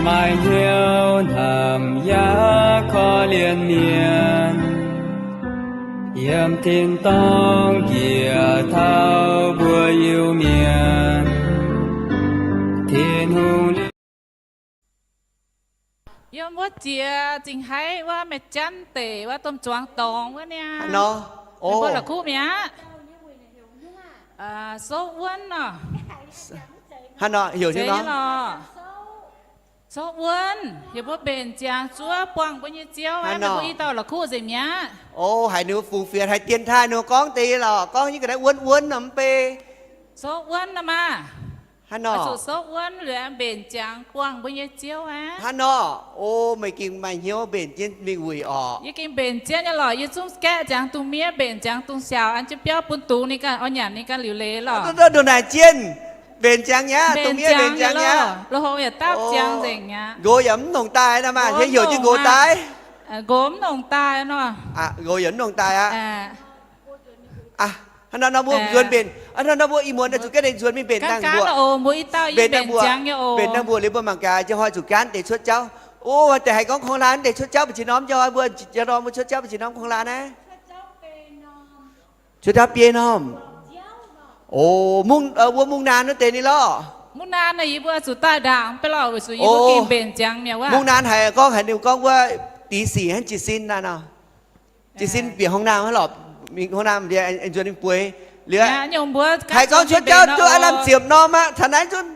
Maaih hnyouv hnamv yaac korv-lienh mienh, yiem tin-dorngh njiec taux mbuo Iu-Mienh. Tin-Hungh Yiem wuov jiex Zingh Haiv wuov Maeqv Janv deic wuov domh zuangx dorngx wuov niaa. Nor, mbuo la'kuqv mi'aqv. Souv Wuonv nor. Heuc nyei lorqc. Souv Wuonv, heuc mbuo mbenc ziangx zuov buangh mbuo nyei Ziouv aqv. Mbuo i dauh la'kuqv nzengc mi'aqv. O, haiz ninh mbuo fungx fienx haiz dienx taaih ninh mbuo gorngv deix lorqc, gorngv nyei ga'naaiv Wuonv Wuonv nor mv bei. Souv Wuonv nor maah. Hnangv nor. Zuqc Souv Wuonv liuz mbenc ziangx buangh mbuo nyei Ziouv aqv. Hnangv nor. O, meih gengh maaih hnyouv mbenc jienv mingh wuic orqc. Yie gengh mbenc jienv nyei lorqc. Yie zungv gaeqv ziangx dungz miev, mbenc ziangx dungz siaaux, an jienv biauv bun dungz ninh ganh, oix nyanc ninh ganh liuc leiz lorqc. Duqv naaic jienv, mbenc ziangx nyei aqv, dungz miev mbenc ziangx nyei aqv. Loz-houx yaac dapv ziangx nzengc aqv. Nqox yaac mv nongc daaih nor maah, hietv heuc jienv nqox daaih. Nqox mv nongc daaih nor. Nqox yaac mv nongc daaih aqv. Hnangv nor nor mbuo nzuonx mbenc, hnangv nor nor mbuo ih muonz zuqc gaanv deix nzuonx mingh mbenc dangh mbuo. Mbenc dangh mbuo, mbenc dangh mbuo liuz mbuo mangc gaax, njang hnoi zuqc gaanv deix cuotv jauv. O, deix haiz gorngv kungx laanh deix cuotv jauv mbuo cin norm, njang hnoi mbuo, njang hnoi mbuo cuotv jauv mbuo cin norm kungx laanh aqv. Cuotv jauv biei norm. O, mungv, wuov mungv naan wuov deix ni lorqc. Mungv naan naaiv yie mbuo zuqc daaih ndaangc mv bei lorqc, weic zuqc yie mbuo gengh mbenc ziangx mi'aqv wuov. Mungv naan haiz gorngv haiz ninh gorngv wuov dix sic hnangv jiez sin naaiv nor. Jiez sin bieqc hong naamh hnangv lorqc, mingh hong naamh ndie aengx nzuonx mingh bueix. Liuz haiz gorngv cuotv jauv duqv aav lamh ziepc norm aqv, taux naaiv zungv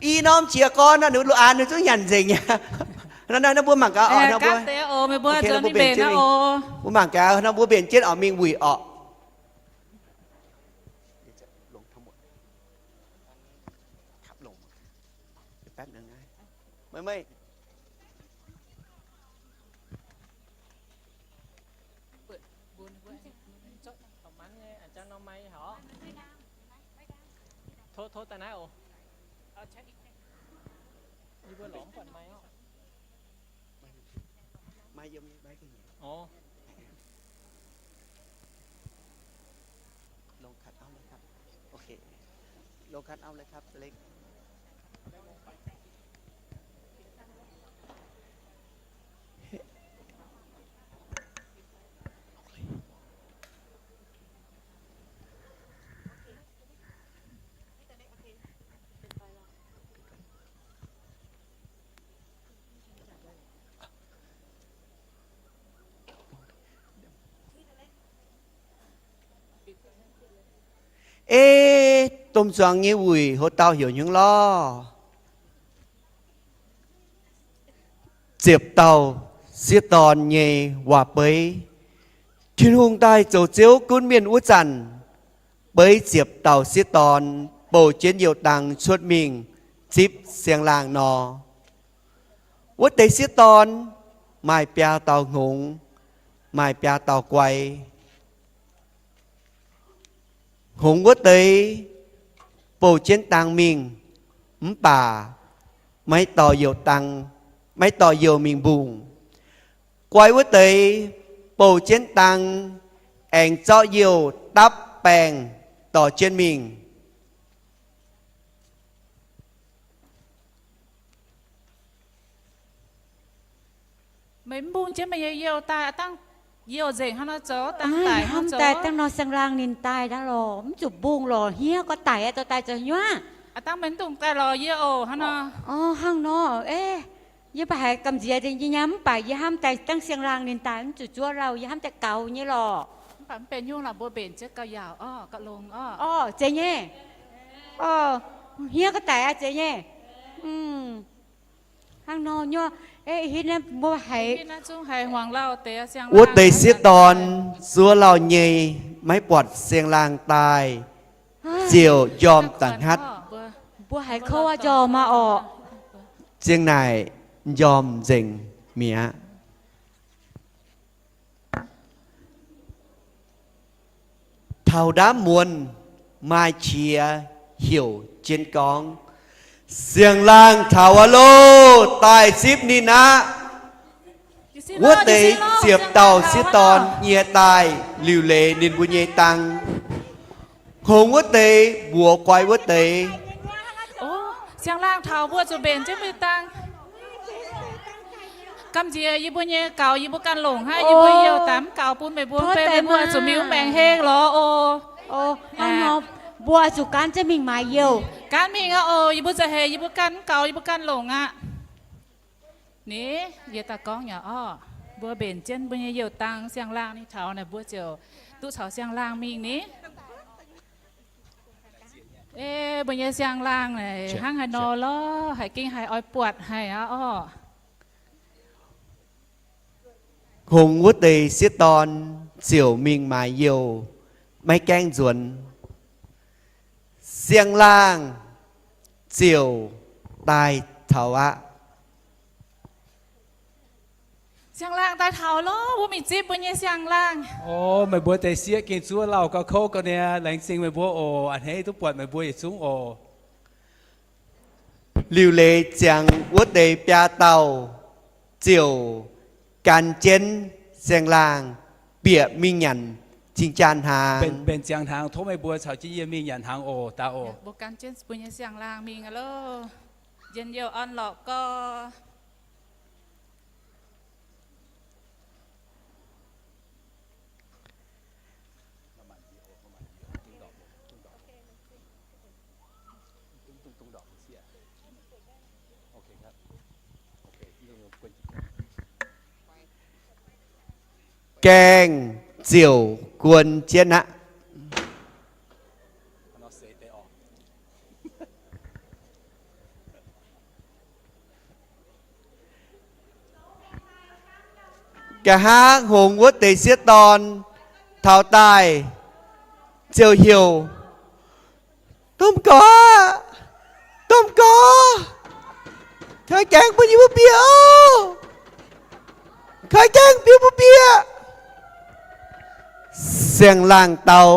i norm qiex gorn nor, ninh lo aanx ninh zungv nyanc nzengc aqv. Nor naaiv mbuo mangc gaax oc, nor mbuo, mbuo mangc gaax nor mbuo mbenc jienv oc, mingh wuic oc. Ei, domh zuangx nyei wuic houc dauh heuc hnyungv lorh. Ziepc dauh sieqv dorn nyei waac-beiv. Tin-Hungh daaih zoux Ziouv gunv mienh wuov zanc, beiv ziepc dauh sieqv dorn bouh jienv youh dang cuotv mingh zipv siang-laangh nor. Wuov deix sieqv dorn maaih biaa dauh hngongx, maaih biaa dauh guai. Hngongx wuov deix bouh jienv dang mingh, mv baac maiv dorh youh dang, maiv dorh youh mingh mbungh. Guai wuov deix bouh jienv dang aengx zorqv youh dapv baengh dorh jienv mingh. Meih mv mbungh jienv meih nyei youh daaih, dangh youh nzengc hnangv nor zoux, dangh daic hnangv nor zoux. Dangh nor siang-laangh ninh daaih daaih lorqc, mv zuqc mbungh lorqc, hniev gorx daic aqv, dorh daaih zoux hnyuoqv. Dangh meih mv dungx daaih lorz yie oc, hnangv nor. Hnangv nor, yie mv baac haiz gamh nziex nyei nyei, mv baac yie hnamv daaih dangh siang-laangh ninh daaih mv zuqc zuov lauh, yie hnamv daaih gaux nyei lorqc. Mv baac mv benx hnyouv lorqc, mbuo mbenc jienv gauh yaauc orqc, gauh longx orqc. Orqc, zeiz nyei. Orqc, hniev gorx daic aqv, zeiz nyei. Hnangv nor nyei, hitv naaiv mbuo haiz, wuov deix sieqv dorn zuov lauh nyei, maiv buatc siang-laangh daaih, ziouc njormh da'hngatv. Mbuo haiz kouv njormh maah orqc. Ziang naaic njormh nzengc mi'aqv. Taux ndaamv muonz maaih qiex heuc jienv gorngv, siang-laangh taux aqv loh, daaih zipv ninh aqv. Wuov deix ziepc dauh sieqv dorn nyie daaih liuc leiz ninh mbuo nyei dang. Hngongx wuov deix mbuox guai wuov deix, siang-laangh taux, mbuo zuqc mbenc jienv mbuo nyei dang. Gamh nziex yie mbuo nyei gaux, yie mbuo ganh longc hnangv. Yie mbuo youh daaih mv gaux bun meih mbuo, beiv meih mbuo zuqc miuz maengc heng lorz oc. Mbuo zuqc gan jienv mingh maaiz youh. Gan mingh aqv oc. Yie mbuo za'heix yie mbuo ganh mv gaux, yie mbuo ganh longc aqv. Ni, yie daaih gorngv nyei orqc, mbuo mbenc jienv mbuo nyei youh dang siang-laangh ninh taux naaic, mbuo ziouc duqv caux siang-laangh mingh ni. Ei, mbuo nyei siang-laangh naaic hnangv haaix nor lorqc, haiz gengh haiz oix buatc haic aqv orqc. Hngongx wuov deix sieqv dorn ziouc mingh maaiz youh, maiv gaengh nzuonx. Siang-laangh ziouc daaih taux aqv. Siang-laangh daaih taux lorqc, mbuo mingh zipv mbuo nyei siang-laangh. O, meih mbuo deix sieqv gengh zuov lauh gauh kouv ga'naaiv, laengz zingh meih mbuo oc. A'hneiv duqv buatc meih mbuo yietc zungv oc. Liuc leiz ziangx wuov deix biaa dauh ziouc gan jienv siang-laangh bieqc mingh nyanc cing-jaa hnaangx. Mbenc ziangx hnaangx, tov meih mbuo caux jienv yie mingh nyanc hnaangx oc. Daaih oc. Mbuo gan jienv mbuo nyei siang-laangh mingh aqv loh. Njien-youh orn-lorqc gorx. Gaengh ziouc guon jienv aqv. Nqa'haav hngongx wuov deix sieqv dorn taux daaih ziouc heuc, Domh Gorx, Domh Gorx, koi gaengh bun yie mbuo bieqc oc. Koi gaengh bun yie mbuo bieqc. Siang-laangh dau,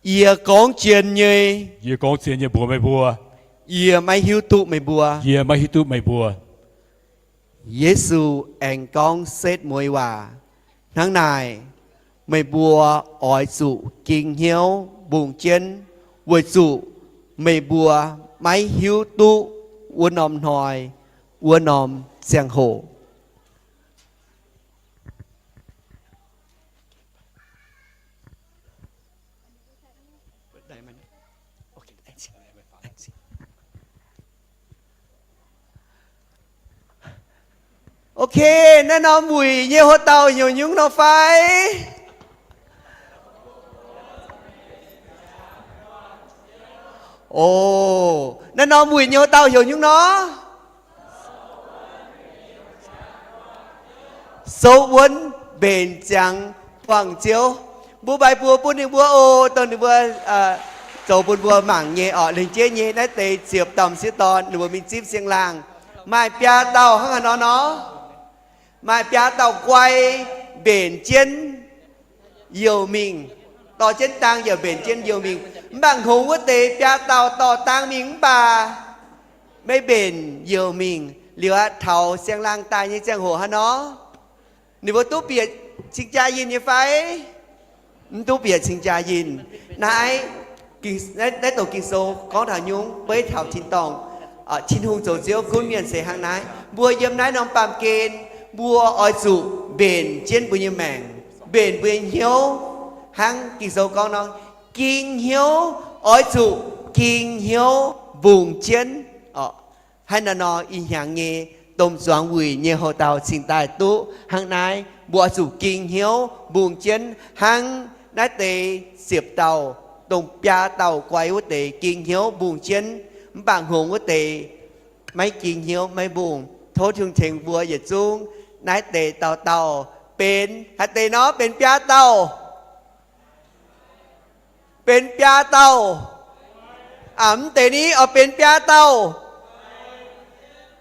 Yie gorngv zien nyei, yie gorngv zien nyei mbuox meih mbuo, yie maiv hiuv duqv meih mbuo, yie maiv hiuv duqv meih mbuo. Yesu aengx gorngv setv mueiz waac, Hnangv naaic, meih mbuo oix zuqc ging hnyouv mbungh jienv, weic zuqc meih mbuo maiv hiuv duqv wuov norm hnoi, wuov norm ziangh hoc. Ok, naaiv norm wuic nyei hoc-dauh heuc nyungc nor fai? O, naaiv norm wuic nyei hoc-dauh heuc nyungc nor? Souv wuonv mbenc ziangx buangh Ziouv. Mbuo mbaix buoz bun ninh mbuo oc, dongh ninh mbuo zoux bun mbuo mangc nyei orqc. Lengc jeiv nyei naaiv deix ziepc dauh m'sieqv dorn ninh mbuo mingh zipv siang-laangh. Maaih biaa dauh hnangv haaix nor nor? Maaih biaa dauh guai mbenc jienv youh mingh, dorh jienv dang yaac mbenc jienv youh mingh. Mv baac hngongx wuov deix biaa dauh dorh dang mingh mv baac maiv mbenc youh mingh. Liuz aqv, taux siang-laangh daaih nyei ziangh hoc hnangv nor, ninh mbuo duqv bieqc cing-jaa yinh nyei fai? Mv duqv bieqc cing-jaa yinh. Naaiv, naaiv doqc Ging-Sou gorngv taux nyungc, beiv taux tin-dorngh, Tin-Hungh zoux Ziouv gunv mienh se hnangv naaiv. Mbuo yiem naaiv norm baamh gen, mbuo oix zuqc mbenc jienv mbuo nyei maengc, mbenc mbuo nyei hnyouv, hnangv Ging-Sou gorngv nor, ging hnyouv, oix zuqc ging hnyouv mbungh jienv. Haaix nor nor ih hnyangx nyei domh zuangx wuic nyei hoc-dauh cingx daaih duqv hnangv naaiv, mbuo oix zuqc ging hnyouv mbungh jienv hnangv naaiv deix ziepc dauh, dongh biaa dauh guai wuov deix ging hnyouv mbungh jienv, mv baac hngongx wuov deix maiv ging hnyouv maiv mbungh. Tov Tin-Hungh tengx mbuo yietc zungv naaiv deix dauh dauh benx haaix deix nor? Benx biaa dauh. Benx biaa dauh. Aa, mv deix ni oix benx biaa dauh.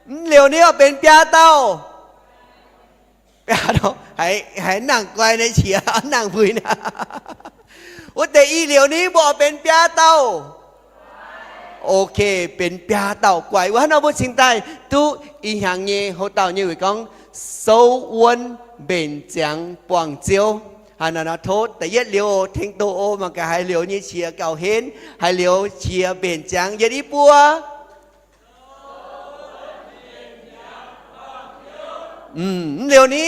Mv liouh ni oix benx biaa dauh. Haiz nangc guai naaiv qiex, nangc mbuix naaiv. Wuov deix i liouh ni mbuo oix benx biaa dauh. Ok, benx biaa dauh guai. Wuov hnangv nor mbuo cingx daaih duqv ih hnyangx nyei hoc-dauh nyei weic gorngv souv wuonv mbenc ziangx buangh Ziouv. Haaix nor nor tov da'yietv liouh tengx doqc oc. Mangc gaax haaix liouh nyei qiex gauh henv, haaix liouh qiex mbenc ziangx yietc i buo. Mv liouh ni?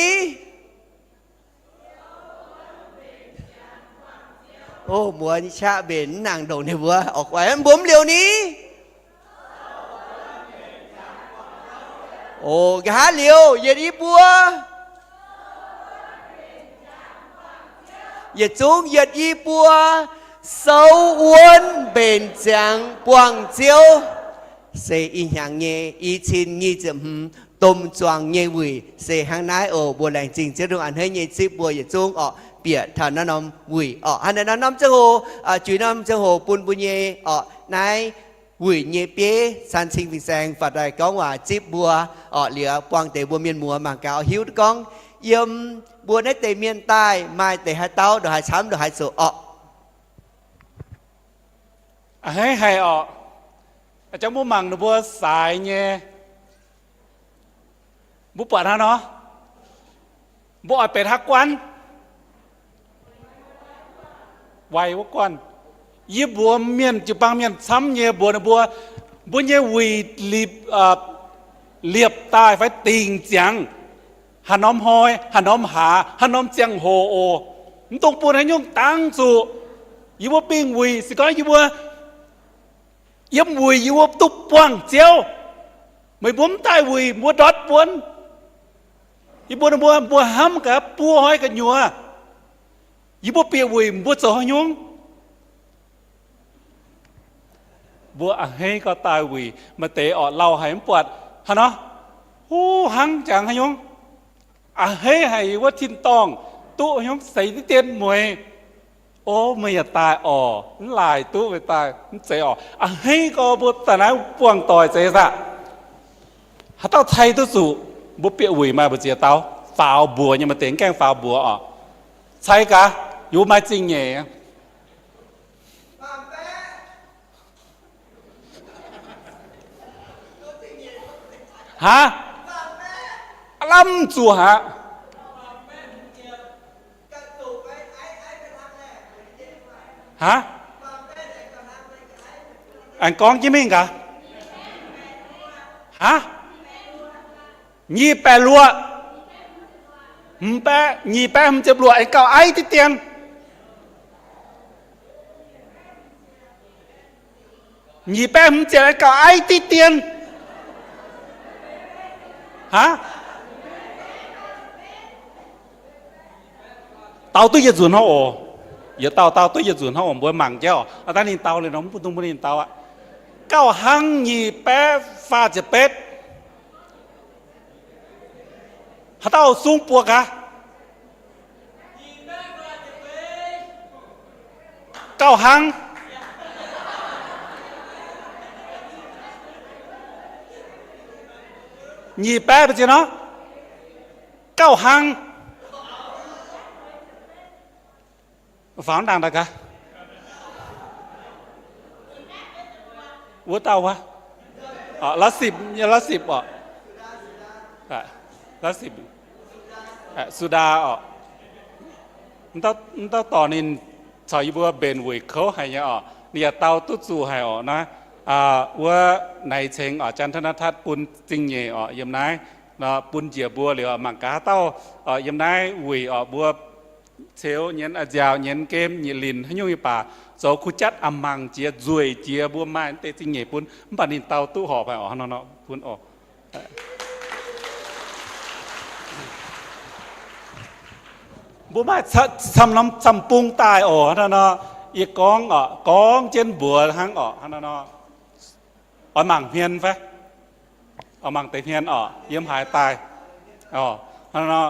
O, mbuo nyei qaqv mbenc mv nangc ndongc ninh mbuo oc. Mbuo mv liouh ni? O, nqa'haav liouh yietc i buo. Yietc zungv yietc i buo souv wuonv mbenc ziangx buangh Ziouv. Se ih hnyangx nyei i cin nyic ziepc hmz domh zuangx nyei wuic se hnangv naaiv oc. Mbuo laengz zingh Ziouv Tin-Hungh a'hneiv nyei zipv mbuo yietc zungv oc, bieqc taux naaiv norm wuic oc. Hnangv naaiv norm ziangh hoc, juix norm ziangh hoc bun mbuo nyei oc, naaiv wuic nyei bieiv San Cing Fin-Saeng faaux daaih gorngv waac zipv mbuo oc. Liuz buangh deix mbuo mienh muoz mangc gaax oix hiuv duqv gorngv yiem mbuo naaiv deix mienh daaih maaih deix haaix dauh ndongc haaix camv ndongc haaix zoqc oc. A'hneiv haic oc. A'jangv mbuo mangc ninh mbuo saaix nyei, mbuo buatc hnangv nor, mbuo oix benx haaix guanh? Waix wuov guanh. Yie mbuox mienh, jiu-baang mienh camv nyei mbuox ninh mbuo, mbuo nyei wuic liepc daaih fai dingc ziangx haaix norm hnoi, haaix norm hlaax, haaix norm ziangh hoc oc. Mv dungx bun haaix nyungc dangv zuqc. Yie mbuo bingh wuic se gorngv yie mbuo yiem wuic yie mbuo duqv buangh Ziouv. Meih mbuo mv daaih wuic mbuo ndortv buonv. Yie mbuo, mbuo, mbuo hnamv gaax buo hnoi gu'nyuoz yie mbuo bieqc wuic mbuo zoux haaix nyungc. Mbuo a'hneiv gau daaih wuic, maaih deix orqc lauh haic mv buatc hnangv nor, huv hnangv jangx haaix nyungc. A'hneiv haic wuov tin-dorngh duqv haaix nyungc seix diqv dien mueiz. O, meih yaac daaih orqc, mv laaic duqv meih daaih mv zeiz orqc. A'hneiv gau mbuo daaih naaiv buangh doic zeiz saah? Haaix dauh cai duqv zuqc? Mbuo bieqc wuic maaih mbu'ziex dauh faaux mbuox nyei, maaih deix mv gaengh faaux mbuox orqc. Cai gaax, yie mbuo maaih zingh nyeic. Haa? Lamh zuqc haic. Haa? Aengx gorngv jienv mingh gaax. Haa? Nyic baeqv luoqc. Hmz baeqv, nyic baeqv hmz ziepc luoqc aengx gauh aiv diqv dien. Nyic baeqv hmz ziepc aengx gauh aiv diqv dien. Haa? Dau duqv yietc nzunc hnangv oc. Yietc dauh dau duqv yietc nzunc hnangv oc. Mbuo mangc jauv oc. Aa, dangh ninh dau liuz nor, mv bun dungx mbuo ninh dau aqv. Gauh hnangv nyic baeqv faah ziepc betv. Haaix dauh sung buoz gaax? Gauh hnangv. Nyic baeqv mbu'ziex nor? Gauh hnangv. Faaux ndaangc daaih gaax. Wuov dauh wuov. La'sipc, la'sipc oc. La'sipc. Sudaa oc. Mv dauh dorc ninh caux yie mbuo mbenc weic kouv haic nyei oc. Ninh yaac dau duqv zuqc haic oc naaiv. Wuov naaic cengx oc, Jan Taa Naa Tat bun zingh nyeic oc yiem naaiv. Bun njiec mbuo liuz mangc gaax haaix dauh yiem naaiv wuic oc, mbuo ceux nyienz, nziaaux nyienz, gemh nyienz, linc haaix nyungc nyei baac zoux kuh jatv a'mangc jiex, nzueic jiex, mbuo maaih deix zingh nyeic bun, mv baac ninh dau duqv horpc haic oc, hnangv nor bun oc. Mbuo maaih camv norm camv bung daaih oc, hnangv nor. Yie gorngv oc, gorngv jienv mbuox hnangv oc, hnangv nor. Oix mangc hmien fai? Oix mangc deix hmien oc, yiem haaix daaih? Oc, hnangv nor.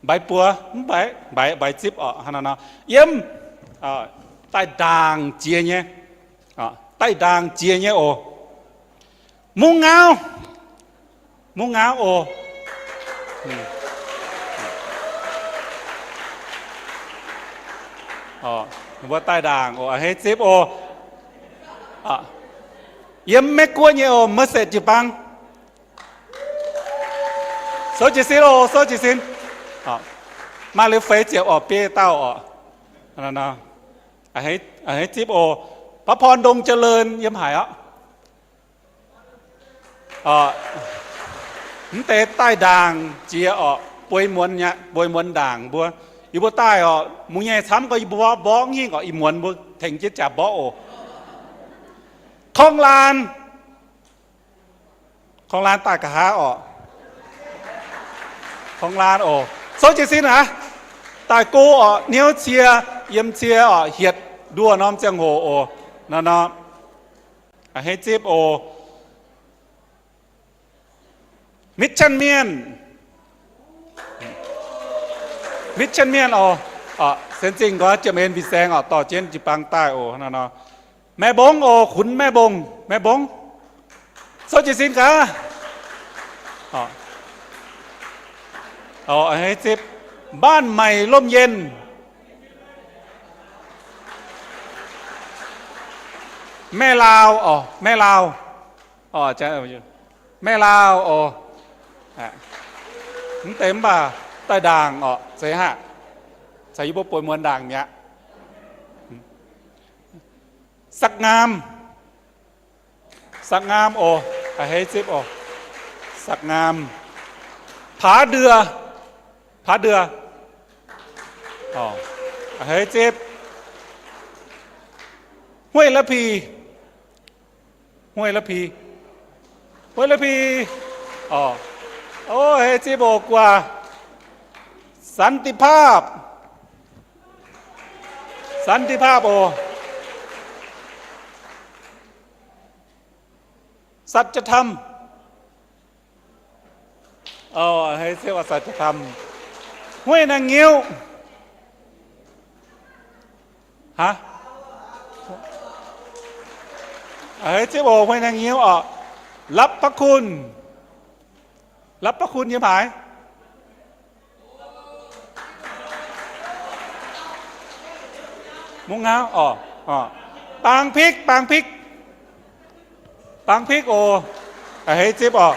Mbaix buo, mv baac mbaix, mbaix zipv oc, hnangv nor. Yiem daaih ndaangc jiex nyei, daaih ndaangc jiex nyei oc. Mungv ngauv, mungv ngauv oc. Mbuo daaih ndaangc oc, a'hneiv zipv oc. Yiem Meiv Guoqv nyei oc, Merced jiu-baang. Souv jiez sin oc, souv jiez sin. Maaih liuz feix ziepc oc, biei dauh oc. A'hneiv zipv oc. Paa Porn Ndong Ja'leun yiem haaix oc? Mv deix daaih ndaangc jiex orqc, bueix muonz, bueix muonz ndaangc mbuo. Yie mbuo daaih orqc, mungv nyei camv gorx yie mbuo mborqv hingh orqc, ih muonz mbuo tengx jienv jaax mborqv oc. คลองลาน คลองลาน daaih nqa'haav orqc. คลองลาน oc, souv jiez sin aqv. Daaih go orqc, hnyouv cie, yiem cie orqc, hietc nduoh norm ziangh hoc oc. Nor nor, a'hneiv zipv oc. Mission Mienh, Mission Mienh oc. Sien zingh nqoi jiem en fin-saeng orqc, dorh jienv jiu-baang daaih oc. Nor nor, Mae Mbong oc, Khunx Mae Mbong, Mae Mbong, souv jiez sin gaax. A'hneiv zipv, บ้านใหม่ร่มเย็น Maeqv Laauv oc, Maeqv Laauv, Maeqv Laauv oc. Mv deix mv baac daaih ndaangc orqc, zeiz haic. Caux yie mbuo bueix muonz ndaangc mi'aqv. Sakc-Ngaam, Sakc-Ngaam oc, a'hneiv zipv oc. Sakc-Ngaam, ผาเดือ, ผาเดือ, a'hneiv zipv. Hueih La'Pih, Hueih La'Pih, Hueih La'Pih, a'hneiv zipv oc guaax. Santipaapv, Santipaapv oc. Sacadam, a'hneiv zipv oc, Sacadam. Hueih Naang Ngiuv, a'hneiv zipv oc, Hueih Naang Ngiuv oc. รับพระคุณ, รับพระคุณ yiem haaix? Mungv Ngauv oc. Baang Pikv, Baang Pikv, Baang Pikv oc, a'hneiv zipv oc.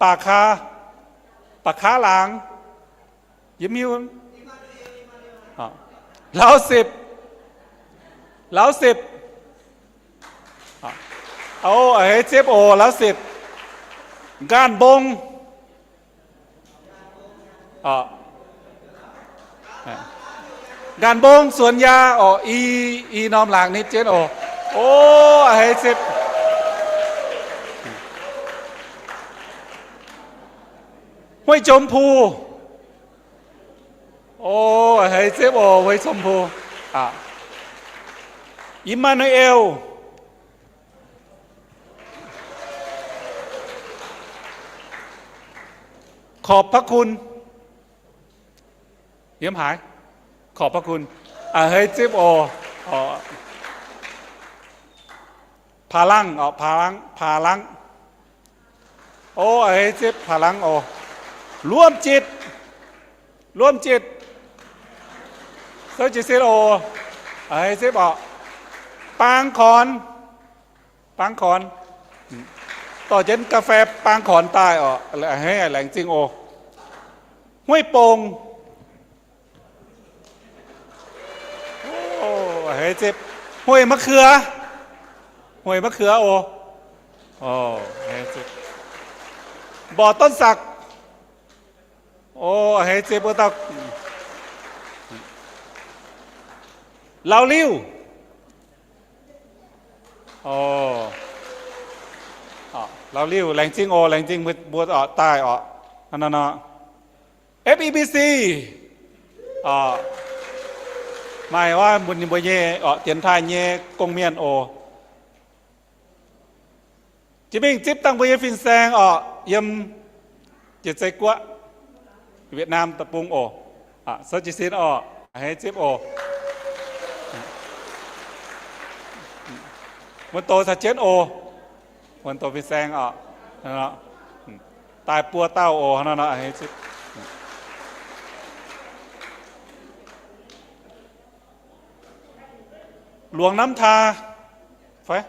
Baac Kaa, Baac Kaa Laangz, yiem miu. Lauv Sipc, Lauv Sipc, a'hneiv zipv oc, Lauv Sipc. Nqaanh Mbong, Nqaanh Mbong, Suonx Yaa oc, i, i norm laangz nitv jienv oc. O, a'hneiv zipv. Hueih Jom Puu, o, a'hneiv zipv oc, Hueih Jom Puu. Im^maa^nu^eel, Khorpc Pa'kunh, yiem haaix? Khorpc Pa'kunh, a'hneiv zipv oc. Paa Langv oc, Paa Langv, Paa Langv. O, a'hneiv zipv Paa Langv oc. Luomv Jitc, Luomv Jitc, souv jiez sin oc, a'hneiv zipv oc. Baang Kornx, Baang Kornx, dorh jienv ga'fei Baang Kornx daaih oc, a'hneiv, laengz zingh oc. Hueih Bongc, a'hneiv zipv. Hueih Ma'kuox, Hueih Ma'kuox oc. Mborqc Donv Sakc, o, a'hneiv zipv wuov dauh. Lauv Liuh, o, Lauv Liuh, laengz zingh oc, laengz zingh mbuo, mbuo oc daaih oc. F E B C, maaih wuov mbuo, mbuo nyei oc, dienx taaih nyei gong-mienh oc. Jiex mingh zipv dangh mbuo nyei fin-saeng oc, yiem Jiex Zei Guoqv, Việt Nam deic-bung oc. Souv jiez sin oc, a'hneiv zipv oc. Wuonh doz caux jienv oc. Wuonh doz fin-saeng oc. Daaih buo dauh oc. Luangx Namv Taa fai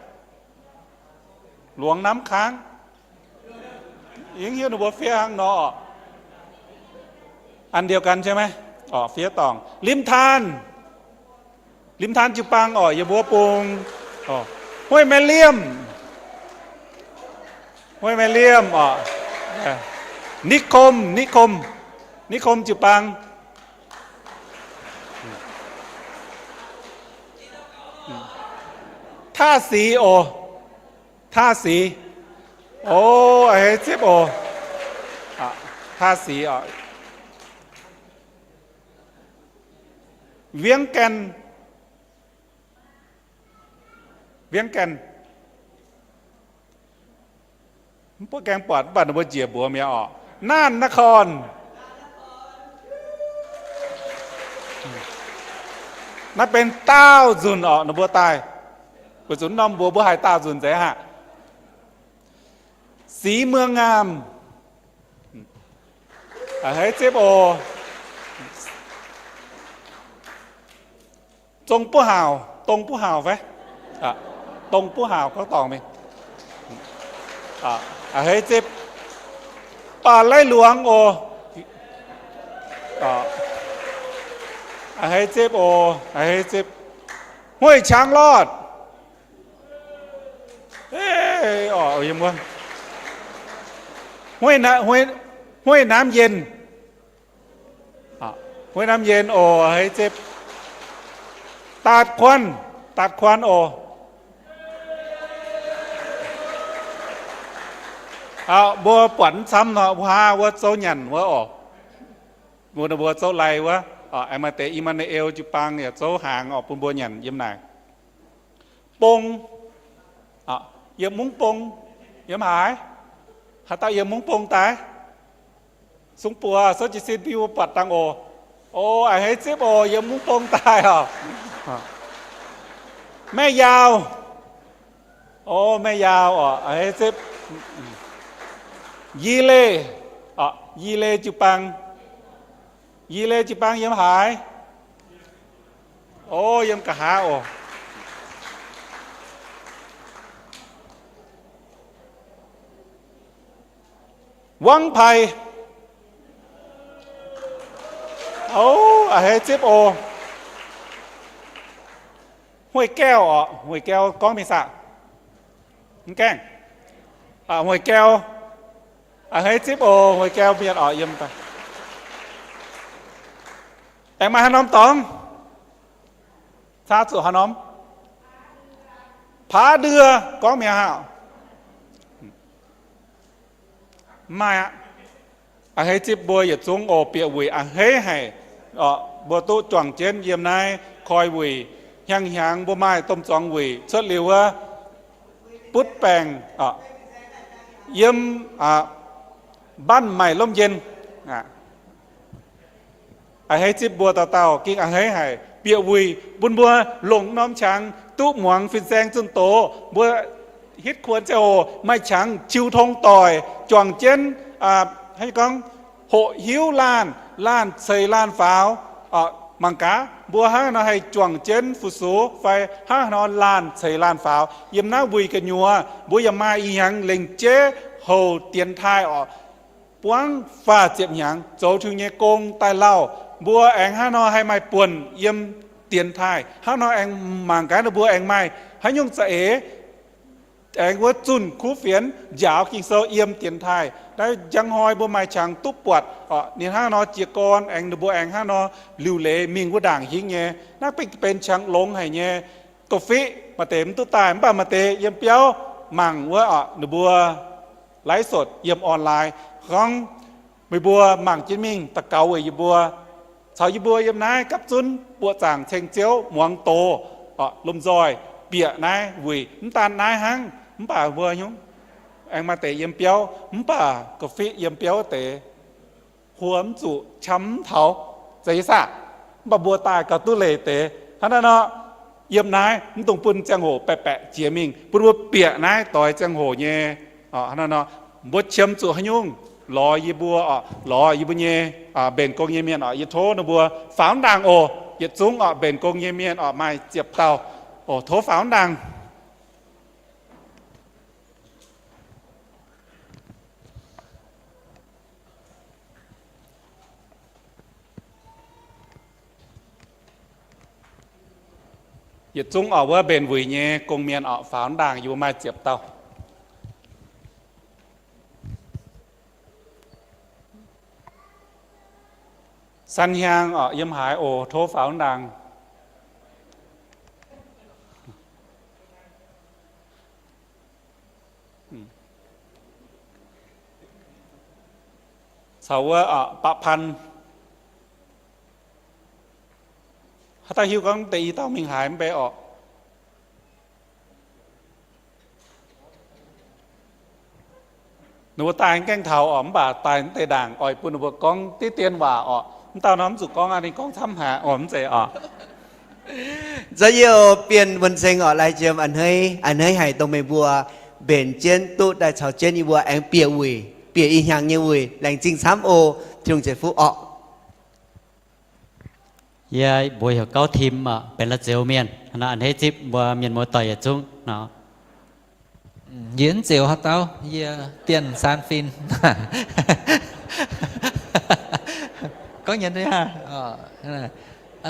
Luangx Namv Kaangv? Yie mv hiuv ninh mbuo fiev hnangv nor oc. Ăn điều cần ใช่ไหม? Oc, fiev dorngc. Lim Taan, Lim Taan jiu-baang oc, yie mbuo bung. Hueih Maiv Liemh, Huei Maiv Liemh oc. Niv Kom, Niv Kom, Niv Kom jiu-baang. Taav Sic oc. Taav Sic. O, a'hneiv zipv oc. Taav Sic oc. Viengv Gaen. Viengv Gaen. Mv baac gaengh buatc, mv baac ninh mbuo njiec mbuox mi'aqv oc. Naanc Nakorn. Naaiv benx daauh nzunc oc, ninh mbuo daaih. Weic zuqc norm mbuox mbuo haih daauh nzunc nzengc aqv. Six Muang Ngaamh. A'hneiv zipv oc. Zong Buv Hauc, Dong Buv Hauc fai? Dong Buv Hauc gorngv dorngc mingh. A'hneiv zipv. Baac Laiv Luangz oc. A'hneiv zipv oc, a'hneiv zipv. Hueic Qangx Lortv. Hueic Naamv Yienh. Hueic Naamv Yienh oc, a'hneiv zipv. Daatv Kuanv, Daatv Kuanv oc. Mbuo buatc mv camv nor, mbuo haav wuov zouv nyanc wuov oc. Mbuo, ninh mbuo zouv lai wuov, aengx maaih deix I^maa^nu^el jiu-baang yaac zouv hnaangx oc bun mbuo nyanc yiem naaic. Bong, yiem mungv bung, yiem haaix? Haaix dauh yiem mungv bung daaih? Sung buoz, souv jiez sin biu buatc dangh oc. O, a'hneiv zipv oc, yiem mungv bung daaih oc. Maiv Yaauh. O, Maiv Yaauh oc, a'hneiv zipv. Yie Leih, Yie Leih jiu-baang. Yie Leih jiu-baang yiem haaix? O, yiem nqa'haav oc. Wangv Pais. O, a'hneiv zipv oc. Hueic Gaeqv oc, Hueic Gaeqv gorngv mingh saah? Mv gaengh. Hueic Gaeqv. A'hneiv zipv oc, Hueic Gaeqv mienh oc, yiem daaih. Aengx maaih haaix norm dorngx? Caa zuqc haaix norm? Paav Ndie gorngv mingh haauh? Mv maaih aqv. A'hneiv zipv mbuo yietc zungv oc, bieqc wuic a'hneiv haic. Mbuo duqv juangc jienv yiem naaiv koi wuic. Hnyangx-hnyangx mbuo maaih domh zuangx wuic cuotv liuz wuov, butv baengc yiem mbanc maaih lomh njien. A'hneiv zipv mbuo dauh dauh gengh a'hneiv haic, bieqc wuic bun mbuo longc norm qangx duqv muangx fin-saeng zunh doz. Mbuo hitv kuonx ziangh hoc maaih qangx qiu tong doic juangc jienv, hnangv gorngv hoqc hiuv laanh, laanh ceix laanh faaux. Mangc gaax mbuo hnangv nor haih juangc jienv fu-sux fai hnangv nor laanh ceix laanh faaux. Yiem naaiv wuic gu'nyuoz mbuo yaac maaih ih hnyangx lengc jeiv houc dienx taaih oc. Buangv faah ziepc hnyangx zoux Tin-Hungh nyei gong daaih lauh, mbuo aengx hnangv nor haih maaih buonc yiem dienx taaih. Hnangv nor aengx mangc gaax ninh mbuo aengx maaih haaix nyungc za'eix aengx wuov zunh kuv fienx njaaux Ging-Sou yiem dienx taaih. Naaiv njang hnoi mbuo maaih qangx duqv buatc oc, ninh hnangv nor jiez gorn aengx ninh mbuo aengx hnangv nor liuc leiz mingh wuov ndaangc hingv nyei. Naaiv benx qangx longx haic nyei. Ga'fiqv maaih deix mv duqv daaih, mv baac maaih deix yiem biauv mangc wuov oc, ninh mbuo live sột yiem online. Gorngv meih mbuo mangc jienv mingh daux gaux weic yie mbuo, caux yie mbuo yiem naaiv gapv zunv buoqc zaangc ceng Ziouv muangx doz oc, lomh nzoih bieqc naaiv wuic. Mv daan naaiv hnangv, mv baac mbuo nyungc aengx maaih deix yiem biauv, mv baac ga'fiqv yiem biauv deix huo mv zuqc, qam mv taux, zeiz saah? Mv baac mbuo daaih gauh duqv leih deix. Hnangv naaiv nor, yiem naaiv mv dungx bun ziangh hoc baeqc baeqc jiex mingh, bun mbuo bieqc naaiv doix ziangh hoc nyei. Hnangv naaiv nor, mbuo qiemx zuqc haaix nyungc, lorz yie mbuo oc, lorz yie mbuo nyei mbenc gong nyei mienh oc. Yie tov ninh mbuo faaux ndaangc oc. Yietc zungv oc, mbenc gong nyei mienh oc, maaih ziepc dauh oc, tov faaux ndaangc. Yietc zungv oc, wuov mbenc wuic nyei gong mienh oc, faaux ndaangc, yie mbuo maaih ziepc dauh. San Hiang oc, yiem haaix oc, tov faaux ndaangc. Caux wuov baqv pan. Haaix dauh hiuv gorngv deix i dauh mingh haaix mv bei oc? Ninh mbuo daaih gaengh taux oc, mv baac daaih mv deix ndaangc oix bun ninh mbuo gorngv diqv dien waac oc. Mv dauh nor mv zuqc gorngv aqv, ninh gorngv camv haic oc, mv zeiz oc. Nzorqv yie oc, Bienh Wuonh Seng oc, lai jiem a'hneiv, a'hneiv haic dongh meih mbuo mbenc jienv duqv daaih caux jienv yie mbuo aengx bieqc wuic, bieqc ih hnyangx nyei wuic. Laengz zingh camv oc. Tin-Hungh ceix fuqv oc. Yie mbuox heuc Gauv Tim oc, benx La'zioux mienh. A'hneiv zipv mbuo mienh muoz-doic yietc zungv nor. Yie mv zioux haaix dauh, yie Bienh Saan Fin. Gorngv nyei aqv.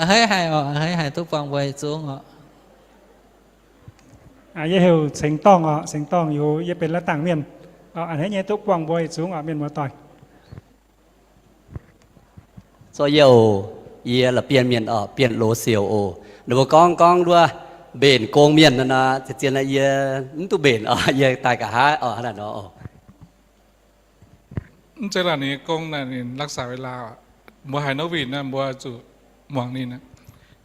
A'hneiv haic oc, a'hneiv haic duqv buangh mbuo yietc zungv oc. Yie heuc Ceng Dorngh oc, Ceng Dorngh, yie benx La'dangc mienh. A'hneiv nyei duqv buangh mbuo yietc zungv oc, mienh muoz-doic. Zoux yie oc, yie La'bienh mienh oc, Bienh Loz Siouc oc. Ninh mbuo gorngv gorngv wuov mbenc gong mienh nor, zien-zien yie mv duqv mbenc oc, yie daaih nqa'haav oc, hnangv naaiv nor oc. Mv zeiz laaix ninh nyei gong naaic ninh รักษาเวลา oc. Mbuo haiz norm wuic naaic mbuo zuqc muangx ninh aqv.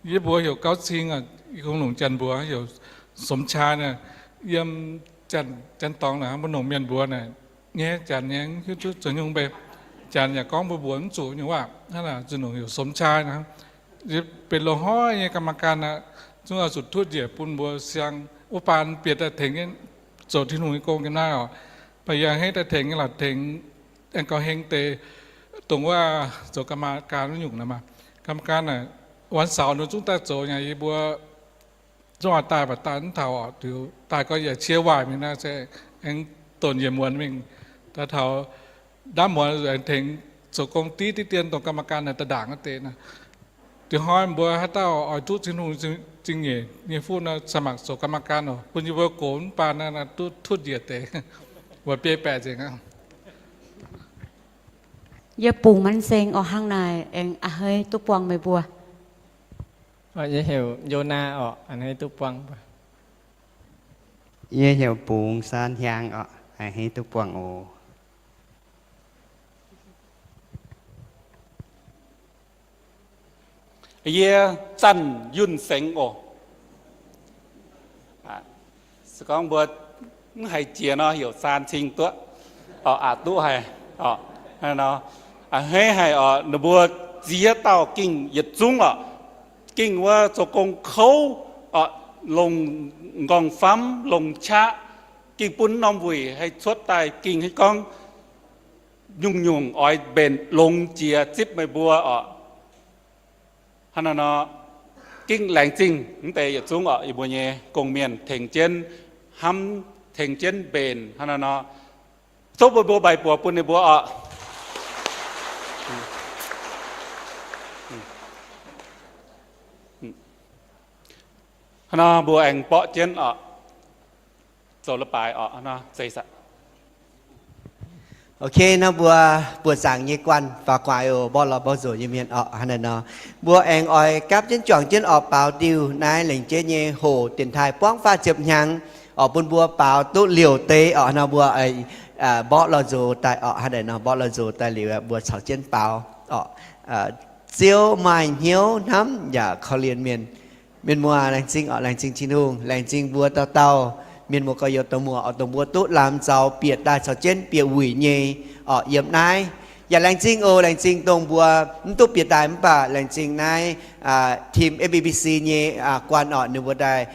Yie mbuox heuc Gauv Cing oc, yie kungx longc janx mbuox heuc Sumc Qai naaic, yiem janx dorngx naaic mbuo longc mienh mbuox naaic, nyei janx nyei mv hiuv duqv zoux nyungc mbe. Janx yaac gorngv mbuo mbuox mv zuqc nyungc waac, hnangv naaic zuqc longc heuc Sumc Qai naaic. Benx loz-hnoi nyei กรรมการ aqv, zungv oix zuqc tutv njiec bun mbuo siang wuov baan bieqc daaih tengx nyei zoux Tin-Hungh nyei gong ga'naaiv oc. Baac yie a'hneiv daaih tengx nyei laaix tengx aengx gauh heng deix, dongh wuov zoux กรรมการ wuov nyungc naaic maah. กรรมการ naaic วันเสาร์ ninh zungv daaih zoux nyei, yie mbuo zungv oix daaih baac daaih mv taux oc, diuc daaih gau yaac cie waaic mingh naaic se aengx donx yietc muonz mingh. Daaih taux ndaamv muonz aengx tengx zoux gong diqv diqv dien dongh กรรมการ naaic daaih ndaangc wuov deix naaic. Diuh hnoi mbuo haaix dauh oix duqv Tin-Hungh zingh nyeic nyei fuqv naaic สมัคร zoux กรรมการ oc, bun yie mbuo gox mv baan naaic duqv tutv njiec deix, weic biei baeqc nzengc aqv. Yie Bungx Manh Seng oc, hnangv naaic aengx a'hneiv duqv buangh meih mbuo. Yie heuc Yonaa oc, a'hneiv duqv buangh mbuo. Yie heuc Bungx San Hiang oc, a'hneiv duqv buangh oc. Yie Zanc Yunh Sengx oc. Se gorngv mbuo mv haiz jiex nor, heuc Saan Cing duqv oc, aqc duqv haic oc. A'hneiv haic oc, ninh mbuo ziex dauh gengh yietc zungv oc, gengh wuov zoux gong kouv oc, longc nqorngv-famv, longc qaqv, gengh bun norm wuic haih cuotv daaih, gengh haih gorngv nyungc-nyungc oix mbenc longx jiex zipv meih mbuo oc. Hnangv naaiv nor, gengh laengz zingh mv deix yietc zungv oc, yie mbuo nyei gong-mienh tengx jienv hnamv, tengx jienv mbenc. Hnangv naaiv nor, zungv bun mbuo mbaih buoz bun ninh mbuo oc. Hnangv nor mbuo aengx borqv jienv oc, zoux leiz-baaix oc. Ok, naaiv mbuo buoz-zaangc nyei guanh faaux gu'nguaaic oc, mborqv lorz mborqv nzoc nyei mienh oc. Hnangv naaiv nor, mbuo aengx oix gapv jienv juangc jienv oc, baaux diuh naaiv lengc jeiv nyei hoc dienx taaih buangv faah ziepc hnyangx oc, bun mbuo baaux duqv liouc deix oc. Hnangv nor mbuo mborqv lorz nzoc daaih oc. Hnangv naaiv nor mborqv lorz nzoc daaih liuz, mbuo caux jienv baaux oc. Ziouv maaih hnyouv hnamv yaac korv-lienh mienh. Mienh muoz, laengz zingh oc, laengz zingh Tin-Hungh, laengz zingh mbuo dauh dauh mienh muoz gorx-youz dongh muoz oc, dongh mbuo duqv lamz zaux bieqc daaih caux jienv bieqc wuic nyei oc, yiem naaiv. Yaac laengz zingh oc, laengz zingh dongh mbuo mv duqv bieqc daaih mv baac laengz zingh naaiv team F B B C nyei guanh oc, ninh mbuo daaih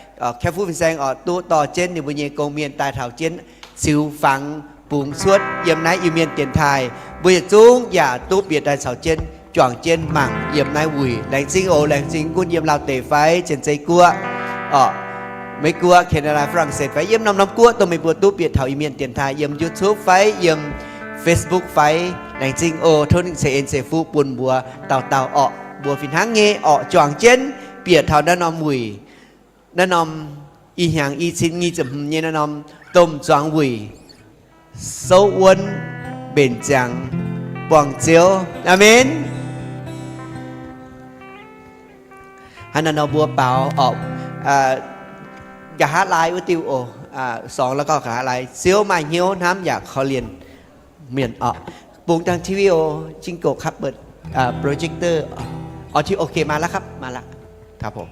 kaeqv fuqv fin-saeng oc, duqv dorh jienv ninh mbuo nyei gong-mienh daaih taux jienv ziux fangx bungx cuotv yiem naaiv Iu-Mienh dienx taaih. Mbuo yietc zungv yaac duqv bieqc daaih caux jienv juangc jienv mangc yiem naaiv wuic. Laengz zingh oc, laengz zingh gunv yiem Laauh deic fai Janx-Zei guoqv oc, Meiv guoqv, Canada, France fai yiem norm-norm guoqv dongh meih mbuo duqv bieqc taux Iu-Mienh dienx taaih yiem YouTube fai yiem Facebook fai. Laengz zingh oc. Tov ninh ceix en ceix fuqv bun mbuo dauh dauh oc. Mbuo fih hnangv nyei oc, juangc jienv bieqc taux naaiv norm wuic, naaiv norm ih hnyangx i cin nyic ziepc hmz nyei naaiv norm domh zuangx wuic, souv wuonv, mbenc ziangx, buangh Ziouv. Aamen. Hnangv naaiv nor mbuo baaux orqc, nqa'haav laai wuov diuh oc, สอง แล้วก็ nqa'haav laai, Ziouv maaih hnyouv hnamv yaac korv-lienh mienh orqc. Bungx dangh ทีวี oc, จิงโก้ครับ เปิด projector. อ๋อ ที่ โอเค มาแล้วครับ มาแล้วครับผม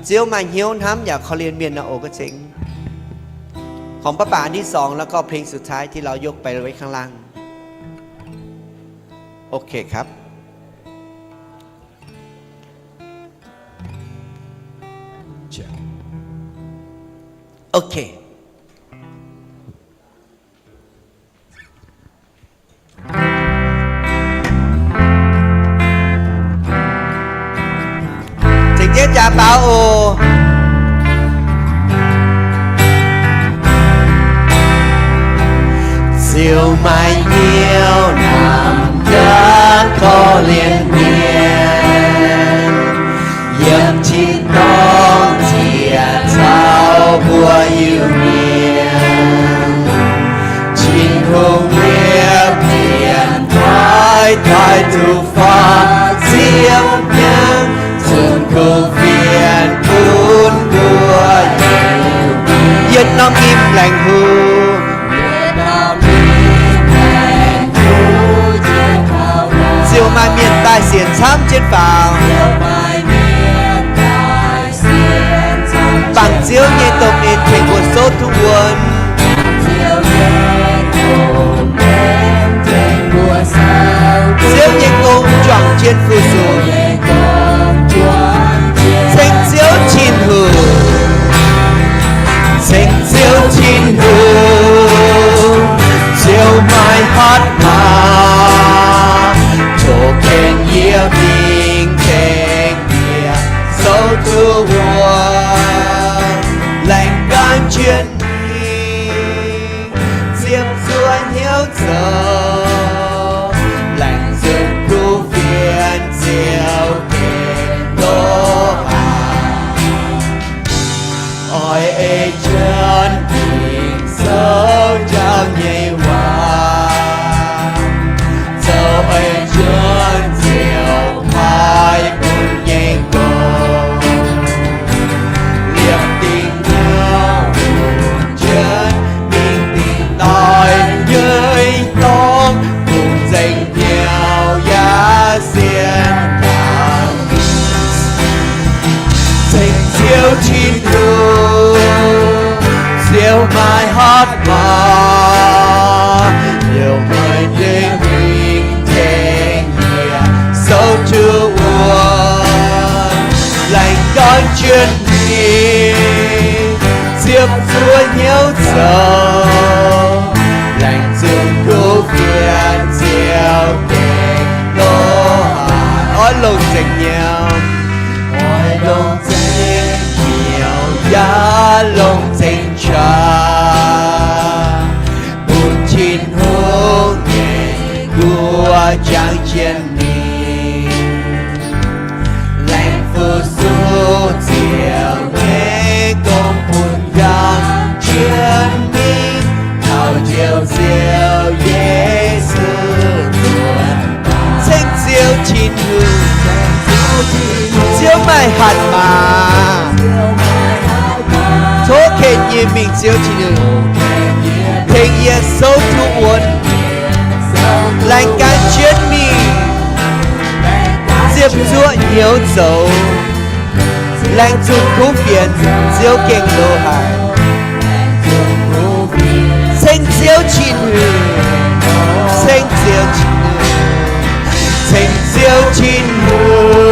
Ziouv maaih hnyouv hnamv yaac korv-lienh mienh nor oc, ga'cengx.ของป้าป่าอันที่สอง แล้วก็เพลงสุดท้ายที่เรายกไปไว้ข้างล่าง โอเคครับ โอเค Ceng Ziouv jaa baaux oc. Ziouv maaih hnyouv hnamv yaac korv-lienh mienh, yiem tin-dorngh ziec caux mbuo Iu-Mienh. Tin-Hungh liepc dienx taaih, taaih zuqc faah ziepc hnyangx, zunh kuv fienx bun mbuo Iu-Mienh. Yietc norm nyim laengz hungh, Ziouv maaih mienh daaih sienx camv jienv faaux. Bangc Ziouv nyei domh en tengx mbuo souv duqv wuonv. Ziouv nyei gong juangc jienv fu-sux. Ceng Ziouv Tin-Hungh, ceng Ziouv Tin-Hungh, Ziouv maaih hatc maaz, tov ken yie mingh tengx yie souv duqv wuonv. Laengz gan jienv mingh, ziepc zuoqv hnyouv zoux, laengz zunc kuv fienx Ziouv gengh loz-haaix. Oix ei jienv mingh souv Ziouv nyei waac, zoux ei jienv Ziouv paaiv bun nyei gong. Liepc dingc hnyouv jienv mingh dingc doix nyei dorngx, bungx nzengc hnyouv yaac sienx. Ceng Ziouv Tin-Hungh, Ziouv maaih hatc maaz, youh meih nyei mingh tengx yie souv duqv wuonv. Laengz gan jienv mingh, ziepc zuoqv hnyouv zoux, laengz zunc kuv fienx Ziouv gengh loz-haaix. Oix longc nzengc hnyouv, oix longc nzengc hnyouv yaac longc nzengc qaqv, bun Tin-Hungh nyei guoqv jangx jienv mingh. Laengz fu-sux Ziouv nyei gong bun jangx jienv mingh, taux njoux Ziouv Yesu nzuonx. Ceng Ziouv Tin-Hungh, Ziouv maaih hatc maaz. Tov ken yie mingh, Ziouv Tin-Hungh, tengx yie souv duqv wuonv. Laengz gan jienv mingh, ziepc zuoqv hnyouv zoux, laengz zunc kuv fienx Ziouv gengh loz-haaix. Ceng Ziouv Tin-Hungh, ceng Ziouv Tin-Hungh, ceng Ziouv Tin-Hungh,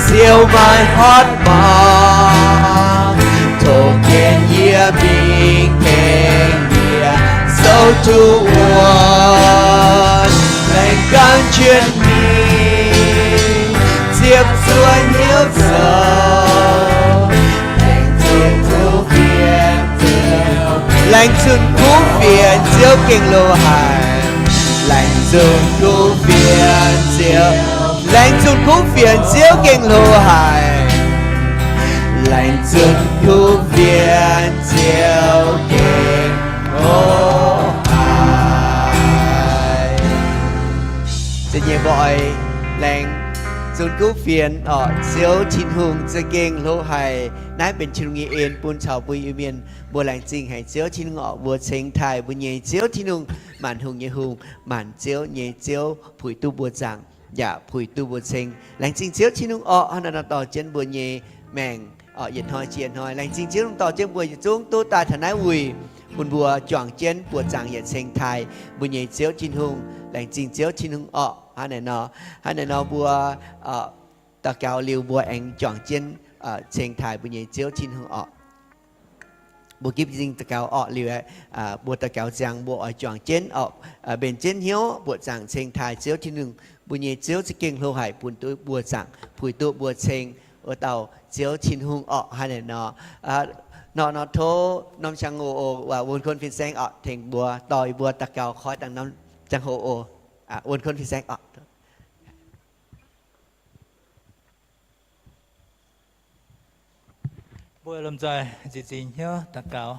Ziouv maaih hatc maaz. Tov ken yie mingh, tengx yie souv duqv wuonv. Laengz gan jienv mingh, ziepc zuoqv hnyouv zoux, laengz zunc kuv fienx Ziouv, laengz zunc kuv fienx Ziouv gengh loz-haaix. Laengz zunc kuv fienx Ziouv, laengz zunc kuv fienx Ziouv gengh loz-haaix. Laengz zunc kuv fienx Ziouv gengh loz-haaix. Da'nyeic mbuo oix laengz zunh kuv fienx orqc. Ziouv Tin-Hungh za'gengh hlo haic. Naaiv benx Tin-Hungh nyei en bun caux mbuo Iu-Mienh. Mbuo laengz zingh haic Ziouv Tin-Hungh orqc. Mbuo ceng taaih mbuo nyei Ziouv Tin-Hungh, maanc hungh nyei Hungh, maanc ziouv nyei Ziouv, puix duqv mbuo zaangc yaac puix duqv mbuo ceng. Laengz zingh Ziouv Tin-Hungh orqc. Hnangv naaiv nor dorh jienv mbuo nyei maengc orqc, yietc hnoi jiex hnoi. Laengz zingh Ziouv Tin-Hungh dorh jienv mbuo yietc zungv duqv daaih taux naaiv wuic, bun mbuo juangc jienv buoqc zaangc yaac ceng taaih mbuo nyei Ziouv Tin-Hungh. Laengz zingh Ziouv Tin-Hungh orqc. Hnangv naaiv nor, hnangv naaiv nor mbuo daux gaux liuz mbuo aengx juangc jienv ceng taaih mbuo nyei Ziouv Tin-Hungh orqc. Mbuo gitv zingh daux gaux orqc liuz, mbuo daux gaux ziangx mbuo oix juangc jienv orqc, mbenc jienv hnyouv buoqc zaangc ceng taaih Ziouv Tin-Hungh. Mbuo nyei Ziouv za'gengh hlo haic, bun duqv mbuo zaangc, puix duqv mbuo ceng, wuov dauh Ziouv Tin-Hungh orqc. Hnangv naaiv nor, nor nor tov norm ziangh hoc oc, wuonh kuon fin-saeng orqc, tengx mbuo dorh yie mbuo daux gaux koi dangh norm ziangh hoc oc. Wuonh kuon fin-saeng orqc. Mbuo lomh nzoih nzieqc zingx hnyouv daux gaux.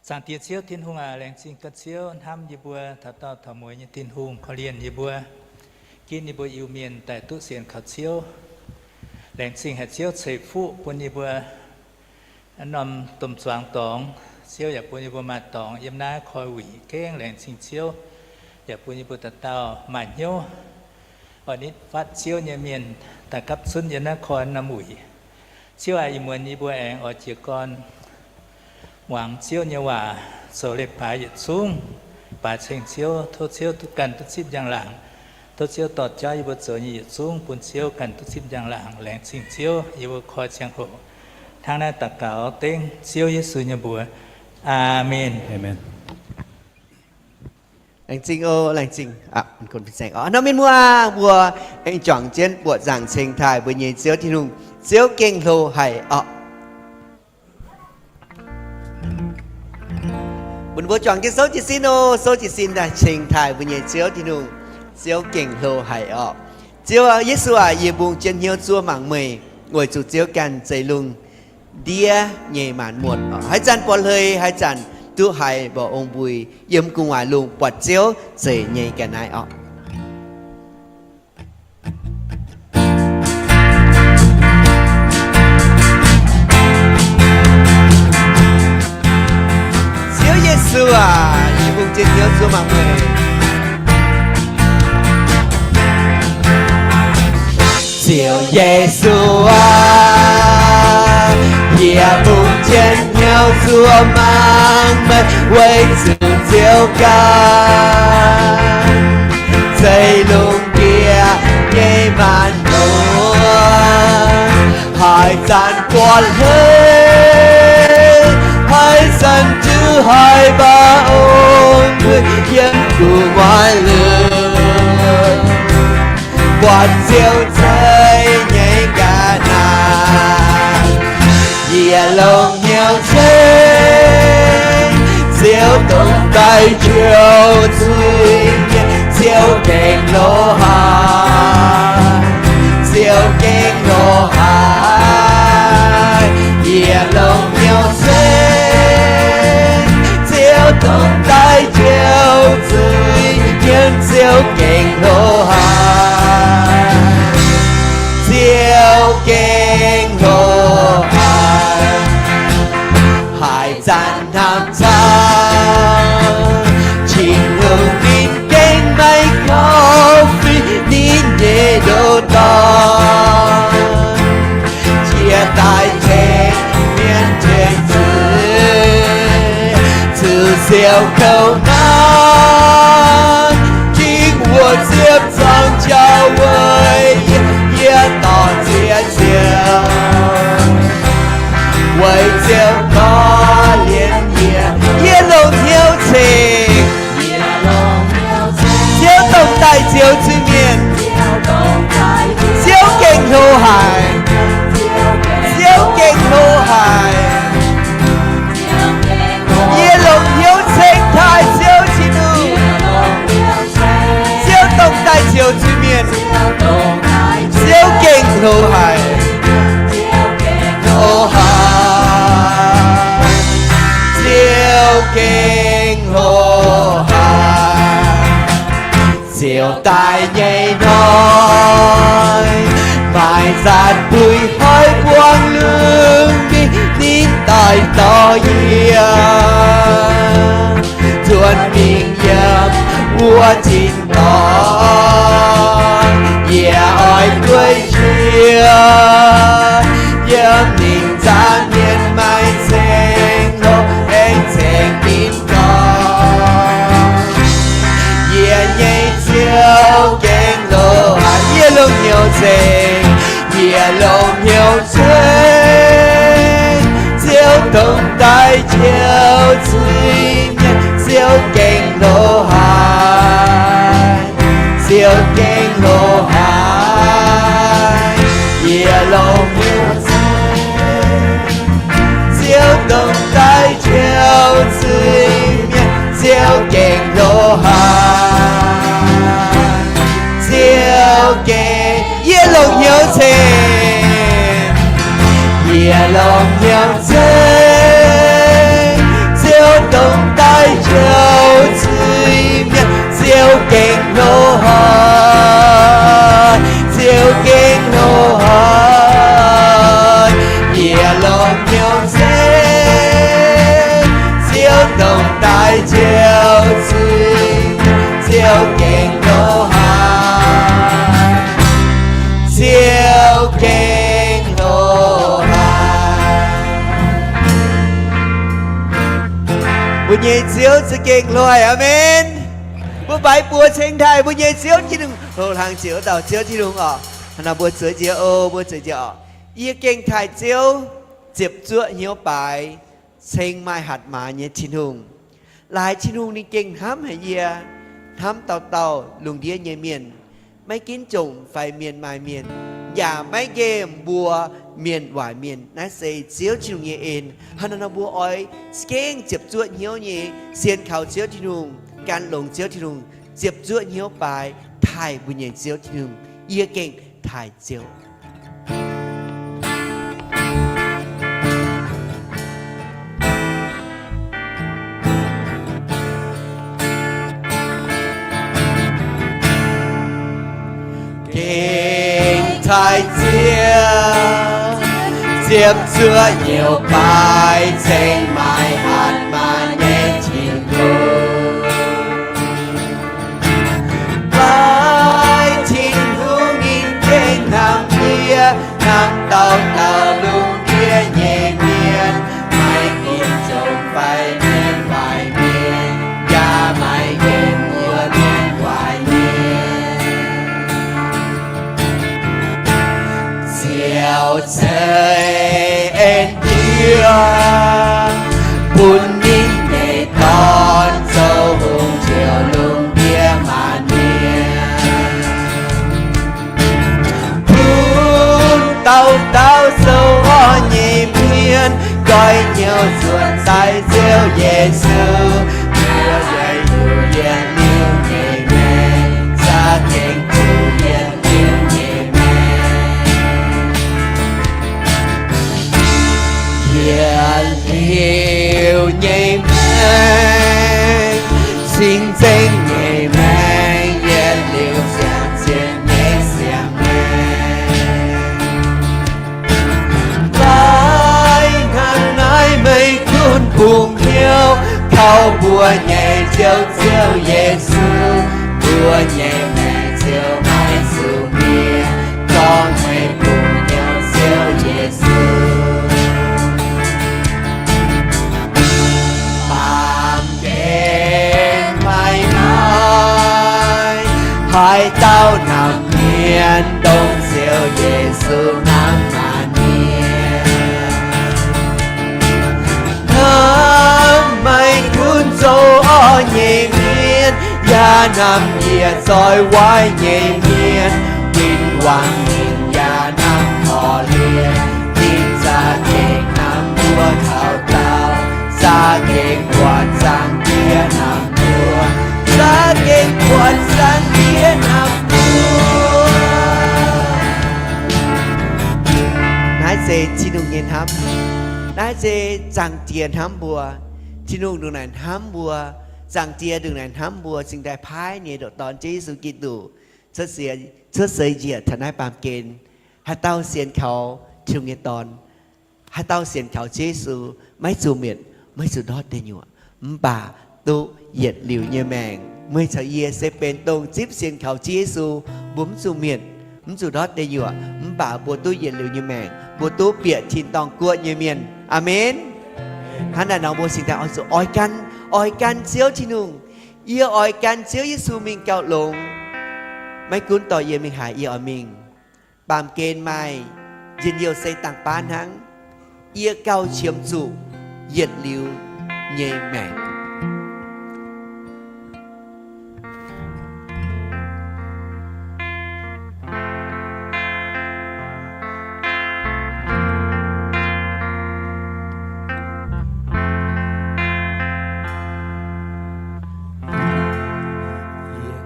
Zaangc Diex Ziouv Tin-Hungh aac, laengz zingh ganh Ziouv hnamv yie mbuo taux dauh taux mueiz nyei Tin-Hungh, korv-lienh yie mbuo, ginv yie mbuo Iu-Mienh daaih duqv sienx kaux Ziouv. Laengz zingh haic Ziouv ceix fuqv bun yie mbuo norm domh zuangx dorngx. Ziouv yaac bun yie mbuo maaih dorngx yiem naaiv koi wuic gengh laengz zingh Ziouv, yaac bun yie mbuo dauh dauh maaih hnyouv oix nitv fatv Ziouv nyei mienh daaih gapv zunv yiem naaiv koi norm wuic. Ziouv aac, ih muonz yie mbuo aengx oix jiez gorn muangx Ziouv nyei waac, zoux leiz-baaix yietc zungv baaix ceng Ziouv. Tov Ziouv duqv ganh duqv zipv njang-laangc. Tov Ziouv dorh jauv yie mbuo zoux nyei yietc zungv bun Ziouv ganh duqv zipv njang-laangc. Laengz zingh Ziouv, yie mbuo koi ziangh hoc hnangv naaiv daux gaux dengv Ziouv Yesu nyei mbuox. Aamen. Laengz zingh oc, laengz zingh. Nor mienh muoz, mbuo aengx juangc jienv buoqc zaangc ceng taaih mbuo nyei Ziouv Tin-Hungh. Ziouv gengh hlo haic orqc. Bun mbuo juangc jienv souv jiez sin oc, souv jiez sin daaih ceng taaih mbuo nyei Ziouv Tin-Hungh. Ziouv gengh hlo haic orqc. Ziouv Yesu aac, yie mbungh jienv hnyouv zuov mangc meih, weic zuqc Ziouv ganh zeiz lungh ndiev nyei maanc muotc orqc. Haaix zanc buatc hleix, haaix zanc duqv haiz mborqv ong-mbui, yiem gu'nguaaic lungh buatc Ziouv zeiz nyei ga'naaiv orqc. Ziouv Yesu aac, yie mbungh jienv hnyouv zuov mangc meih. Ziouv Yesu aac, yie mbungh jienv hnyouv zuov mangc meih, weic zuqc Ziouv ganh zeiz lungh ndiev nyei maanc muotc. Haaix zanc buatc hleix, haaix zanc duqv haiz mborqv ong-mbui, yiem gu'nguaaic lungh buatc Ziouv zeiz nyei ga'naaiv. Yie longc hnyouv ceng, Ziouv dongh daaih njoux zuiz-mienh. Ziouv gengh hlo haic, Ziouv gengh hlo haic. Yie longc hnyouv ceng, Ziouv dongh daaih njoux zuiz-mienh. Ziouv gengh hlo haic, Ziouv gengh hlo haic. Haaix zanc hnamv camv, Tin-Hungh ninh gengh maiv korv-fih ninh nyei ndoqc dorn, jiex daaih tengx mienh tengx zuiz, zuqc siou kouv hnamv, gingx wuov ziepc zuangx jauv weic yie, yie dorh ziex ziouc weic Ziouv korv-lienh yie. Yie longc hnyouv ceng, Ziouv dongh daaih njoux zuiz-mienh. Ziouv gengh hlo haic, Ziouv gengh hlo haic. Yie longc hnyouv ceng taaih Ziouv Tin-Hungh. Ziouv dongh daaih njoux zuiz-mienh. Ziouv gengh hlo haic. Hlo haic. Ziouv gengh hlo haic. Ziouv daaih nyei hnoi, maaih nzaatc buix hoiv buangv lungh ndiev, ninh daaih dorh yie nzuonx mingh yiem wuov tin-dorngh. Yie oix dueiv njiec yiem ninh nzaangc mienh maaih ceng-hlo, aengx ceng ninh gorngv, yie nyei Ziouv gengh loz-hnoi. Yie longc hnyouv ceng, yie longc hnyouv ceng Ziouv dongh daaih jouv zuiz-mienh. Ziouv gengh loz-hnoi, Ziouv gengh loz-hnoi. Yie longc hnyouv ceng Ziouv dongh daaih jouv zuiz-mienh. Ziouv gengh loz-hnoi, Ziouv gengh, yie longc hnyouv ceng, yie longc hnyouv ceng Ziouv dongh daaih jouv zuiz-mienh. Ziouv gengh loz-hnoi, Ziouv gengh loz-hnoi. Yie longc hnyouv ceng Ziouv dongh daaih jouv zuiz-mienh. Ziouv gengh loz-hnoi, Ziouv gengh loz-hnoi. Mbuo nyei Ziouv za'gengh loz-hnoi. Aamen. Mbuo baaix buoz ceng taaih mbuo nyei Ziouv Tin-Hungh. Hlo hlang ziouc dauh Ziouv Tin-Hungh oc. Hnangv naaiv mbuo zueiz njiec oc, mbuo zueiz njiec oc. Yie gengh taaih Ziouv ziepc zuoqv hnyouv baaix, ceng maaih hatc maaz nyei Tin-Hungh. Laaix Tin-Hungh ninh gengh hnamv haic yie, hnamv dauh dauh lungh ndiev nyei mienh, maiv ginv jomc fai mienh maaih mienh, yaac maiv nqemh mbuo mienh waaic mienh. Naaiv se Ziouv Tin-Hungh nyei en. Hnangv naaiv nor mbuo oix za'gengh ziepc zuoqv hnyouv nyei sienx kaux Ziouv Tin-Hungh, gan longx Ziouv Tin-Hungh, ziepc zuoqv hnyouv baaix taaih mbuo nyei Ziouv Tin-Hungh. Yie gengh taaih Ziouv. Gengh taaih Ziouv, ziepc zuoqv hnyouv baaix ceng maaih hatc maaz nyei Tin-Hungh. Baaix Tin-Hungh ninh gengh hnamv yie, hnamv dauh dauh lungh ndiev nyei mienh, maiv ginv jomc fai mienh waaic mienh, yaac maiv nqemh mbuo mienh waaic mienh. Ziouv ceix en yie, bun ninh nyei Dorn zoux hungh njoux lungh ndiev maanc mienh. Bun dauh dauh zoux orv nyei mienh goiv hnyouv nzuonx daaih Ziouv Yesu, mbuo yaac zuqc yietc liuz nyei maengc, za'gengh zuqc yietc liuz nyei maengc. Yietc liuz nyei maengc, cing-nzengc nyei maengc, yietc liuz siang-zienh nyei siang-maengc. Daaih hnangv naaiv meih gunv bungx hnyouv kaux mbuo nyei Ziouv, Ziouv Yesu, mbuo nyei maengc ziouc maiv zuqc mienh. Gorngv meih bungx hnyouv Ziouv Yesu, baamh gen maiv maaih haaix dauh hnamv mienh dongh Ziouv Yesu hnamv maanc mienh. Hnamv meih gunv zoux orv nyei mienh, yaac hnamv yie zoih waaic nyei mienh. Win-wangc ninh yaac hnamv korv-lienh, ninh za'gengh hnamv mbuo taux daauh, za'gengh buatc Zaangc Diex hnamv mbuo, za'gengh buatc Zaangc Diex hnamv mbuo. Naaiv se Tin-Hungh nyei hnamv. Naaiv se Zaangc Diex hnamv mbuo. Tin-Hungh ndongc naaic hnamv mbuo, Zaangc Diex ndongc naaic hnamv mbuo cingx daaih paaiv ninh nyei ndoqc Dorn, Ziouv Yesu Giduc, cuotv seix njiec taux naaiv baamh gen. Haaix dauh sienx kaux Tin-Hungh nyei Dorn, haaix dauh sienx kaux Ziouv Yesu, maiv zuqc mietc, maiv zuqc ndortv deic nyuoqc, mv baac duqv yietc liuz nyei maengc. Meih caux yie se benx dongh zipv sienx kaux Ziouv Yesu, mbuo mv zuqc mietc, mv zuqc ndortv deic nyuoqc, mv baac mbuo duqv yietc liuz nyei maengc, mbuo duqv bieqc tin-dorngh guoqv nyei mienh. Aamen. Hnangv naaic nor mbuo cingx daaih oix zuqc oix gan, oix gan Ziouv Tin-Hungh. Yie oix gan Ziouv Yesu mingh gauh longx. Maiv gunv dorh yie mingh haaix, yie oix mingh. Baamh gen maaih njien-youh se dangh baav hnangv. Yie gauh qiemx zuqc yietc liuz nyei maengc.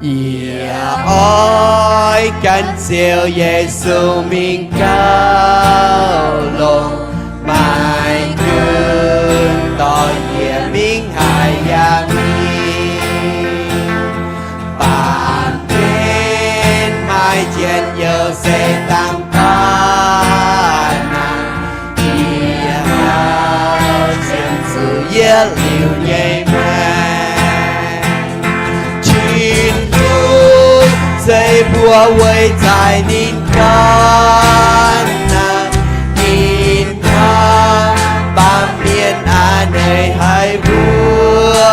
Yie oix gan Ziouv Yesu mingh gauh longx, maiv gunv dorh yie mingh haaix yaac mingh. Baamh gen maaih njien-youh se dangh baav hnangv. Yie gauh qiemx zuqc yietc liuz nyei maengc. Tin-Hungh zeiz mbuo weic zaaix ninh gan naaic, ninh hnamv baamh mienh a'hneiv haic mbuo.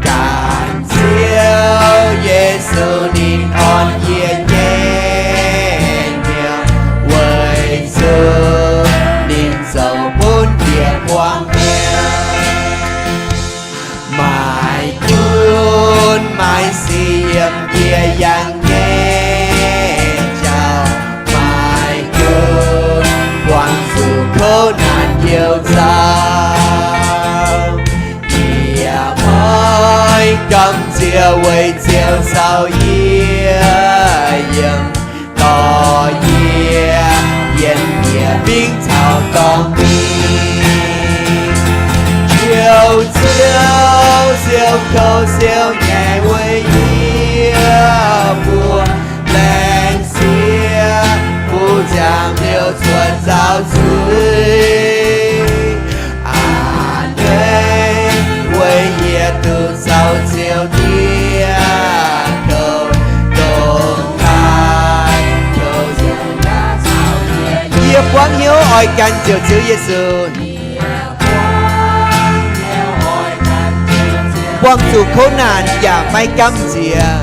Ganh Ziouv Yesu ninh orn yie nyei hnyouv, weic zuqc ninh zoux bun yie buangh hnyouv. Maiv gunv maaih sic yiem yie yangh nyei jauv, maiv gunv buangh zuqc kouv naanc youh nzauh, yie maiv gamh nziex weic Ziouv caux yie yiem, dorh yie yietc nyieqc mingh caux dorngx mingh. Ziouv, Ziouv, siou kouv siou nyeic weic yie mbuo, laengz siev mbuo ziangh liuz cuotv nzauh zuiz. A'hneiv weic yie duqv caux Ziouv ndiev kouv, ndongc naaiv kouv Ziouv caux yie. Yie buangv hnyouv oix gan Ziouv, Ziouv Yesu. Buangh zuqc kouv naanc yaac maiv gamh nziex.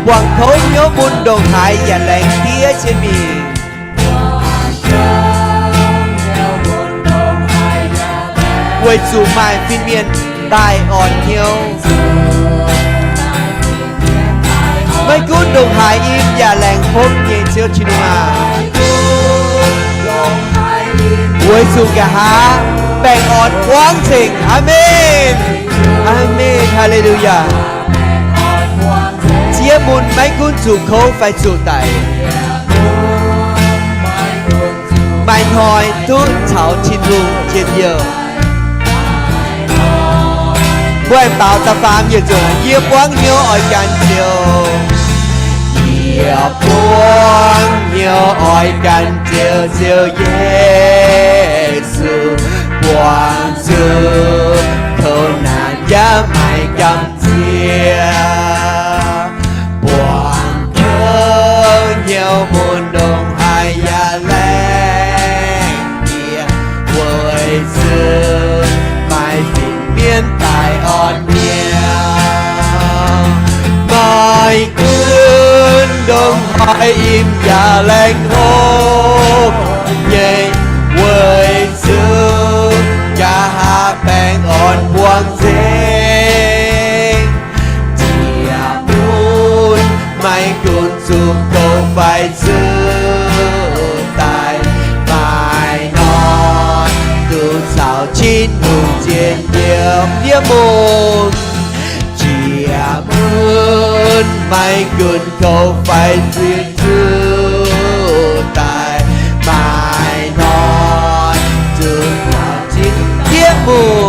Buangh kouv hnyouv mun ndongc haaix yaac laengz diev jienv mingh. Weic zuqc maaih fin-mienh daaih orn hnyouv. Maiv gunv ndongc haaix im yaac laengz hopv nyei Ziouv Tin-Hungh aac, weic zuqc nqa'haav baengh orn buangv nzengc. Aamen. Aamen. Haa^le^lu^yaa. Ziex mun maiv gunv zuqc kouv fai zuqc daic, maaih hnoi duqv caux Tin-Hungh njien-youh. Mbuo aengx baaux da'faam yiemc nzunc, yie buangv hnyouv oix gan Ziouv. Yie buangv hnyouv oix gan Ziouv, Ziouv Yesu, buangh zuqc kouv naanc yaac maiv gamh nziex. Buangh kouv hnyouv mun ndongc haaix yaac laengz diev, weic zuqc maaih fin-mienh daaih orn hnyouv. Maiv gunv ndongc haaix im yaac laengz hopv nyei, weic zuqc nqa'haav baengh orn buangv nzengc. Njiec mun maiv gunv zuqc kouv fai zuqc daic, maaih hnoi duqv caux Tin-Hungh njien-youh. Yie mun njiec mun maiv gunv kouv fai zuqc daic, maaih hnoi duqv caux Tin-Hungh. Yie mun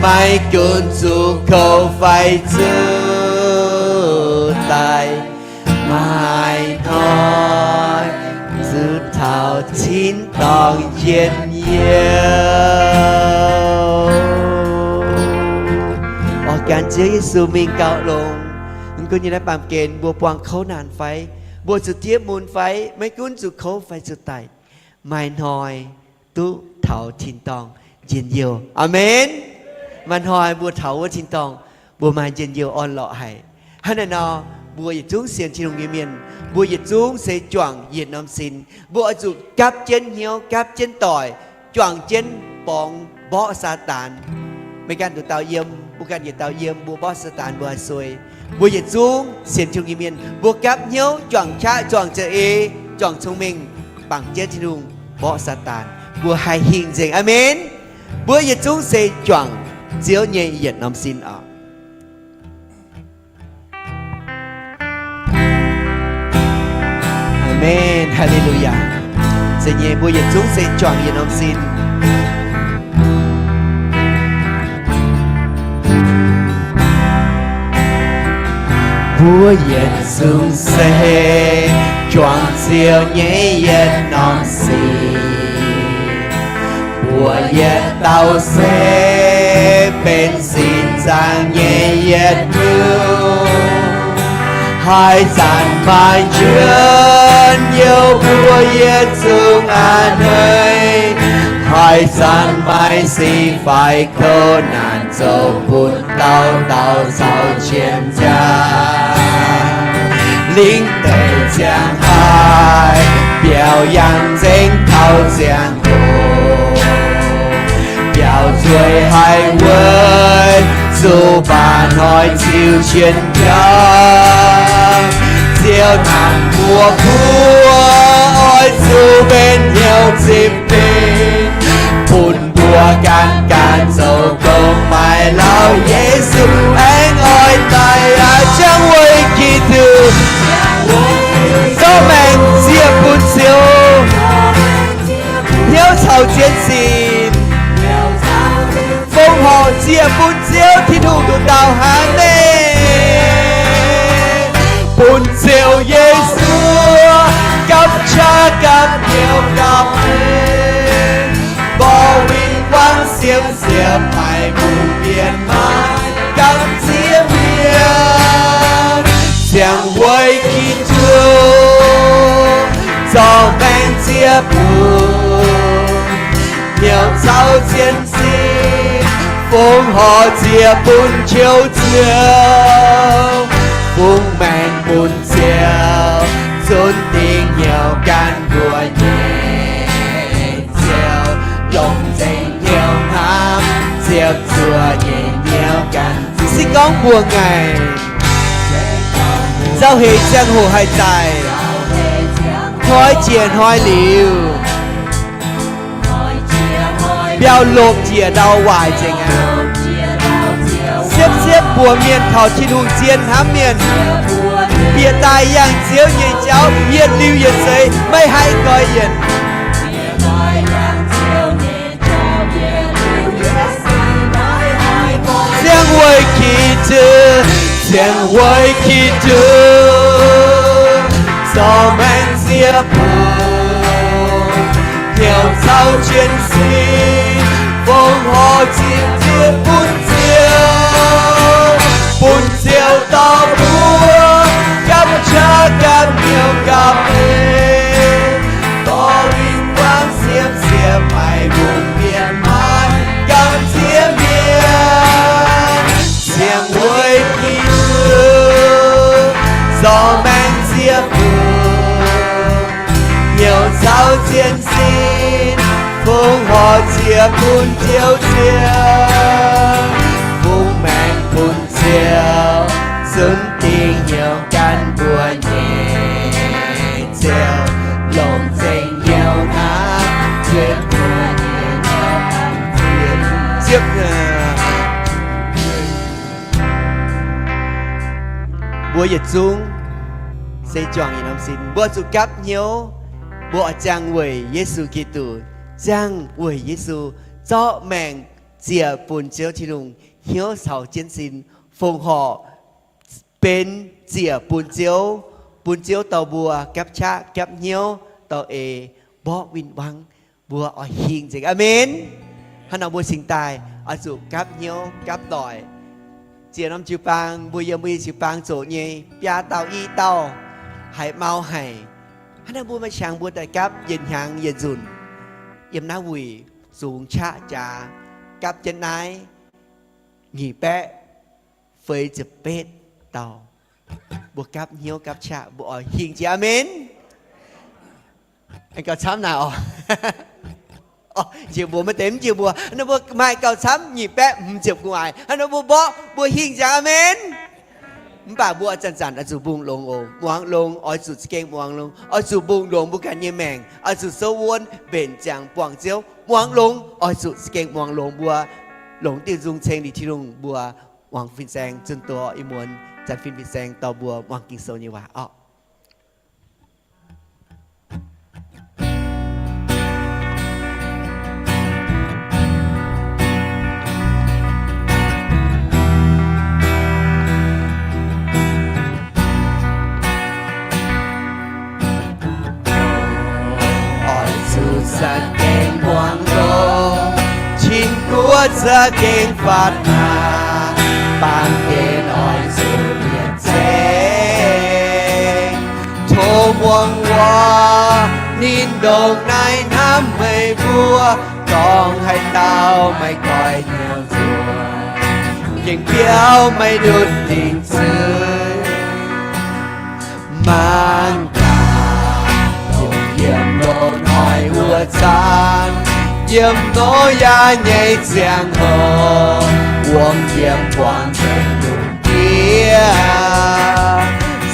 Maiv gunv zuqc kouv fai zuqc daic, maaih hnoi zuqc taux tin-dorngh njien-youh. Oix gan Ziouv Yesu mingh gauh longx. Mv gunv yiem naaiv baamh gen mbuo buangh kouv naanc fai, mbuo zuqc diev mun fai, maiv gunv zuqc kouv fai zuqc daic, maaih hnoi duqv taux tin-dorngh njien-youh. Aamen. Maaih hnoi mbuo taux wuov tin-dorngh, mbuo maaih njien-youh orn-lorqc haic. Hnangv naaiv nor, mbuo yietc zungv sienx Tin-Hungh nyei mienh, mbuo yietc zungv se juangc yietc norm sin. Mbuo oix zuqc gapv jienv hnyouv, gapv jienv doic, juangc jienv borngz mborqv Saadaan. Maiv ganh nduqc dauh yiem, mbuo ganh yietc dauh yiem, mbuo mborqv Saadaan mbuo haih suei. Mbuo yietc zungv sienx Tin-Hungh nyei mienh, mbuo gapv hnyouv juangc qaqv, juangc za'eix, juangc cong-mengh, bangc jienv Tin-Hungh mborqv Saadaan, mbuo haih hingh nzengc. Aamen. Mbuo yietc zungv se juangc Ziouv nyei yietc norm sin oc. Aamen. Haa^le^lu^yaa. Zeiz nyei, mbuo yietc zungv se juangc yietc norm sin. Mbuo yietc zungv se juangc Ziouv nyei yietc norm sin. Mbuo yietc dauh se benx sin zaangc nyei yietc nyungc. Haaix zanc maaih njien-youh mbuo yietc zungv a'hneiv. Haaix zanc maaih sic fai kouv naanc zoux bun dauh dauh caux jienv jaax. Lingv deix ziangh haih biaux yangh nzengc taux ziangh hoc. Biaux nzueic haic weic zuqc baac hnoi ziux jienv jaax. Ziouv naaic mbuo kuv oix zuqc benx hnyouv zipv fingx, bun mbuo gan gan zoux gong maaih Laauc Yesu aengx oix daic aqv. Ziangh weic Giduc, zorqv maengc ziec bun Ziouv, hnyouv caux zien sin, fongc horc ziec bun Ziouv Tin-Hungh nduqc dauh hnangv naaiv. Bun Ziouv Yesu gapv qaqv gapv hnyouv gapv haic, mborqv win-wangv siepv-siepv maaih mbuo mienh maaiz gamh nziex mienh. Ziangh weic Giduc, zorqv maengc ziec bun, hnyouv caux zien sin, fongc horc ziec bun Ziouv Ziouv, fungx maengc bun Ziouv, zunv dingc hnyouv gan mbuo nyei Ziouv, longc nzengc hnyouv hnamv, ziepc zuoqc nyei hnyouv gan. Se gorngv mbuo ngaih nzauh heix ziangh hoc haih daic, hnoi jiex hnoi liuz, biaux lomc njiec ndau waaic nzengc aqv. Siepv-siepv mbuox mienh taux Tin-Hungh zien hnamv mienh, bieqc daaih yangh Ziouv nyei jauv yietc liuz yietc seix, maiv haih goix yienc. Ziangh weic Giduc, ziangh weic Giduc, zorqv maengc ziec bun, hnyouv caux zien sin, fongc horc ziec bun Ziouv, bun Ziouv dorh mbuo gapv qaqv gapv hnyouv gapv haic, dorh win-wangv siepv-siepv maaih mbuo mienh maaiz gamh nziex mienh. Ziangh weic Giduc, zorqv maengc ziec bun, hnyouv caux zien sin, fongc horc ziec bun Ziouv Ziouv, fungx maengc bun Ziouv, zunv dingc hnyouv gan mbuo nyei Ziouv, longc nzengc hnyouv hnamv, ziepc zuoqc nyei hnyouv gan Ziouv. Mbuo yietc zungv se juangc yietc norm sin, mbuo zuqc gapv hnyouv, mbuo oix ziangh weic Yesu Giduc, ziangh weic Yesu zorqv maengc ziec bun Ziouv Tin-Hungh, hnyouv caux jienv sin, fongc horc benx ziec bun Ziouv, bun Ziouv dorh mbuo gapv qaqv gapv hnyouv dorh eix mborqv win-wangv, mbuo oix hingh nzengc. Aamen. Hnangv nor mbuo cingx daaih oix zuqc gapv hnyouv gapv doic. Ziec norm jiu-baang, mbuo yiem mbuo nyei jiu-baang zoqc nyei biaa dauh i dauh haiz mau haic. Hnangv naaiv mbuo maaih qangx mbuo daaih gapv yietc hnyangx yietc nzunc, yiem naaiv wuic zungx qaqv jaax, gapv jienv naaiv nyic baeqv feix ziepc betv dauh. Mbuo gapv hnyouv gapv qaqv, mbuo oix hingh jiex. Aamen. Gauh camv naaic oc. Jiex mbuo maiv deix mv jiex mbuo, hnangv nor mbuo maaih gauh camv nyic baeqv hmz ziepc gu'nguaaic. Hnangv nor mbuo mborqv mbuo hingh jiex. Aamen. Mv baac mbuo zanc-zanc oix zuqc mbungh longx oc. Muangx longx, oix zuqc za'gengh muangx longx. Oix zuqc mbungh longx mbuo ganh nyei maengc, oix zuqc souv wuonv mbenc ziangx buangh Ziouv. Muangx longx, oix zuqc za'gengh muangx longx. Mbuo longc diuh nzung ceng liuz Tin-Hungh, mbuo muangx fin-saeng zunh doz. Ih muonz zanc fin fin-saeng dorh mbuo muangx Ging-Sou nyei waac oc. Oix zuqc za'gengh muangx longx, cin-guoqv za'gengh fatv hnaangx, baamh gen oix zuqc yietc zengc. Tov muangx wuov ninh ndongc naaiv hnamv meih mbuo, dorngc haaix dauh maiv goix hnyouv nzuonx, gengh biauv maiv ndutv dingc zuiz. Maanc gaax dongh yiem loz-hnoi wuov zanc, yiem Noyaa nyei ziangh hoc, wuom yiem buangh nzengc lungh ndiev.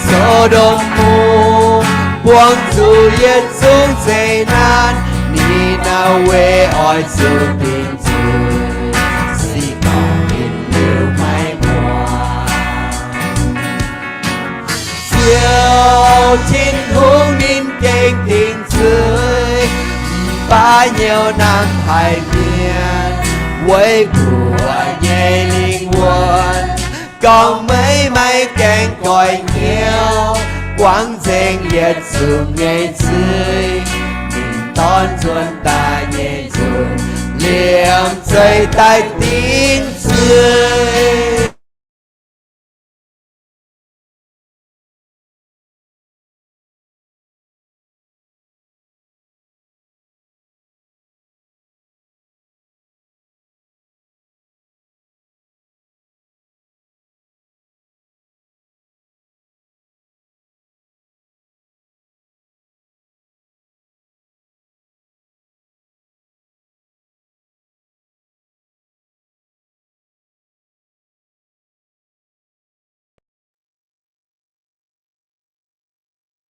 So^ndom Mungv buangh zuqc yietc zungv zeqc naanc, Ni^naa^we oix zuqc dingc zuiz, se gorngv ninh liuz maiv muangx. Ziouv Tin-Hungh ninh gengh dingc zuiz, mv baac hnyouv namx haic mienh, weic guoqv nyei lingh wuonh gorngv meih maiv gaengh goix hnyouv, guangc nzengc yietc zungv nyei zuiz. Ninh dorn nzuonx daaih nyei nzunc, liemh zeih daaih dingc zuiz.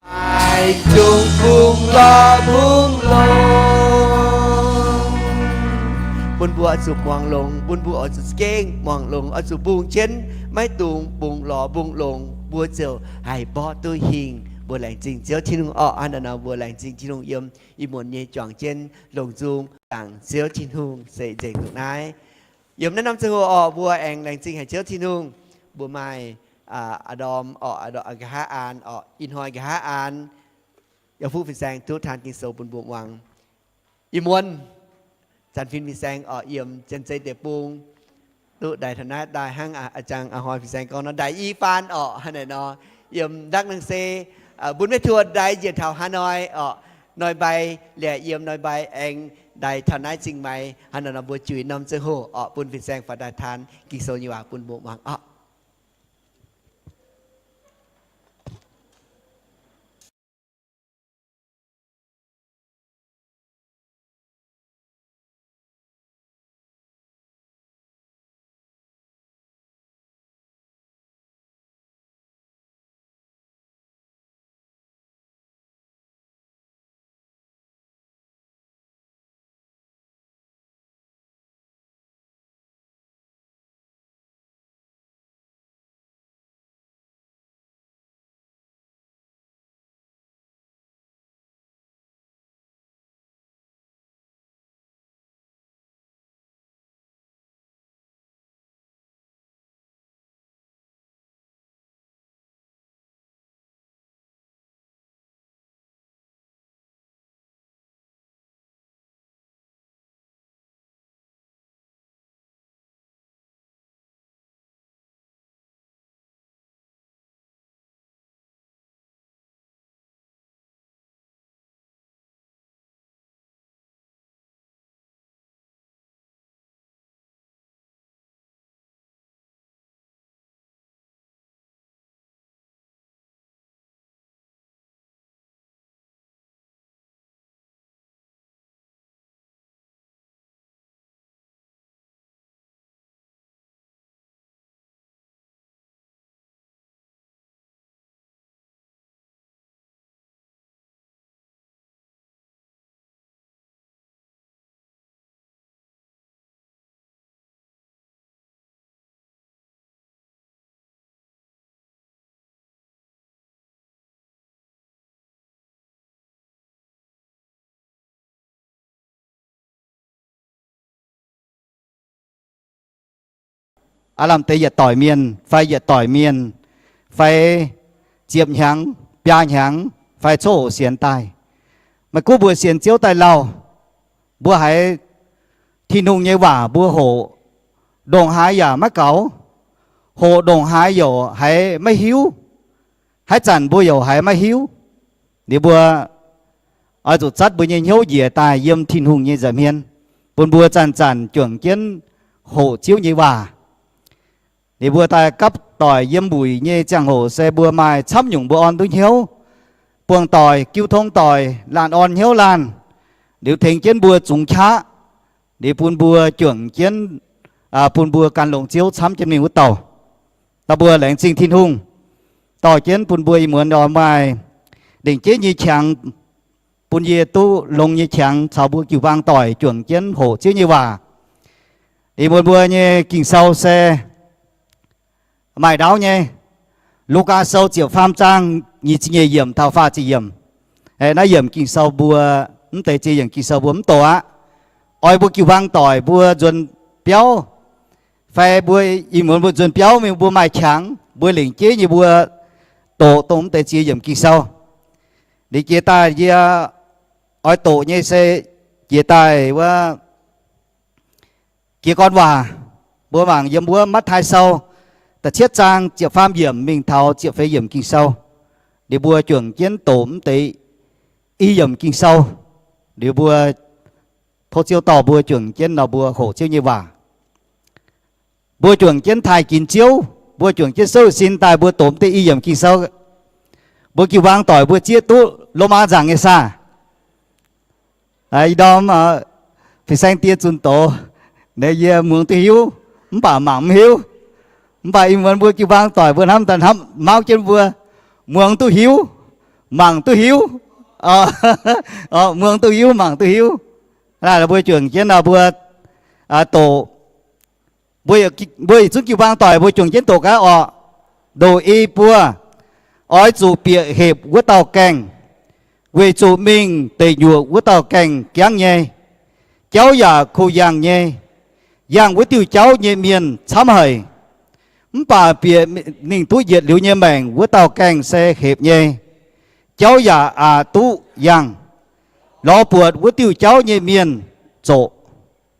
Maaih dungx bungx lorz bungx longx. Bun mbuo oix zuqc muangx longx, bun mbuo oix zuqc za'gengh muangx longx, oix zuqc mbungh jienv, maiv dungx bungx lorz bungx longx, mbuo ziouc haih mborqv duqv hingh. Mbuo laengz zingh Ziouv Tin-Hungh orqc. Hnangv naaiv nor mbuo laengz zingh Tin-Hungh yiem ih muonz nyei juangc jienv longc nzung zaangc Ziouv Tin-Hungh se nzengc ndongc naaiv. Yiem naaiv norm ziangh hoc orqc, mbuo aengx laengz zingh haic Ziouv Tin-Hungh. Mbuo maaih aa ndorm orqc, aa ndorm nqa'haav aanh orqc, ih hnoi nqa'haav aanh, yaac fuqv fin-saeng duqv taan Ging-Sou bun mbuo muangx. Ih muonz zanc fin fin-saeng orqc, yiem Janx-Zei Deic-Bung, duqv ndaix taux naaiv daaih hnangv a'jangc a'hnoi fin-saeng gorngv nor, ndaix i faan orqc. Hnangv naaic nor, yiem Ndakv Nang se bun maiv tuo ndaix njiec taux Hà Nội orqc, Nội Bài, liuz yiem Nội Bài aengx ndaix taux naaiv Zingh Maix. Hnangv naaic nor mbuo juix norm ziangh hoc orqc, bun fin-saeng faaux daaih taan Ging-Sou nyei waac bun mbuo muangx orqc. aav lamh deix yietc doic mienh fai yietc doic mienh fai ziepc hnyangx, biaa hnyangx fai coqv hoqc sienx daaih. Maiv gunv mbuo sienx Ziouv daaih lauh, mbuo haiz Tin-Hungh nyei waac mbuo hoqc ndongc haaix yaac maiv gaux, hoqc ndongc haaix youc haiz maiv hiuv, haaix zanc mbuo youc haiz maiv hiuv. Liuz mbuo oix zuqc zatv mbuo nyei hnyouv njiec daaih yiem Tin-Hungh nyei nza'hmien, bun mbuo zanc-zanc juangc jienv hoqc Ziouv nyei waac. Liuz mbuo daaih gapv doic yiem wuic nyei ziangh hoc se mbuo maaih camv nyungc mbuo orn duqv hnyouv, buangh doic, jiu tong doic, laanh orn hnyouv laanh, liuz tengx jienv mbuo zungx qaqv, liuz bun mbuo juangc jienv, bun mbuo gan longx Ziouv camv jienv mingh wuov dauh. Dauh mbuo laengz zingh Tin-Hungh dorh jienv bun mbuo ih muonz oix maaih lengc jeiv nyei qangx, bun yie duqv longx nyei qangx caux mbuo jiu-baang doic juangc jienv hoqc Ziouv nyei waac. Ih muonz mbuo nyei Ging-Sou se maaih ndaauv nyei, Lugaa Sou ziepc faam zaang nyic ziepc nyeic yiemc taux faah ziepc yiemc. Naaiv yiemc Ging-Sou mbuo, mv deix ziex yiemc Ging-Sou mbuo mv doqc aqv. Oix mbuo jiu-baang doic mbuo nzuonx biauv, fai mbuo ih muonz mbuo nzuonx biauv mingh mbuo maaih qangx, mbuo lengc jeiv nyei mbuo doqc dongh mv deix ziex yiemc Ging-Sou. Liuz jiex daaih yie oix doqc nyei se jiex daaih wuov jiez gorn waac, mbuo mangc yiem wuov Matv^taai Sou da'cietv zaang ziepc faam yiemc mingh taux ziepc feix yiemc Ging-Sou. Liuz mbuo juangc jienv doqc mv deix i yiemc Ging-Sou. Liuz mbuo tov Ziouv dorh mbuo juangc jienv nor mbuo hoqc Ziouv nyei waac. Mbuo juangc jienv taaih ginx Ziouv, mbuo juangc jienv souv sin daaih mbuo doqc mv deix i yiemc Ging-Sou. Mbuo jiu-baang doic mbuo zieqv duqv Lomaa nzaangc nyei saah? Ih ndorm Fin-Saeng Die zunh doz, naaiv yie muangx duqv hiuv, mv baac mangc mv hiuv. Mv baac ih muonz mbuo jiu-baang doic mbuo hnamv daaih hnamv mauv jienv mbuo muangx duqv hiuv, mangc duqv hiuv. Muangx duqv hiuv, mangc duqv hiuv. Naaiv mbuo juangc jienv nor mbuo doqc, mbuo yietc zungv jiu-baang doic mbuo juangc jienv doqc gaax orqc. Ndoqc i buo, oix zuqc bieqc hepc wuov dauh gaengh, weic zuqc mingh deic nyuoqc wuov dauh gaengh jangv nyei. Jauv yaac kuh yangh nyei, yangh wuov diuh jauv nyei mienh camv haic. Mv baac bieqc ninh duqv yietc liuz nyei maengc wuov dauh gaengh se hepc nyei. Jauv yaac aqc duqv yangh. Lorz buatc wuov diuh jauv nyei mienh zoqc.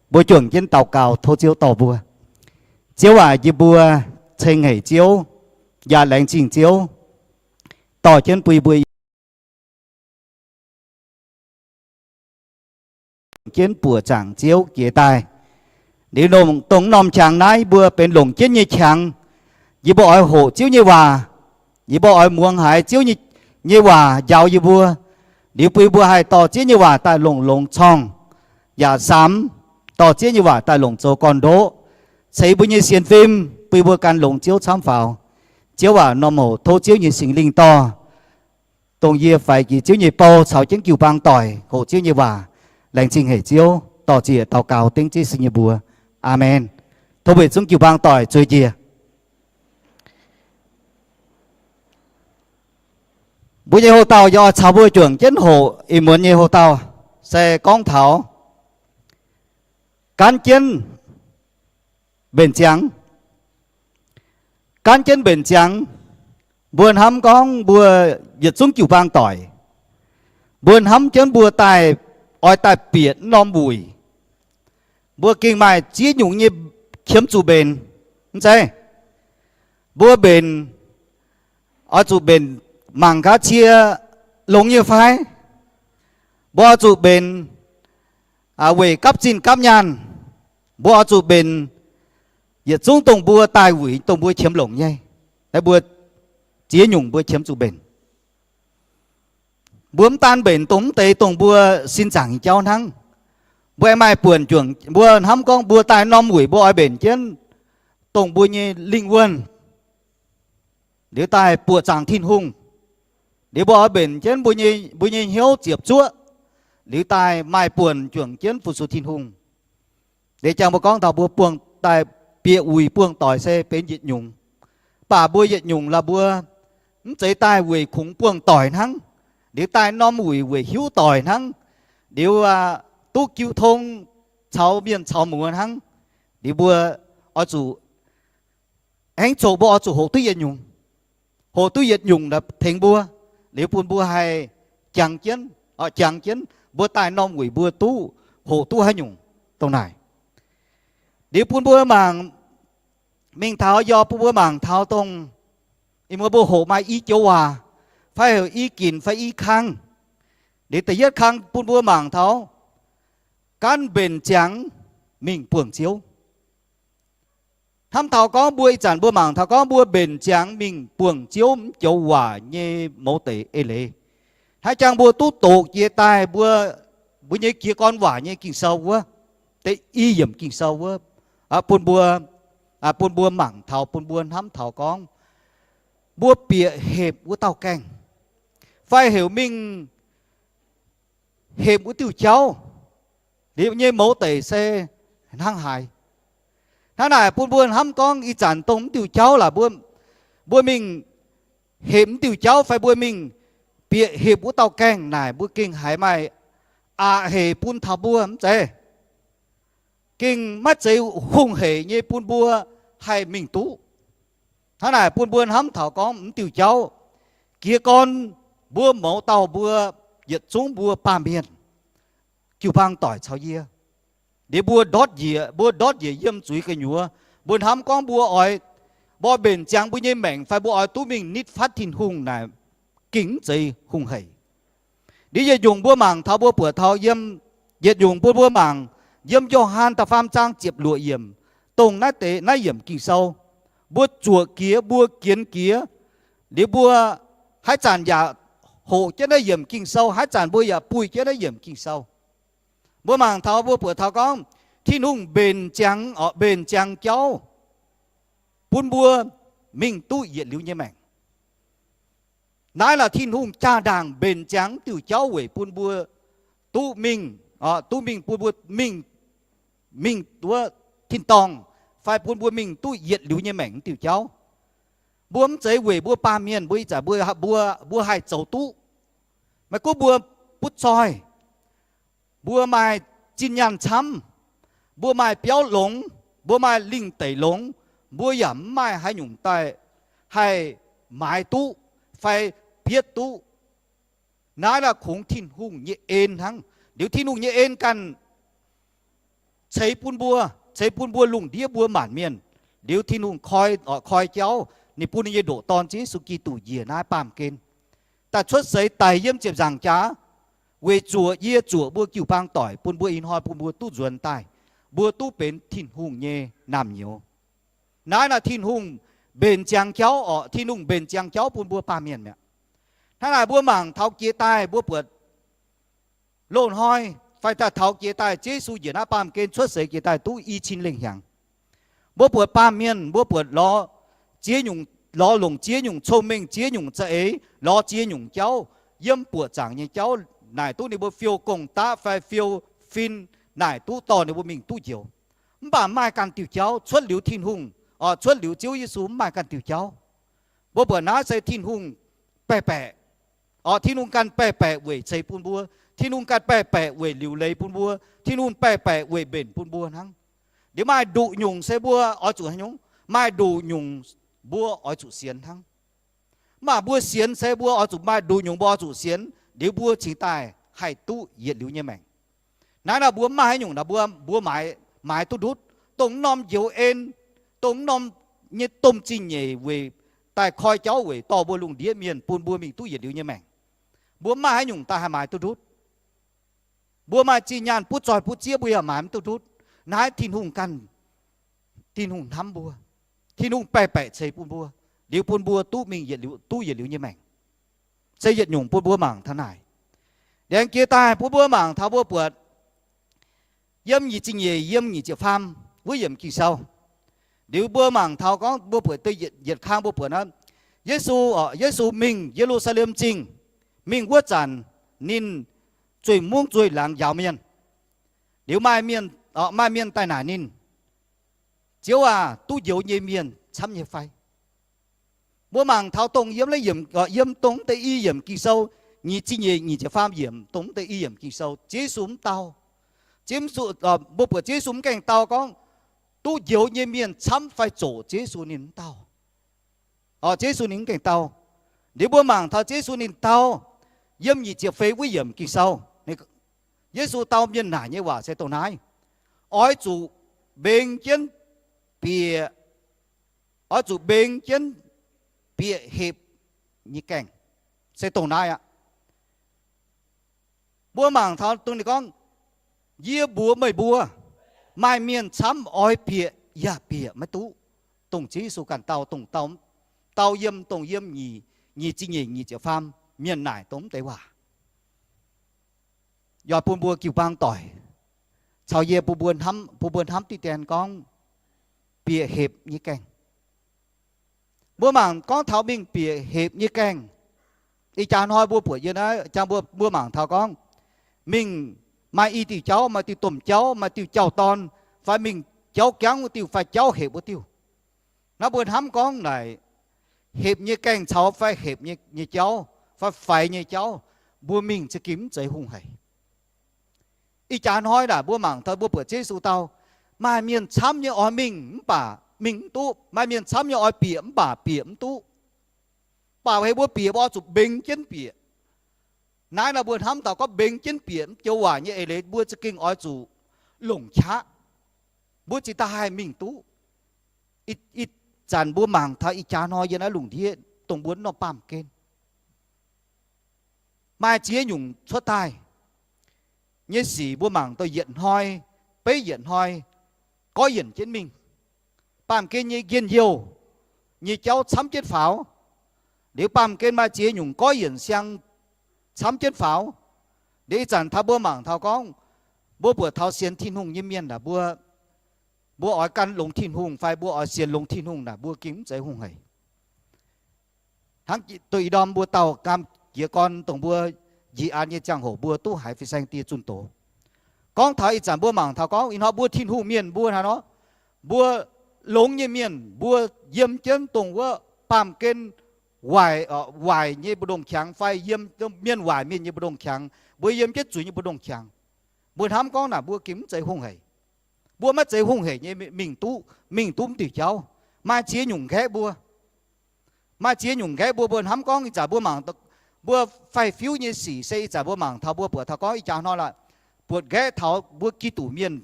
Mbuo juangc jienv daux gaux tov Ziouv dorh mbuo. Ziouv aac, yie mbuo ceng haic Ziouv, yaac laengz zingh Ziouv dorh jienv bun yie mbuo jienv buoqc zaangc Ziouv jiex daaih. Liuz longc dongh norm qangx naaiv mbuo benx longc jienv nyei qangx. Yie mbuo oix hoqc Ziouv nyei waac. Yie mbuo oix muangx haiz Ziouv nyei waac njaaux yie mbuo. Liuz bun yie mbuo haih dorh Ziouv nyei waac daaih longx-longx corngh yaac samx, dorh Ziouv nyei waac daaih longc zoux gorn-ndoqv ceix mbuo nyei sienx fim, bun yie mbuo gan longx Ziouv camv faaux. Ziouv aac, norm hoc tov Ziouv nyei Singx Lingh dorh dongh yie faix jiex Ziouv nyei bou caux jienv jiu-baang doic hoqc Ziouv nyei waac. Laengz zingh haic Ziouv, dorh ziec daux gaux dengv Ziouv Yesu nyei mbuox. Aamen. Tov mbuo yietc zungv jiu-baang doic zueiz njiec. Mbuo nyei houx-dauh yaac oix caux mbuo juangc jienv hoqc ih muonz nyei houx-dauh se gorngv taux gaanv jienv mbenc ziangx. Gaanv jienv mbenc ziangx, mbuo hnamv gorngv mbuo yietc zungv jiu-baang doic, mbuo hnamv jienv mbuo daaih oix daaih bieqc norm wuic, mbuo gengh maaih ziex nyungc nyei qiemx zuqc mbenc, mv zeiz? Mbuo mbenc, oix zuqc mbenc mangc gaax cie longx nyei fai? Mbuo oix zuqc mbenc weic gapv zinh gapv nyaanh. Mbuo oix zuqc mbenc yietc zungv dongh mbuo daaih wuic dongh mbuo qiemx longc nyei. Naaiv mbuo ziex nyungc mbuo qiemx zuqc mbenc. Mbuo mv daan mbenc dongh mv deix dongh mbuo sin zaangc nyei jauv hnangv. Mbuo aengx maaih buonc juangc mbuo hnamv gorngv mbuo daaih norm wuic mbuo oix mbenc jienv dongh mbuo nyei lingh wuonh, liuz daaih buoqc zaangc Tin-Hungh. Liuz mbuo oix mbenc jienv mbuo nyei hnyouv ziepc zuoqv, liuz daaih maaih buonc juangc jienv fu-sux Tin-Hungh. Liuz jangx mbuo gorngv taux mbuo buangh daaih bieqc wuic buangh doic se benx yietc nyungc. Mv baac mbuo yietc nyungc la'buo mv zeiz daaih weic kungx buangh doic hnangv. Liuz daaih norm wuic weic hiuv doic hnangv. Liuz duqv jiu tong caux mienh caux muoz hnangv. Liuz mbuo oix zuqc Aengx zoqc mbuo oix zuqc hoqc duqv yietc nyungc. Hoqc duqv yietc nyungc tengx mbuo, liuz bun mbuo haih jangx jienv, jangx jienv mbuo daaih norm wuic mbuo duqv hoqc duqv haaix nyungc dongh naaic. Liuz bun mbuo mangc mingh taux, yie bun mbuo mangc taux dongh ih muoz mbuo hoqc maaih i joux waac, fai heuc i ginc fai i kang. Liuz da'yietv kang bun mbuo mangc taux gaanv mbenc ziangx mingh buangh Ziouv. Hnamv taux gorngv mbuo ih zanc mbuo mangc taux gorngv mbuo mbenc ziangx mingh buangh Ziouv mv joux waac nyei mouz deic eix leiz, hnangv jangx mbuo duqv doqc jiex daaih mbuo, mbuo nyei jiez gorn waac nyei Ging-Sou wuov, da'yietv yiemc Ging-Sou wuov, bun mbuo, bun mbuo mangc taux, bun mbuo hnamv taux gorngv mbuo bieqc hepc wuov dauh gaengh, fai heuc mingh hepc wuov diuh jauv, liuz nyei mouz deic se hnangv haaix. Hnangv naaic bun mbuo hnamv gorngv ih zanc dongh mv diuh jauv laaix mbuo, mbuo mingh hepc mv diuh jauv fai mbuo mingh bieqc hepc wuov dauh gaengh naaic, mbuo gengh haiz maaih aqc hec bun taux mbuo mv zeiz, gengh maiv zeiz hungh hec nyei bun mbuo haih mingh duqv. Hnangv naaic bun mbuo hnamv taux gorngv mv diuh jauv, jiez gorn mbuo mouz dauh mbuo yietc zungv mbuo baamh mienh, jiu-baang doic caux yie, liuz mbuo ndortv njiec, mbuo ndortv njiec yiem zuiz gu'nyuoz, mbuo hnamv gorngv mbuo oix, mbuo mbenc ziangx mbuo nyei maengc fai mbuo oix duqv mingh nitv fatv Tin-Hungh naaic, gengh mv zeiz hungh hec. Liuz yietc nyungc mbuo mangc taux, mbuo buatc taux yiem, yietc nyungc bun mbuo mangc yiem Yo^han da'faam zaang ziepc luoqc yiemc, dongh naaiv deix naaiv yiemc Ging-Sou, mbuo zuoqc jiex, mbuo jienx jiex, liuz mbuo haaix zanc yaac hoqc jienv naaiv yiemc Ging-Sou, haaix zanc mbuo yaac buih jienv naaiv yiemc Ging-Sou. Mbuo mangc taux, mbuo buatc taux gorngv Tin-Hungh mbenc ziangx, mbenc ziangx jauv bun mbuo mingh duqv yietc liuz nyei maengc. Naaiv laaix Tin-Hungh jaa-ndaangc mbenc ziangx diuh jauv weic bun mbuo duqv mingh, duqv mingh bun mbuo mingh, mingh wuov tin-dorngh, fai bun mbuo mingh duqv yietc liuz nyei maengc diuh jauv. Mbuo mv zeiz weic mbuo baamh mienh mbuo ih zanc mbuo, mbuo haih zoux duqv. Maiv gunv mbuo butv zoih, mbuo maaih zinh nyaanh camv, mbuo maaih biauv longx, mbuo maaih lingh deic longx, mbuo yaac mv maaih haaix nyungc daaih haih maaiz duqv fai bietv duqv. Naaiv laaix kungx Tin-Hungh nyei en hnangv. Liuz Tin-Hungh nyei en ganh ceix bun mbuo, ceix bun mbuo lungh ndiev mbuo maanc mienh. Liuz Tin-Hungh koi, koi jauv, ninh bun ninh nyei ndoqc Dorn, Ziouv Yesu Giduc, njiec naaiv baamh gen daaih cuotv seix daic yiem ziepc nzaangc jaax, weic zuoqc yie, zuoqc mbuo jiu-baang doic, bun mbuo ih hnoi bun mbuo duqv nzuonx daaih, mbuo duqv benx Tin-Hungh nyei naamh nyouz. Naaiv laaix Tin-Hungh mbenc ziangx jauv orqc, Tin-Hungh mbenc ziangx jauv bun mbuo baamh mienh mi'aqv. Hnangv naaic mbuo mangc taux jiex daaih mbuo buatc loz-hnoi fai daaih taux jiex daaih Ziouv Yesu njiec naaiv baamh gen cuotv seix jiex daaih duqv i cin lengh hnyangx. Mbuo buatc baamh mienh, mbuo buatc lorz ziex nyungc, lorz longc ziex nyungc cong-mengh, ziex nyungc za'eix, lorz ziex nyungc jauv yiem buoqc zaangc nyei jauv naaic duqv ninh mbuo fiou gong-daqv fai fiou fin naaic duqv dorh ninh mbuo mingh duqv njoux. Mv baac maaih ganh diuh jauv cuotv liuz Tin-Hungh, orqc, cuotv liuz Ziouv Yesu mv maaih ganh diuh jauv. Mbuo buatc naaiv se Tin-Hungh baeqc baeqc, orqc, Tin-Hungh ganh baeqc baeqc weic ceix bun mbuo. Tin-Hungh ganh baeqc baeqc weic liuc leiz bun mbuo. Tin-Hungh baeqc baeqc weic mbenc bun mbuo hnangv. Liuz maaih nduqc nyungc se mbuo oix zuqc haaix nyungc? Maaih nduqc nyungc mbuo oix zuqc sienx hnangv. Mv baac mbuo sienx se mbuo oix zuqc maaih nduqc nyungc mbuo oix zuqc sienx, liuz mbuo cingx daaih haih duqv yietc liuz nyei maengc. Naaiv nor mbuo mv maaih haaix nyungc nor mbuo, mbuo maaiz, maaiz duqv ndutv. Dongh norm njoux en, dongh norm nyei domh zingh nyeic weic daaih koi jauv weic dorh mbuo lungh ndiev mienh bun mbuo mingh duqv yietc liuz nyei maengc. Mbuo mv maaih haaix nyungc daaih haih maaiz duqv ndutv. Mbuo maaih zinh nyaanh butv zoih butv zieqv mbuo yaac maaiz mv duqv ndutv. Naaiv Tin-Hungh ganh, Tin-Hungh hnamv mbuo. Tin-Hungh baeqc baeqc ceix bun mbuo, liuz bun mbuo duqv mingh yietc liuz, duqv yietc liuz nyei maengc. Se yietc nyungc bun mbuo mangc taux naaic. Laengz jiex daaih bun mbuo mangc taux mbuo buatc yiem nyic ziepc nyeic, yiem nyic ziepc faam wuov yiemc Ging-Sou. Liuz mbuo mangc taux gorngv mbuo buatc deix yietc kang mbuo buatc naaiv, Yesu, Yesu mingh Ye^lu^saa^lem Zingh, mingh wuov zanc ninh zueih mungv zueih laangz njaaux mienh. Liuz maaih mienh, maaih mienh daaih naaic ninh, Ziouv aac, duqv njoux nyei mienh camv nyei fai? Mbuo mangc taux dongh yiem, yiem dongh deix i yiemc Ging-Sou, nyic ziepc nyeic, nyic ziepc faam yiemc, dongh deix i yiemc Ging-Sou, Ziouv Yesu mv dau. Mbuo buatc Ziouv Yesu mv gaengh dau gorngv, duqv njoux nyei mienh camv fai zoqc Ziouv Yesu ninh mv dauh. Ziouv Yesu ninh mv gaengh dau. Liuz mbuo mangc taux Ziouv Yesu ninh dau, yiem nyic ziepc feix wuov yiemc Ging-Sou, Yesu dau mienh naaic nyei waac se dongh naaiv: Oix zuqc mbengx jienv bieqc, oix zuqc mbengx jienv bieqc hepc nyei gaengh. Se dongh naaiv aqv. Mbuo mangc taux dongh ninh gorngv, Yie mbuox meih mbuo, maaih mienh camv oix bieqc yaac bieqc maiv duqv. Dongh Ziouv Yesu ganh dau, dongh dau, dau yiem, dongh yiem nyic, nyic ziepc nyeic, nyic ziepc faam, mienh naaic dongh mv deix waac. Yaac bun mbuo jiu-baang doic caux yie, bun mbuo hnamv, bun mbuo hnamv diqv dien gorngv bieqc hepc nyei gaengh. Mbuo mangc gorngv taux mingh bieqc hepc nyei gaengh. Ih jaax hnoi mbuo buatc yie naaiv jangx mbuo, mbuo mangc taux gorngv mingh maaih i diuh jauv, maaih diuh domh jauv, maaih diuh jauv-dorn, fai mingh jauv jangv wuov diuh fai jauv hepc wuov diuh. Naaiv mbuo hnamv gorngv naaic, hepc nyei gaengh caux fai hepc nyei, nyei jauv fai faix nyei jauv, mbuo mingh za'gengh mv zeiz hungh haic. Ih jaax hnoi naaic mbuo mangc taux mbuo buatc Ziouv Yesu dau, maaih mienh camv nyei oix mingh mv baac mingh mv duqv, maaih mienh camv nyei oix bieqc mv baac bieqc mv duqv. Baac hei mbuo bieqc mbuo oix zuqc mbengx jienv bieqc. Naaiv nor mbuo hnamv taux gorngv mbengx jienv bieqc mv joux waac nyei eix leiz mbuo za'gengh oix zuqc longc qaqv. Mbuo cingx daaih haih mingh duqv. Ih zanc mbuo mangc taux ih jaax hnoi yiem naaiv lungh ndiev dongh mbuo norm baamh gen maaih ziex nyungc cuotv daaih nyei sic mbuo mangc dongh yietc hnoi beiv yietc hnoi goiv yienc jienv mingh. Baamh gen nyei njien-youh nyei jauv camv jienv faaux. Liuz baamh gen maaih ziex nyungc goiv yienc siang camv jienv faaux. Liuz ih zanc taux mbuo mangc taux gorngv, mbuo buatc taux sienx Tin-Hungh nyei mienh naaic mbuo, mbuo oix gan longx Tin-Hungh fai mbuo oix sienx longx Tin-Hungh naaic mbuo gengh mv zeiz hungh haic. Hnangv duqv ih ndorm mbuo dauh gaam jiez gorn dongh mbuo njiec an nyei ziangh hoc mbuo duqv haiz fin-saeng die zunh doz. Gorngv taux ih zanc mbuo mangc taux gorngv ih hnoi mbuo Tin-Hungh mienh mbuo hnangv nor, mbuo longx nyei mienh mbuo yiem jienv dongh wuov baamh gen waaic, waaic nyei mbu'ndongx qangx fai yiem mienh waaic mienh nyei mbu'ndongx qangx, mbuo yiem jienv zuiz nyei mbu'ndongx qangx. Mbuo hnamv gorngv naaic mbuo gengh mv zeiz hungh haic. Mbuo maiv zeiz hungh haic nyei mingh duqv, mingh duqv mv diuh jauv. Maaih ziex nyungc nqaeqv mbuo. Maaih ziex nyungc nqaeqv mbuo, mbuo hnamv gorngv ih zanc mbuo mangc, mbuo faix-fiuv nyei sic se ih zanc mbuo mangc taux mbuo buatc taux gorngv ih jaax hnoi laaix buatc nqaeqv taux mbuo Giduc mienh,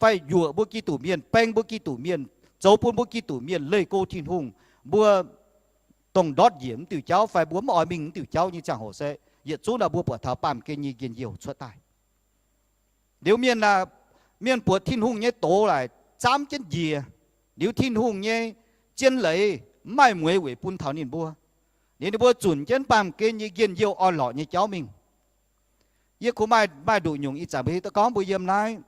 fai yuoqc mbuo Giduc mienh, baeng mbuo Giduc mienh, zoux bun mbuo Giduc mienh leih go Tin-Hungh, mbuo dongh ndortv njiec mv diuh jauv fai mbuo mv oix mingh mv diuh jauv nyei ziangh hoc se yietc zungv naaic mbuo buatc taux baamh gen nyei njien-youh cuotv daaih. Liuz mienh, mienh buatc Tin-Hungh nyei doz laaix zaamv jienv njiec, liuz Tin-Hungh nyei zien leiz mv maaih mueix weic bun taux ninh mbuo. Liuz ninh mbuo zunc jienv baamh gen nyei njien-youh orn-lorqc nyei jauv mingh. Yie kungx maaih, maaih nduqc nyungc ih zanc mbuo hiuv duqv gorngv mbuo yiem naaiv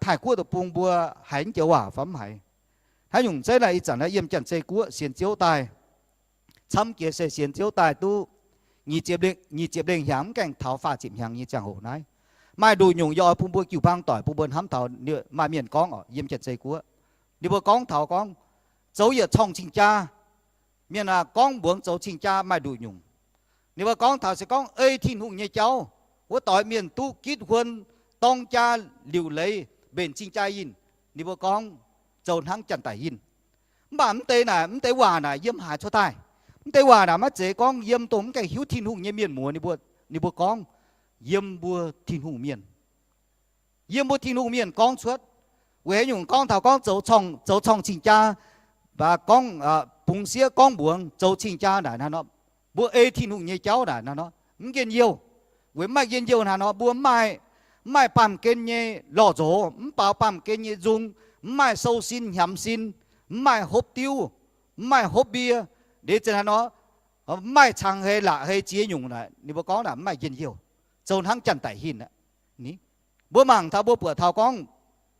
Taiv-Guoqv deic-bung mbuo haiz mv joux waac fai mv haiz. Haaix nyungc zeiv naaic ih zanc naaiv yiem Janx-Zei Guoqv sienx Ziouv daaih, camv jiex se sienx Ziouv daaih duqv nyic ziepc lengh hnyangx mv gaengh taux faah ziepc hnyangx nyei ziangh hoc naaiv. Maaih nduqc nyungc yie oix bun mbuo jiu-baang doic bun mbuo hnamv taux maaih mienh gorngv oc, yiem Janx-Zei Guoqv, ninh mbuo gorngv taux gorngv zoux yietc corng cing-jaa. Mienh aac, gorngv mbuox zoux cing-jaa maaih nduqc nyungc. Ninh mbuo gorngv taux se gorngv ei Tin-Hungh nyei jauv, wuov doix mienh duqv gitv huon, dorng jaa, liuc leiz, mbenc cing-jaa yinh. Ninh mbuo gorngv zoux hnangv janx-daic yinh. Mv baac mv deix naaic, mv deix waac naaic yiem haaix cuotv daaih? Mv deix waac naaic maiv zeiz gorngv yiem dongh mv gaengh hiuv Tin-Hungh nyei mienh muoz ninh mbuo, ninh mbuo gorngv yiem mbuo Tin-Hungh mienh. Yiem mbuo Tin-Hungh mienh gorngv cuotv. Weic haaix nyungc gorngv taux gorngv zoux corng, zoux corng cing-jaa, gorngv, bungx sieqv gorngv mbuox zoux cing-jaa naaic hnangv nor, mbuo ei Tin-Hungh nyei jauv naaic hnangv nor mv njien-youh. Weic mv maaih njien-youh hnangv nor mbuo mv maaih, mv maaih baamh gen nyei lorh nzox, mv baaux baamh gen nyei nzung, mv maaih sou sin hnyamx sin, mv maaih hopv diuv, mv maaih hopv mbie. Liuz zinh hnangv nor, mv maaih cangx hei laqc hei ziex nyungc naaic ninh mbuo gorngv naaic mv maaih njien-youh, zoux hnangv janx-daic yinh aqv. Mbuo mangc taux mbuo buatc taux gorngv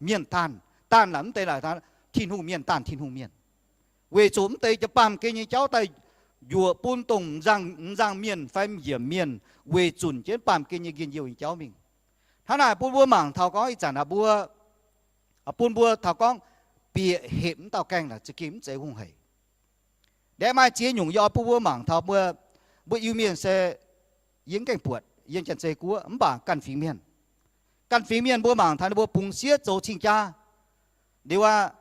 mienh daanh, daanh naaic mv deix naaic Tin-Hungh mienh, daanh Tin-Hungh mienh. Weic zuqc mv deix jiex baamh gen nyei jauv daaih yuoqc bun dongh m'nzangc mienh fai m'njiec mienh weic zunc jienv baamh gen nyei njien-youh nyei jauv mingh. Hnangv naaic bun mbuo mangc taux gorngv ih zanc naaic mbuo, bun mbuo taux gorngv bieqc hepc mv dauh gaengh naaic za'gengh mv zeiz hungh haic. Ndaeqv maaih ziex nyungc yie oix bun mbuo mangc taux mbuo, mbuo Iu-Mienh se yie mv gaengh buatc yiem Janx-Zei Guoqv mv baac ganh fingx mienh, ganh fingx mienh mbuo mangc taux ninh mbuo bungx sieqv zoux cing-jaa, Liuz aqv,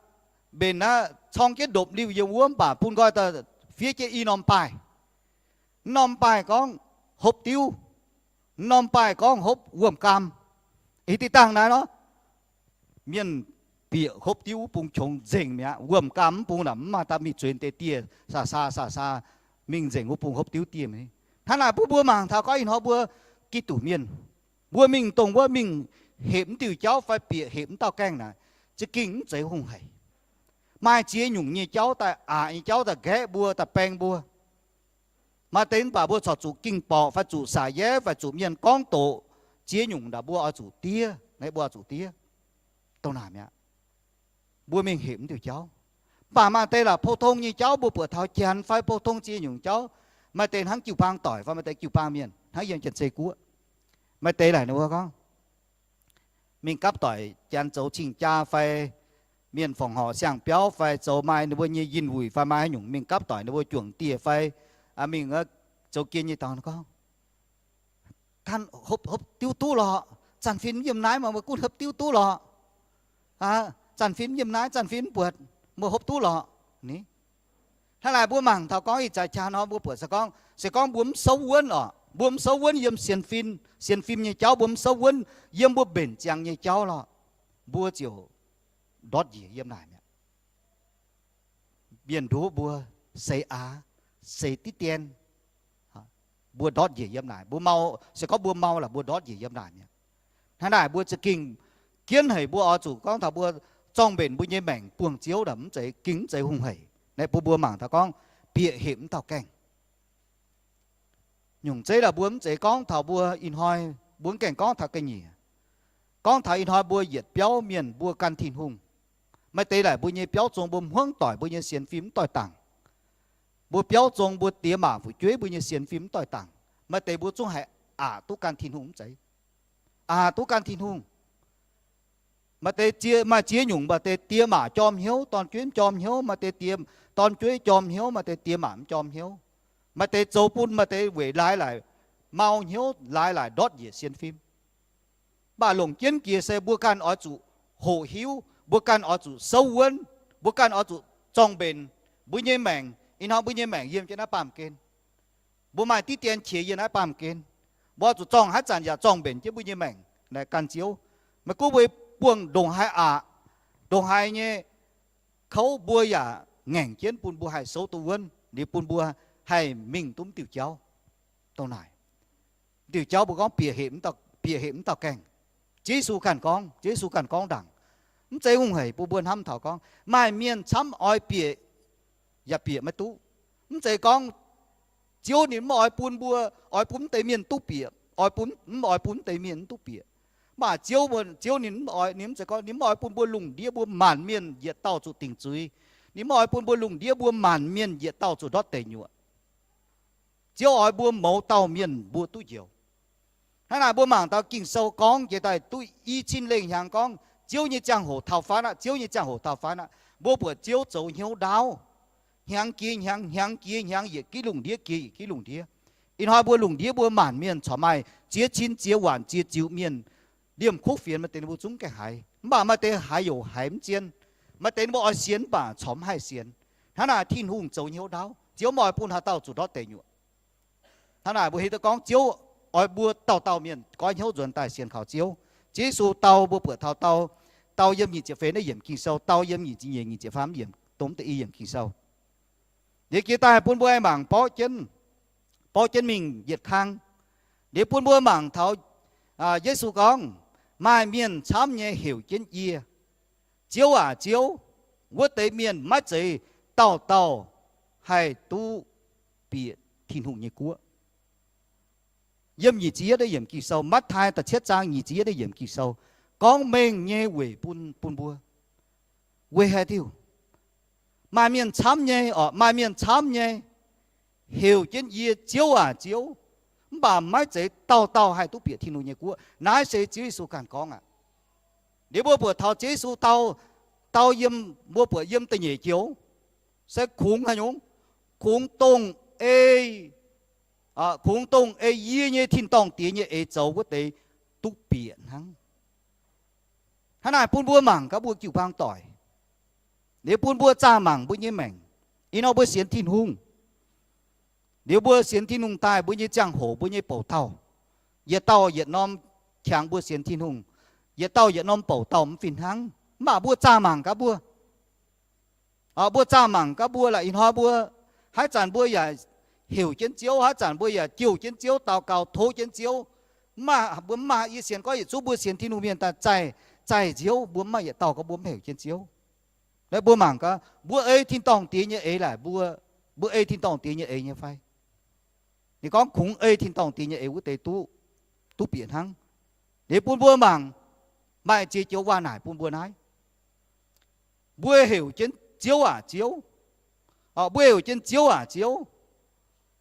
mbenc naaiv corng jienv ndopv-liuh yiem wuov, mv baac bun nqoi daaih fiev jienv i norm baaih. Mv norm baaih gorngv hopv diuv, mv norm baaih gorngv hopv wuom-gaam. Ih, dih dangh naaiv nor, mienh bieqc hopv diuv wuov bung qongx nzengc mi'aqv. Wuom-gaam mv bung naaic mv maaih daaih mingh zueiz deix dieh, saa-saa saa-saa mingh nzengc wuov bung hopv diuv dieh mi'aqv. Hnangv naaic bun mbuo mangc taux gorngv ih hnoi mbuo Giduc mienh, mbuo mingh dongh wuov mingh hepc mv diuh jauv fai bieqc hepc mv dauh gaengh naaic, za'gengh mv zeiz hungh haic. Maaih ziex nyungc nyei jauv daaih, aqc nyei jauv daaih nqaeqv mbuo, daaih baeng mbuo. Maaih deix mv baac mbuo corc zuqc ging borqc fai zuqc saac yaev fai zuqc mienh gorngv doqc, ziex nyungc ndaauc mbuo oix zuqc diev, naaiv mbuo oix zuqc diev. Dongh naaic mi'aqv, mbuo mingh hepc mv diuh jauv. Mv baac maaih deix laaix pou-tong nyei jauv mbuo buatc taux janx fai pou-tong ziex nyungc jauv. Maaih deix hnangv jiu-baang doic fai maaih deix jiu-baang mienh hnangv yiem Janx-Zei Guoqv. Maaih deix laaix ninh mbuo gorngv mingh gapv doic, janx zoux cing-jaa fai mienh fongc horc siang-biauv fai zoux maaih ninh mbuo nyei yinh wuic fai maaih haaix nyungc mingh gapv doic ninh mbuo juangc dieh fai mingh zoux gien nyei dorngx gorngv, Ganh hopv, hopv diuv duqv lorqc. Zanc-fin yiem naaiv maah, mbuo gunv hopv diuv duqv lorqc. Zanc-fin yiem naaiv, zanc-fin mv buatc, mbuo hopv duqv lorqc. Hnangv naaic mbuo mangc taux gorngv ih zanc qaqv nor mbuo buatc se gorngv, se gorngv mbuo mv souv wuonv oc, mbuo mv souv wuonv yiem sienx fim, sienx fim nyei jauv mbuo mv souv wuonv, yiem mbuo mbenc ziangx nyei jauv lorqc, mbuo ziouc ndortv njiec yiem naaic mi'aqv. Mienh nduov mbuo seix aax, seix diqv dien, mbuo ndortv njiec yiem naaic. Mbuo mau, se gorngv mbuo mau laaix mbuo ndortv njiec yiem naaic mi'aqv. Hnangv naaic mbuo za'gengh jienv haic, mbuo oix zuqc gorngv taux mbuo zorng-mbenc mbuo nyei maengc buangh Ziouv ndaauc mv zeiz, gengh mv zeiz hungh haic. Naaiv bun mbuo mangc taux gorngv bieqc hepc mv dauh gaengh. Nyungc zeiv laaix mbuo mv zeiz gorngv taux mbuo ih hnoi, mbuo mv gaengh gorngv taux ga'nyiec. Gorngv taux ih hnoi mbuo yietc biauv mienh mbuo gan Tin-Hungh. Maaih deix laaix mbuo nyei biauv zong mbuo hmuangv doic mbuo nyei sienx fim mv doix dangc. Mbuo biauv zong mbuo diex maac fu'jueiv mbuo nyei sienx fim mv doix dangc. Maaih deix mbuo zungv haiz aqc duqv gan Tin-Hungh mv zeiz, aqc duqv gan Tin-Hungh. Maaih deix, maaih ziex nyungc, maaih deix diex maac jorm hnyouv, dorn-jueiv mv jorm hnyouv, maaih deix diex, dorn-jueiv jorm hnyouv, maaih deix diex maac mv jorm hnyouv. Maaih deix zoux bun maaih deix weic laaix laaic mau hnyouv, laaix laaic ndortv njiec sienx fim. Mv baac longc jienv jiex se mbuo ganh oix zuqc hoqc hiuv, mbuo ganh oix zuqc souv wuonv, mbuo ganh oix zuqc zorng-mbenc mbuo nyei maengc. Ih hnoi mbuo nyei maengc yiem jienv naaiv baamh gen. Mbuo maaih diqv dien qiex yiem naaiv baamh gen. Mbuo oix zuqc zorng haaix zanc yaac zorng-mbenc jienv mbuo nyei maengc naaic gan Ziouv. Maiv gunv mbuo buangh ndongc haaix aqc, ndongc haaix nyei kouv mbuo yaac ngaengc jienv bun mbuo haih souv duqv wuonv, liuz bun mbuo haih mingh duqv mv diuh jauv. Dongh naaic, mv diuh jauv mbuo gorngv bieqc hepc mv dauh gaengh. Ziouv Yesu ganh gorngv, Ziouv Yesu ganh gorngv ndaangc. Mv zeiz hungh haic bun mbuo hnamv taux gorngv maaih mienh camv oix bieqc yaac bieqc maiv duqv. Mv zeiz gorngv Ziouv ninh mv oix bun mbuo, oix bun mv deix mienh duqv bieqc, oix bun, mv oix bun mv deix mienh mv duqv bieqc. Mv baac Ziouv, Ziouv ninh mv oix, ninh mv zeiz gorngv, ninh mv oix bun mbuo lungh ndiev mbuo maanc mienh yietc dauh zuqc dingc zuiz. Ninh mv oix bun mbuo lungh ndiev mbuo maanc mienh yietc dauh zuqc ndortv deic nyuoqc. Ziouv oix mbuo mouz dauh mienh mbuo duqv njoux. Hnangv naaic mbuo mangc taux Ging-Sou gorngv jiex daaih duqv i cin lengh hnyangx gorngv Ziouv nyei ziangh hoc taux faanv aqv, Ziouv nyei ziangh hoc taux faanv aqv. Mbuo buatc Ziouv zoux hnyouv ndaauv, hnyangx jiex hnyangx, hnyangx jiex hnyangx, yietc gitv lungh ndiev jiex yietc gitv lungh ndiev. Ih hnoi mbuo lungh ndiev mbuo maanc mienh corc maaih ziex cin ziex waanc ziex ziux mienh, liemh kuv fienx maaih deix ninh mbuo zungv gaengh haiz, mv baac maaih deix haiz youc haiz mv zien. Maaih deix ninh mbuo oix sienx mv baac corc mv haih sienx. Hnangv naaic Tin-Hungh zoux hnyouv ndaauv. Ziouv mv oix bun haaix dauh zuqc ndortv deic nyuoqc. Hnangv naaic mbuo hiuv duqv gorngv Ziouv oix mbuo dauh dauh mienh goiv hnyouv nzuonx daaih sienx kaux Ziouv. Ziouv Yesu dau, mbuo buatc taux dau, dau yiem nyic ziepc feix naaiv yiemc Ging-Sou, dau yiem nyic ziepc nyeic, nyic ziepc faam yiemc, dongh deix i yiemc Ging-Sou. Liuz jiex daaih bun mbuo aengx mangc borqv jienv, borqv jienv mingh yietc kang. Liuz bun mbuo mangc taux Yesu gorngv, maaih mienh camv nyei heuc jienv yie, Ziouv aac, Ziouv, wuov deix mienh maiv zeiz dauh dauh haih duqv bieqc Tin-Hungh nyei guoqv. Yiem nyic ziepc yietv yiemc Ging-Sou, Matv^taai da'cietv zaang nyic ziepc yietv yiemc Ging-Sou gorngv mengh nyei weic bun, bun mbuo. Weic haaix diuc? Maaih mienh camv nyei oc, maaih mienh camv nyei heuc jienv yie, Ziouv aac, Ziouv, mv baac maiv zeiz dauh dauh haih duqv bieqc Tin-Hungh nyei guoqv. Naaiv se Ziouv Yesu ganh gorngv aqv. Liuz mbuo buatc taux Ziouv Yesu dau, dau yiem, mbuo buatc yiem da'nyeic joux se kungx haaix nyungc? Kungx dongh ei, kungx dongh ei yie nyei tin-dorngh Diex nyei eix zoux wuov deix duqv bieqc hnangv. Hnangv naaic bun mbuo mangc gaax mbuo jiu-baang doic. Liuz bun mbuo zaah mangc mbuo nyei maengc. Ih hnoi mbuo sienx Tin-Hungh, liuz mbuo sienx Tin-Hungh daaih, mbuo nyei ziangh hoc, mbuo nyei bouc dauh, yietc dauh yietc norm qangx mbuo sienx Tin-Hungh, yietc dauh yietc norm bouc dauh mv fih hnangv. Mv baac mbuo zaah mangc gaax mbuo, mbuo zaah mangc gaax mbuo laaix ih hnoi mbuo, haaix zanc mbuo yaac heuc jienv Ziouv, haaix zanc mbuo yaac jouh jienv Ziouv, daux gaux tov jienv Ziouv. Mv maaih, mbuo mv maaih, yie sienx gorngv yietc zungv mbuo sienx Tin-Hungh mienh daaih zaih, zaih Nziouv, mbuo mv maaih yietc dauh gorngv mbuo mv heuc jienv Ziouv. Naaiv mbuo mangc gaax, mbuo ei tin-dorngh diex nyei eix laaix mbuo, mbuo ei tin-dorngh diex nyei eix nyei fai? Ninh gorngv kungx ei tin-dorngh diex nyei eix wuov deix duqv, duqv bieqc hnangv. Liuz bun mbuo mangc, maaih ziex joux waac naaic bun mbuo naaiv. Mbuo heuc jienv Ziouv aac Ziouv, mbuo heuc jienv Ziouv aac Ziouv,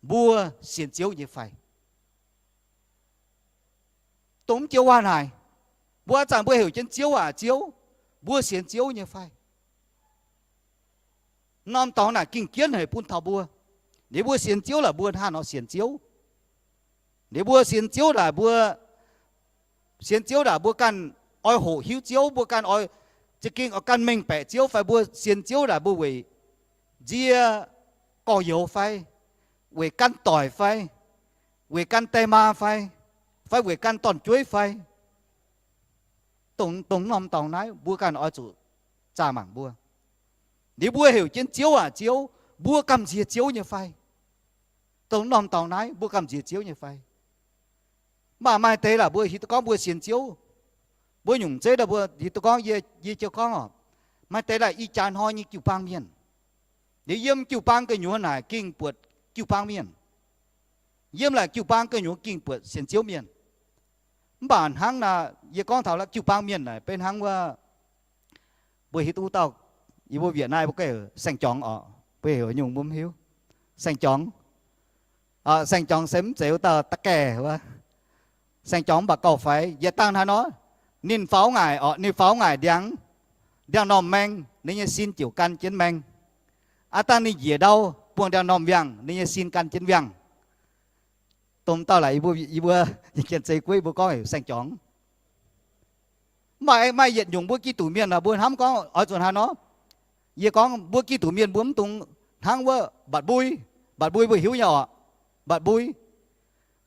mbuo sienx Ziouv nyei fai? Dongh mv joux waac naaic, mbuo haaix zanc mbuo heuc jienv Ziouv aac Ziouv, mbuo sienx Ziouv nyei fai? Norm dorngx naaic ging jienv haic bun taux mbuo. Liuz mbuo sienx Ziouv laaix mbuo hnangv nor sienx Ziouv. Liuz mbuo sienx Ziouv laaix mbuo, sienx Ziouv laaix mbuo ganh oix hoqc hiuv Ziouv, mbuo ganh oix za'gengh oix ganh mengh baeqc Ziouv fai mbuo sienx Ziouv laaix mbuo weic nzie gorx-youz fai weic gan doic fai weic gan die maa fai, fai weic gan dorn-jueiv fai? Dongh, dongh norm dorngx naaiv mbuo ganh oix zuqc zaah mangc mbuo. Liuz mbuo heuc jienv Ziouv aac Ziouv, mbuo gamh nziex Ziouv nyei fai? Dongh norm dorngx naaiv mbuo gamh nziex Ziouv nyei fai? Mv baac maaih deix laaix mbuo hiuv duqv gorngv mbuo sienx Ziouv. Mbuo nyungc zeiv daaih mbuo hiuv duqv gorngv, yie, yie jiu gorngv oc, maaih deix laaix ih jaax hnoi nyei jiu-baang mienh, liuz yiem jiu-baang gu'nyuoz naaic ging buatc jiu-baang mienh, yiem laaix jiu-baang gu'nyuoz ging buatc sienx Ziouv mienh. Mv baac hnangv naaic, yie gorngv taux la'jiu-baang mienh naaic, beiv hnangv wuov, mbuo hiuv duqv dauh, yie mbuo Việt Nam mbuo gorngv heuc saeng-jorngx oc, mbuo heuc nyungc mbuo mv hiuv. Saeng-jorngx, saeng-jorngx se mv zeiz wuov dauh da'gaih wuov. Saeng-jorngx mv baac gauh faix, yietc dangh hnangv nor, ninh faaux ngaaic oc, ninh faaux ngaaic ndiangx, ndiangx-normh maeng, ninh nyei sin ziouc gan jienv maeng. Aav dangh ninh njiec ndau buangh ndiangx-normh wiangh, ninh nyei sin gan jienv wiangh. Domh dauh laaix yie mbuo, yie mbuo, yie gien zei gueiv mbuo gorngv heuc saeng-jorngx. Mv baac aengx maaih yietc nyungc mbuo Giduc mienh aah, mbuo hnamv gorngv oix zuqc hnangv nor. Yie gorngv mbuo Giduc mienh mbuo mv dungx hnangv wuov mba'mbui. Mba'mbui mbuo hiuv nyei oc. Mba'mbui,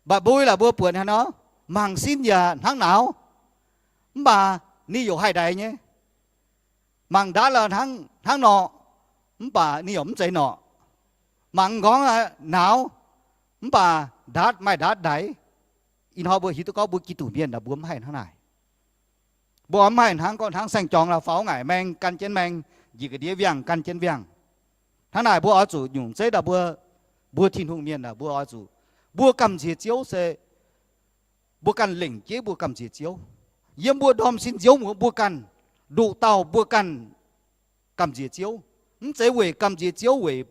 mba'mbui laaix mbuo buatc hnangv nor, mangc sin yaac hnangv nauz, mv baac ninh yaac haih ndaix nyei. Mangc ndaatv la'hnangv, hnangv norqc, mv baac ninh yaac mv zeiz norqc. Mangc m'nqorngv nauz, mv baac ndaatv maaih ndaatv ndaix. Ih hnoi mbuo hiuv duqv gorngv mbuo Giduc mienh aah, mbuo mv haih hnangv naaic. Mbuo mv haih hnangv gorngv hnangv saeng-jorngx la'faaux ngaaic maeng, gan jienv maeng, njiec ga'ndiev wiangh, gan jienv wiangh. Hnangv naaic mbuo oix zuqc nyungc zeiv daaih mbuo, mbuo Tin-Hungh mienh aah, mbuo oix zuqc, mbuo gamh nziex Ziouv se mbuo ganh lengc jeiv mbuo gamh nziex Ziouv. Yiem mbuo ndorm sin nziouv muoz mbuo ganh, nduqc dauh mbuo ganh gamh nziex Ziouv. Mv zeiz weic gamh nziex Ziouv weic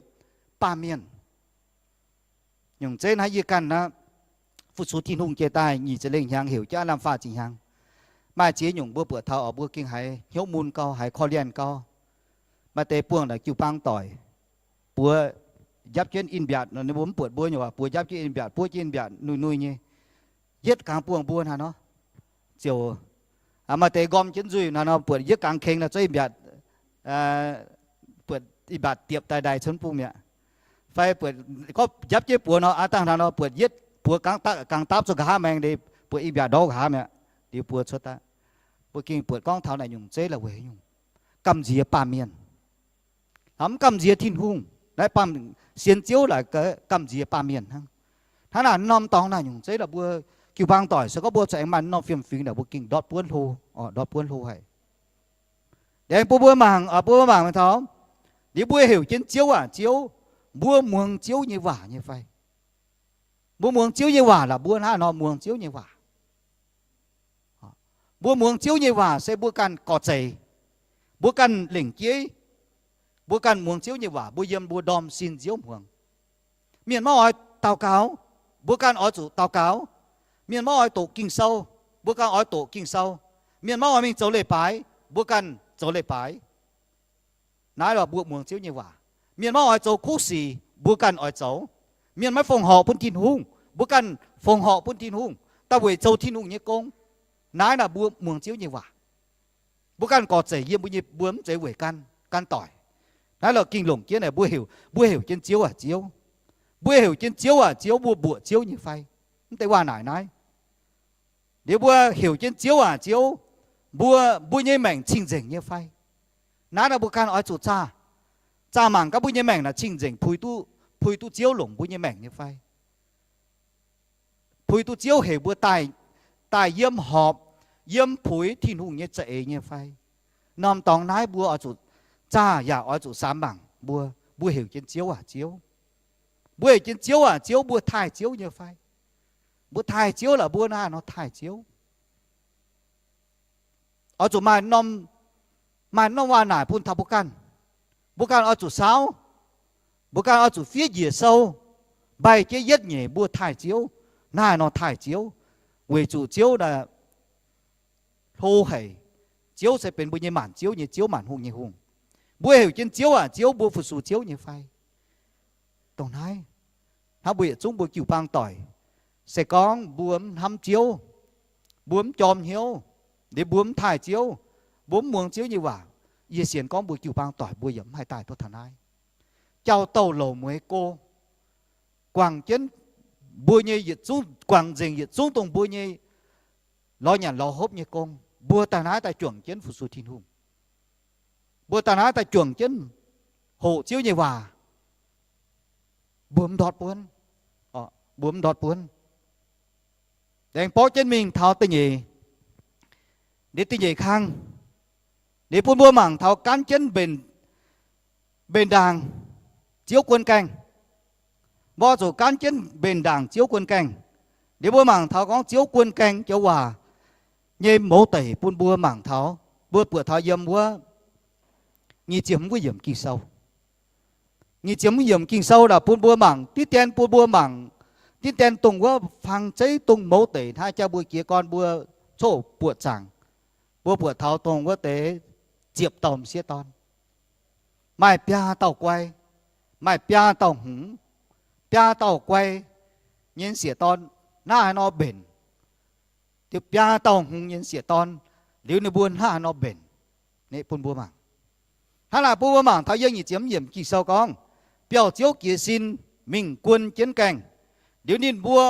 baamh mienh. Nyungc zeiv naaiv yie ganh aqv, fu-sux Tin-Hungh jiex daaih nyic ziepc lengh hnyangx, heuc jienv lamh faah ziepc hnyangx. Maaih ziex nyungc mbuo buatc taux oc, mbuo gengh haiz hnyouv mun gau, haiz korv-lienh gau. Maaih deix buangh naaic jiu-baang doic, buoz njapv jienv in-mbiaatc, ninh mbuo mv buatc mbuo nyei waac, buoz njapv jienv in-mbiaatc, buov jienv in-mbiaatc nui-nui nyei. Yietv kangx buangh mbuo hnangv nor, ziouc maaih deix nqorm jienv nzuih hnangv nor, buatc yietv kangx kengx naaic zuov in-mbiaatc, buatc in-mbiaatc diepc daaih ndaix cun bung mi'aqv. Fai buatc gorngv njapv jienv buoz nor, aav dangh hnangv nor buatc yietv buoz kangx dapv zuqc nqa'haav maeng, buatc in-mbiaatc ndorv nqa'haav mi'aqv, liuz buoz cuotv daaih. Mbuo gengh buatc gorngv taux naaic nyungc zeiv la'wueic nyungc gamh nziex baamh mienh. Mv gamh nziex Tin-Hungh. Naaiv baamh sienx Ziouv laaix gamh nziex baamh mienh hnangv. Hnangv naaic norm dorngx naaic nyungc zeiv la'mbuo jiu-baang doic se gorngv mbuo zuqc aengx maaih norm fiem-fingx naaic mbuo gengh ndortv buonv hlo, ndortv buonv hlo haic. Aengx bun mbuo mangc, bun mbuo mangc taux, liuz mbuo heuc jienv Ziouv aac Ziouv, mbuo muangx Ziouv nyei waac nyei fai? Mbuo muangx Ziouv nyei waac la'mbuo hnangv nor muangx Ziouv nyei waac? Mbuo muangx Ziouv nyei waac se mbuo ganh gorx-zeic, mbuo ganh lengc jeiv, mbuo ganh muangx Ziouv nyei waac, mbuo yiem mbuo ndorm sin Ziouv muangx. Mienh maiv oix daux gaux, mbuo ganh oix zuqc daux gaux. Mienh maiv oix doqc Ging-Sou, mbuo ganh oix doqc Ging-Sou. Mienh maiv oix mingh zoux leiz-baaix, mbuo ganh zoux leiz-baaix. Naaiv lorh mbuo muangx Ziouv nyei waac. Mienh maiv oix zoux kuv sic, mbuo ganh oix zoux. Mienh maiv fongc horc bun Tin-Hungh, mbuo ganh fongc horc bun Tin-Hungh, daaih weic zoux Tin-Hungh nyei gong. Naaiv naaic mbuo muangx Ziouv nyei waac. Mbuo ganh gorx-zeic yiem mbuo nyei, mbuo mv zeiz weic gan, gan doic. Naaiv lorqc ging longc jienv naaic, mbuo heuc, mbuo heuc jienv Ziouv aac Ziouv. Mbuo heuc jienv Ziouv aac Ziouv, mbuo mbuoqc Ziouv nyei fai? Mv deix waac naaic naaiv. Liuz mbuo heuc jienv Ziouv aac Ziouv, mbuo, mbuo nyei maengc cing-nzengc nyei fai? Naaiv nor mbuo ganh oix zuqc zaah, zaah mangc gaax mbuo nyei maengc naaic cing-nzengc, puix duqv, puix duqv Ziouv longc mbuo nyei maengc nyei fai? Puix duqv Ziouv heuc mbuo daaih, daaih yiem horpc, yiem puix Tin-Hungh nyei za'eix nyei fai? Norm dorngx naaiv mbuo oix zuqc zaah yaac oix zuqc samx mangc mbuo, mbuo heuc jienv Ziouv aac Ziouv. Mbuo heuc jienv Ziouv aac Ziouv, mbuo taaih Ziouv nyei fai? Mbuo taaih Ziouv laaix mbuo naaiv nor taaih Ziouv? Oix zuqc maaih norm, maaih norm waac naaic bun taux mbuo ganh. Mbuo ganh oix zuqc saauv. Mbuo ganh oix zuqc fiev njiec sou, mbaih jienv yietv nyeic mbuo taaih Ziouv. Naaiv nor taaih Ziouv, weic zuqc Ziouv naaic hlo haic. Ziouv se benx mbuo nyei maanc ziouv nyei Ziouv, maanc hungh nyei Hungh. Mbuo heuc jienv Ziouv aac Ziouv, mbuo fu-sux Ziouv nyei fai? Dongh naaiv, hnangv mbuo yietc zungv mbuo jiu-baang doic, se gorngv mbuo mv hnamv Ziouv, mbuo mv jorm hnyouv, liuz mbuo mv taaih Ziouv, mbuo mv muangx Ziouv nyei waac, yie sienx gorngv mbuo jiu-baang doic mbuo yaac mv haih daaih duqv taux naaiv. Jauv-douh louc mueiz go, guangc jienv mbuo nyei yietc zungv, guangc nzengc yietc zungv dongh mbuo nyei lorz nyanc lorz hopv nyei gong, mbuo daaih naaiv daaih juangc jienv fu-sux Tin-Hungh. Mbuo daaih naaiv daaih juangc jienv hoqc Ziouv nyei waac, mbuo mv ndortv buonv. Mbuo mv ndortv buonv. Aengx borqv jienv mingh taux da'nyeic, liuz da'nyeic kang, liuz bun mbuo mangc taux gaanv jienv mbenc, mbenc ndaangc Ziouv guon gaengh. Mbuo zuqc gaanv jienv mbenc ndaangc Ziouv guon gaengh. Liuz mbuo mangc taux gorngv Ziouv guon gaengh joux waac nyei mouz deic bun mbuo mangc taux, mbuo buatc taux yiem wuov nyic ziepc hmz wuov yiemc Ging-Sou. Nyic ziepc hmz yiemc Ging-Sou naaic bun mbuo mangc, diqv dien bun mbuo mangc, diqv dien dongh wuov fang zeiv dongh mouz deic hnangv jaa mbuo jiez gorn mbuo coqv buoqc zaangc, mbuo buatc taux dongh wuov deix ziepc dauh m'sieqv dorn, maaih biaa dauh guai, maaih biaa dauh hngongx, biaa dauh guai nyei m'sieqv dorn hnangv haaix nor mbenc, diuh biaa dauh hngongx nyei m'sieqv dorn, liuz ninh mbuo hnangv haaix nor mbenc, bun mbuo mangc. Hnangv naaic bun mbuo mangc taux yiem nyic ziepc hmz yiemc Ging-Sou gorngv, biauv-ziouv jiez sin mingh guon jienv gaengh. Liuz ninh mbuo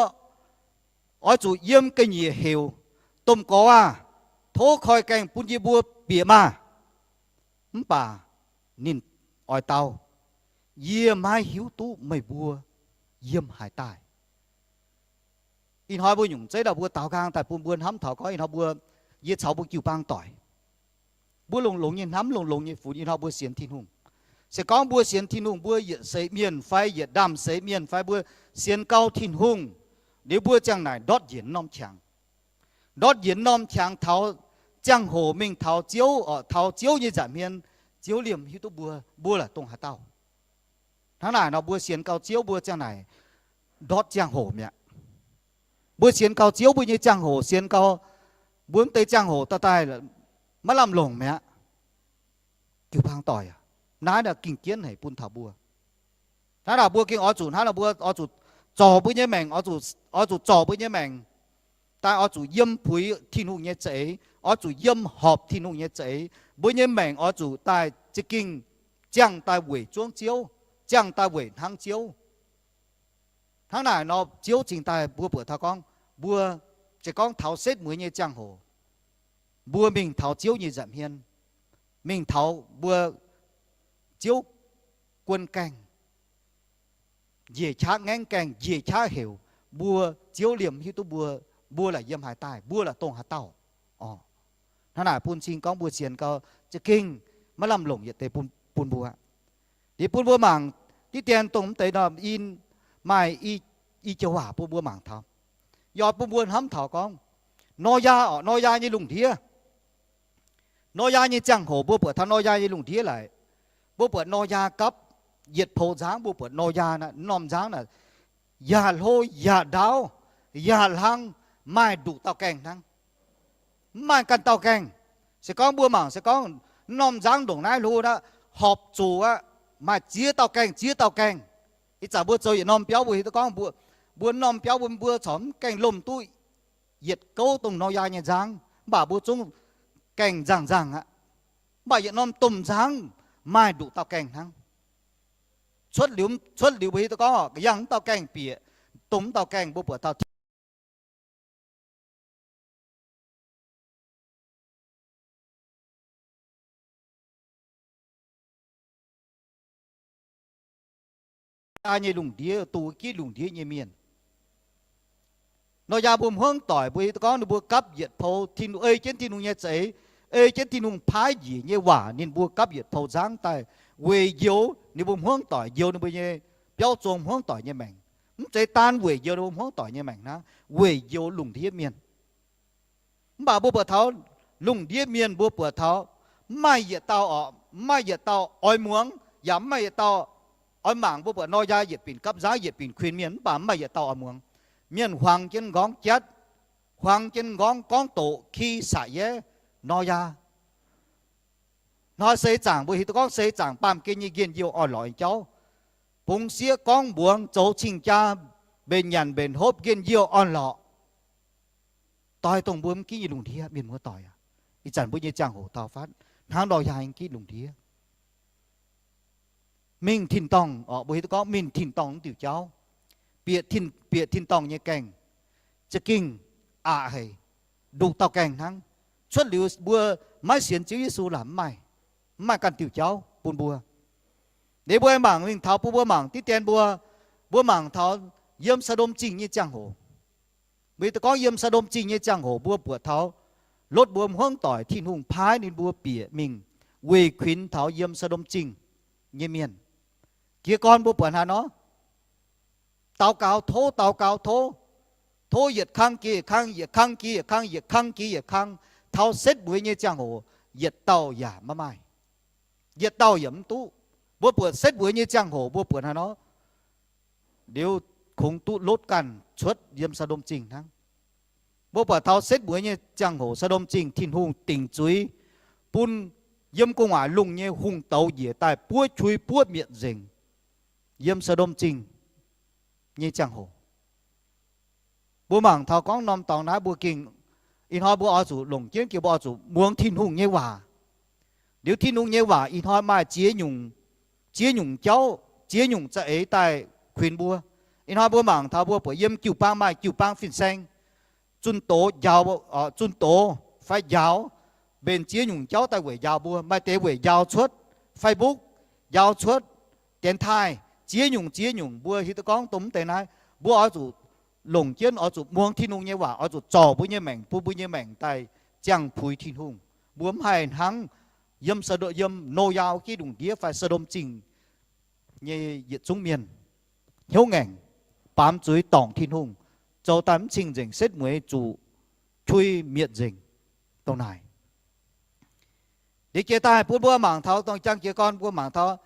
oix zuqc yiem ga'nyiec heuc, Domh Gorx aah! Tov koi gaengh bun yie mbuo bieqc maah! Mv baac ninh oix dau, Yie maiv hiuv duqv meih mbuo yiem haaix daaih. Ih hnoi mbuo nyungc zeiv dauh mbuo daaux nqaang daaih bun mbuo hnamv taux gorngv ih hnoi mbuo, yie caux mbuo jiu-baang doic, mbuo longx-longx nyei hnamv, longx-longx nyei funx ih hnoi mbuo sienx Tin-Hungh. Se gorngv mbuo sienx Tin-Hungh, mbuo yietc seix mienh fai yietc ndaamv-seix mienh fai mbuo sienx gau Tin-Hungh, liuz mbuo ziang naaic ndortv njiec norm qangx. Ndortv njiec norm qangx taux ziangh hoc mingh taux Ziouv, taux Ziouv nyei nza'hmien, Ziouv liemh hiuv duqv mbuo, mbuo la'dongh haaix dauh. Hnangv naaic nor mbuo sienx gau Ziouv mbuo ziang naaic ndortv ziangh hoc mi'aqv. Mbuo sienx gau Ziouv mbuo nyei ziangh hoc sienx gau, mbuo mv deix ziangh hoc daaih daaih maiv lamh longc mi'aqv. Jiu-baang doic aac, naaiv naaic ging jienv haic bun taux mbuo. Hnangv naaic mbuo gengh oix zuqc, hnangv naaic mbuo oix zuqc zorc mbuo nyei maengc, oix zuqc zorc mbuo nyei maengc daaih oix zuqc yiem puix Tin-Hungh nyei za'eix, oix zuqc yiem horpc Tin-Hungh nyei za'eix. Mbuo nyei maengc oix zuqc daaih za'gengh ziangh daaih weic zuangx Ziouv, ziangh daaih weic hnangv Ziouv. Hnangv naaic nor Ziouv cingx daaih mbuo buatc taux gorngv, mbuo se gorngv taux setv mueiz nyei ziangh hoc, mbuo mingh taux Ziouv nyei nza'hmien, mingh taux mbuo Ziouv guon gaengh, njiec qaqv ngaengv gaengh, njiec qaqv heuc mbuo, Ziouv liemh hiuv duqv mbuo, mbuo la'yiem haaix daaih, mbuo la'dongh haaix dauh. Hnangv naaic bun cing gorngv mbuo sienx gau za'gengh maiv lamh longc yietc deix bun mbuo. Liuz bun mbuo mangc diqv dien dongh mv deix norm in maaih i joux waac bun mbuo mangc taux. Yie oix bun mbuo hnamv taux gorngv Noyaa orqc, Noyaa nyei lungh ndiev. Noyaa nyei ziangh hoc mbuo buatc taux Noyaa nyei lungh ndiev laaix, mbuo buatc Noyaa gapv yietc pou nzangv, mbuo buatc Noyaa norm nzangv naaic, yaac hlo, yaac ndaauv, yaac hlang, maaih nduqc dauh gaengh hnangv. Mv maaih ganh dauh gaengh. Se gorngv mbuo mangc, se gorngv norm nzangv ndongc naaiv hlo aqv, horpc zuqc aqv, maaih ziex dauh gaengh, ziex dauh gaengh. Ih zanc mbuo zoux yietc norm biauv mbuo hiuv duqv gorngv mbuo, mbuo norm biauv mbuo, mbuo corc mv gaengh lomh duqv yietc gouv dongh Noyaa nyei nzangv, mv baac mbuo zungv gaengh nzangh nzangh aqv. Mv baac yietc norm domh nzangv maaih nduqc dauh gaengh hnangv. Cuotv liuz, cuotv liuz mbuo hiuv duqv gorngv yangh mv dauh gaengh bieqc, dongh mv dauh gaengh mbuo buatc taux Tin Aa nyei lungh ndiev, duqv giv lungh ndiev nyei mienh. Nor yaac mbuo hmuangv doic mbuo hiuv duqv gorngv ninh mbuo gapv yietc pou, Tin-Hungh ei jienv Tin-Hungh nyei za'eix, ei jienv Tin-Hungh paaiv njiec nyei waac ninh mbuo gapv yietc pou nzangv daaih weic njoux ninh mbuo hmuangv doic, njoux ninh mbuo nyei biauv zong hmuangv doic nyei maengc. Mv zeiz daan weic njoux ninh mbuo hmuangv doic nyei maengc hnangv, weic njoux lungh ndiev mienh. Mv baac mbuo buatc taux lungh ndiev mienh mbuo buatc taux mv maaih yietc dauh oc, mv maaih yietc dauh oix muangx, yaac mv maaih yietc dauh oix mangc. Mbuo buatc Noyaa yietc binc gapv nzangv, yietc binc kuinx mienh, mv baac mv maaih yietc dauh oix muangx. Mienh huangx jienv m'nqorngv jatv, huangx jienv m'nqorngv gorngv doqc ki saqc yaav Noyaa. Hnoi seix zaangc mbuo hiuv duqv gorngv seix zaangc baamh gen nyei njien-youh orn-lorqc nyei jauv, bungx sieqv gorngv mbuangz zoux cing-jaa, mbenc nyanc mbenc hopv, njien-youh orn-lorqc, doix dongh mbuo mv ginv nyei lungh ndiev. Mienh muoz doic aac, ih zanc mbuo nyei ziangh hoc taux fatv hnangv Noyaa mv ginv lungh ndiev. Mingh tin-dorngh oc, mbuo hiuv duqv gorngv mingh tin-dorngh wuov diuc jauv, bieqc tin, bieqc tin-dorngh nyei gaengh, za'gengh aqc haic, nduqc dauh gaengh hnangv. Cuotv liuz mbuo maiv sienx Ziouv Yesu laaix mv maaih, mv maaih ganh diuc jauv bun mbuo. Liuz mbuo mangc mingh taux bun mbuo mangc diqv dien mbuo, mbuo mangc taux yiem Saa^ndom Zingh nyei ziangh hoc. Mbuo hiuv duqv gorngv yiem Saa^ndom Zingh nyei ziangh hoc mbuo buatc taux Lotv mbuo hmuangv doic, Tin-Hungh paaiv ninh mbuo bieqc mingh weic kuinx taux yiem Saa^ndom Zingh nyei mienh. Jiez gorn mbuo buatc haaix nor, daux gaux tov, daux gaux tov, tov yietc kang jiex yietc kang, yietc kang jiex yietc kang, yietc kang jiex yietc kang, taux setv mueiz nyei ziangh hoc yietc dauh yaac maiv maaih, yietc dauh yaac mv duqv. Mbuo buatc setv mueiz nyei ziangh hoc mbuo buatc haaix nor, liuz kungx duqv Lotv ganh cuotv yiem Saa^ndom Zingh hnangv. Mbuo buatc taux setv mueiz nyei ziangh hoc Saa^ndom Zingh Tin-Hungh dingc zuiz bun yiem gu'nguaaic lungh nyei hungh douz njiec daaih buov qui buov mietc nzengc yiem Saa^ndom Zingh nyei ziangh hoc. Mbuo mangc taux gorngv norm dorngx naaiv mbuo gengh, ih hnoi mbuo oix zuqc longc jienv gengh mbuo oix zuqc muangx Tin-Hungh nyei waac. Liuz Tin-Hungh nyei waac ih hnoi maaih ziex nyungc, ziex nyungc jauv, ziex nyungc za'eix daaih kuinx mbuo. Ih hnoi mbuo mangc taux mbuo buatc yiem jiu-baang maaih jiu-baang fin-saeng zunh doz njaaux, zunh doz fai njaaux, mbenc ziex nyungc jauv daaih weic njaaux mbuo. Maaih deix weic njaaux cuotv Facebook, njaaux cuotv dienx taaih, ziex nyungc ziex nyungc. Mbuo hiuv duqv gorngv dongh mv deix naaiv, mbuo oix zuqc longc jienv oix zuqc muangx Tin-Hungh nyei waac, oix zuqc zorc mbuo nyei maengc, bun mbuo nyei maengc daaih ziangh puix Tin-Hungh. Mbuo mv haih hnangv yiem, yiem Noyaa ginv lungh ndiev fai Saa^ndom Zingh nyei yietc zungv mienh hnyouv ngaengc, baamz zuiz dorngc Tin-Hungh, zoux daaih mv cing nzengc, setv mueiz zuqc qui mietc nzengc dongh naaic. Liuz jiex daaih bun mbuo mangc taux dongh jangx jiez gorn mbuo mangc taux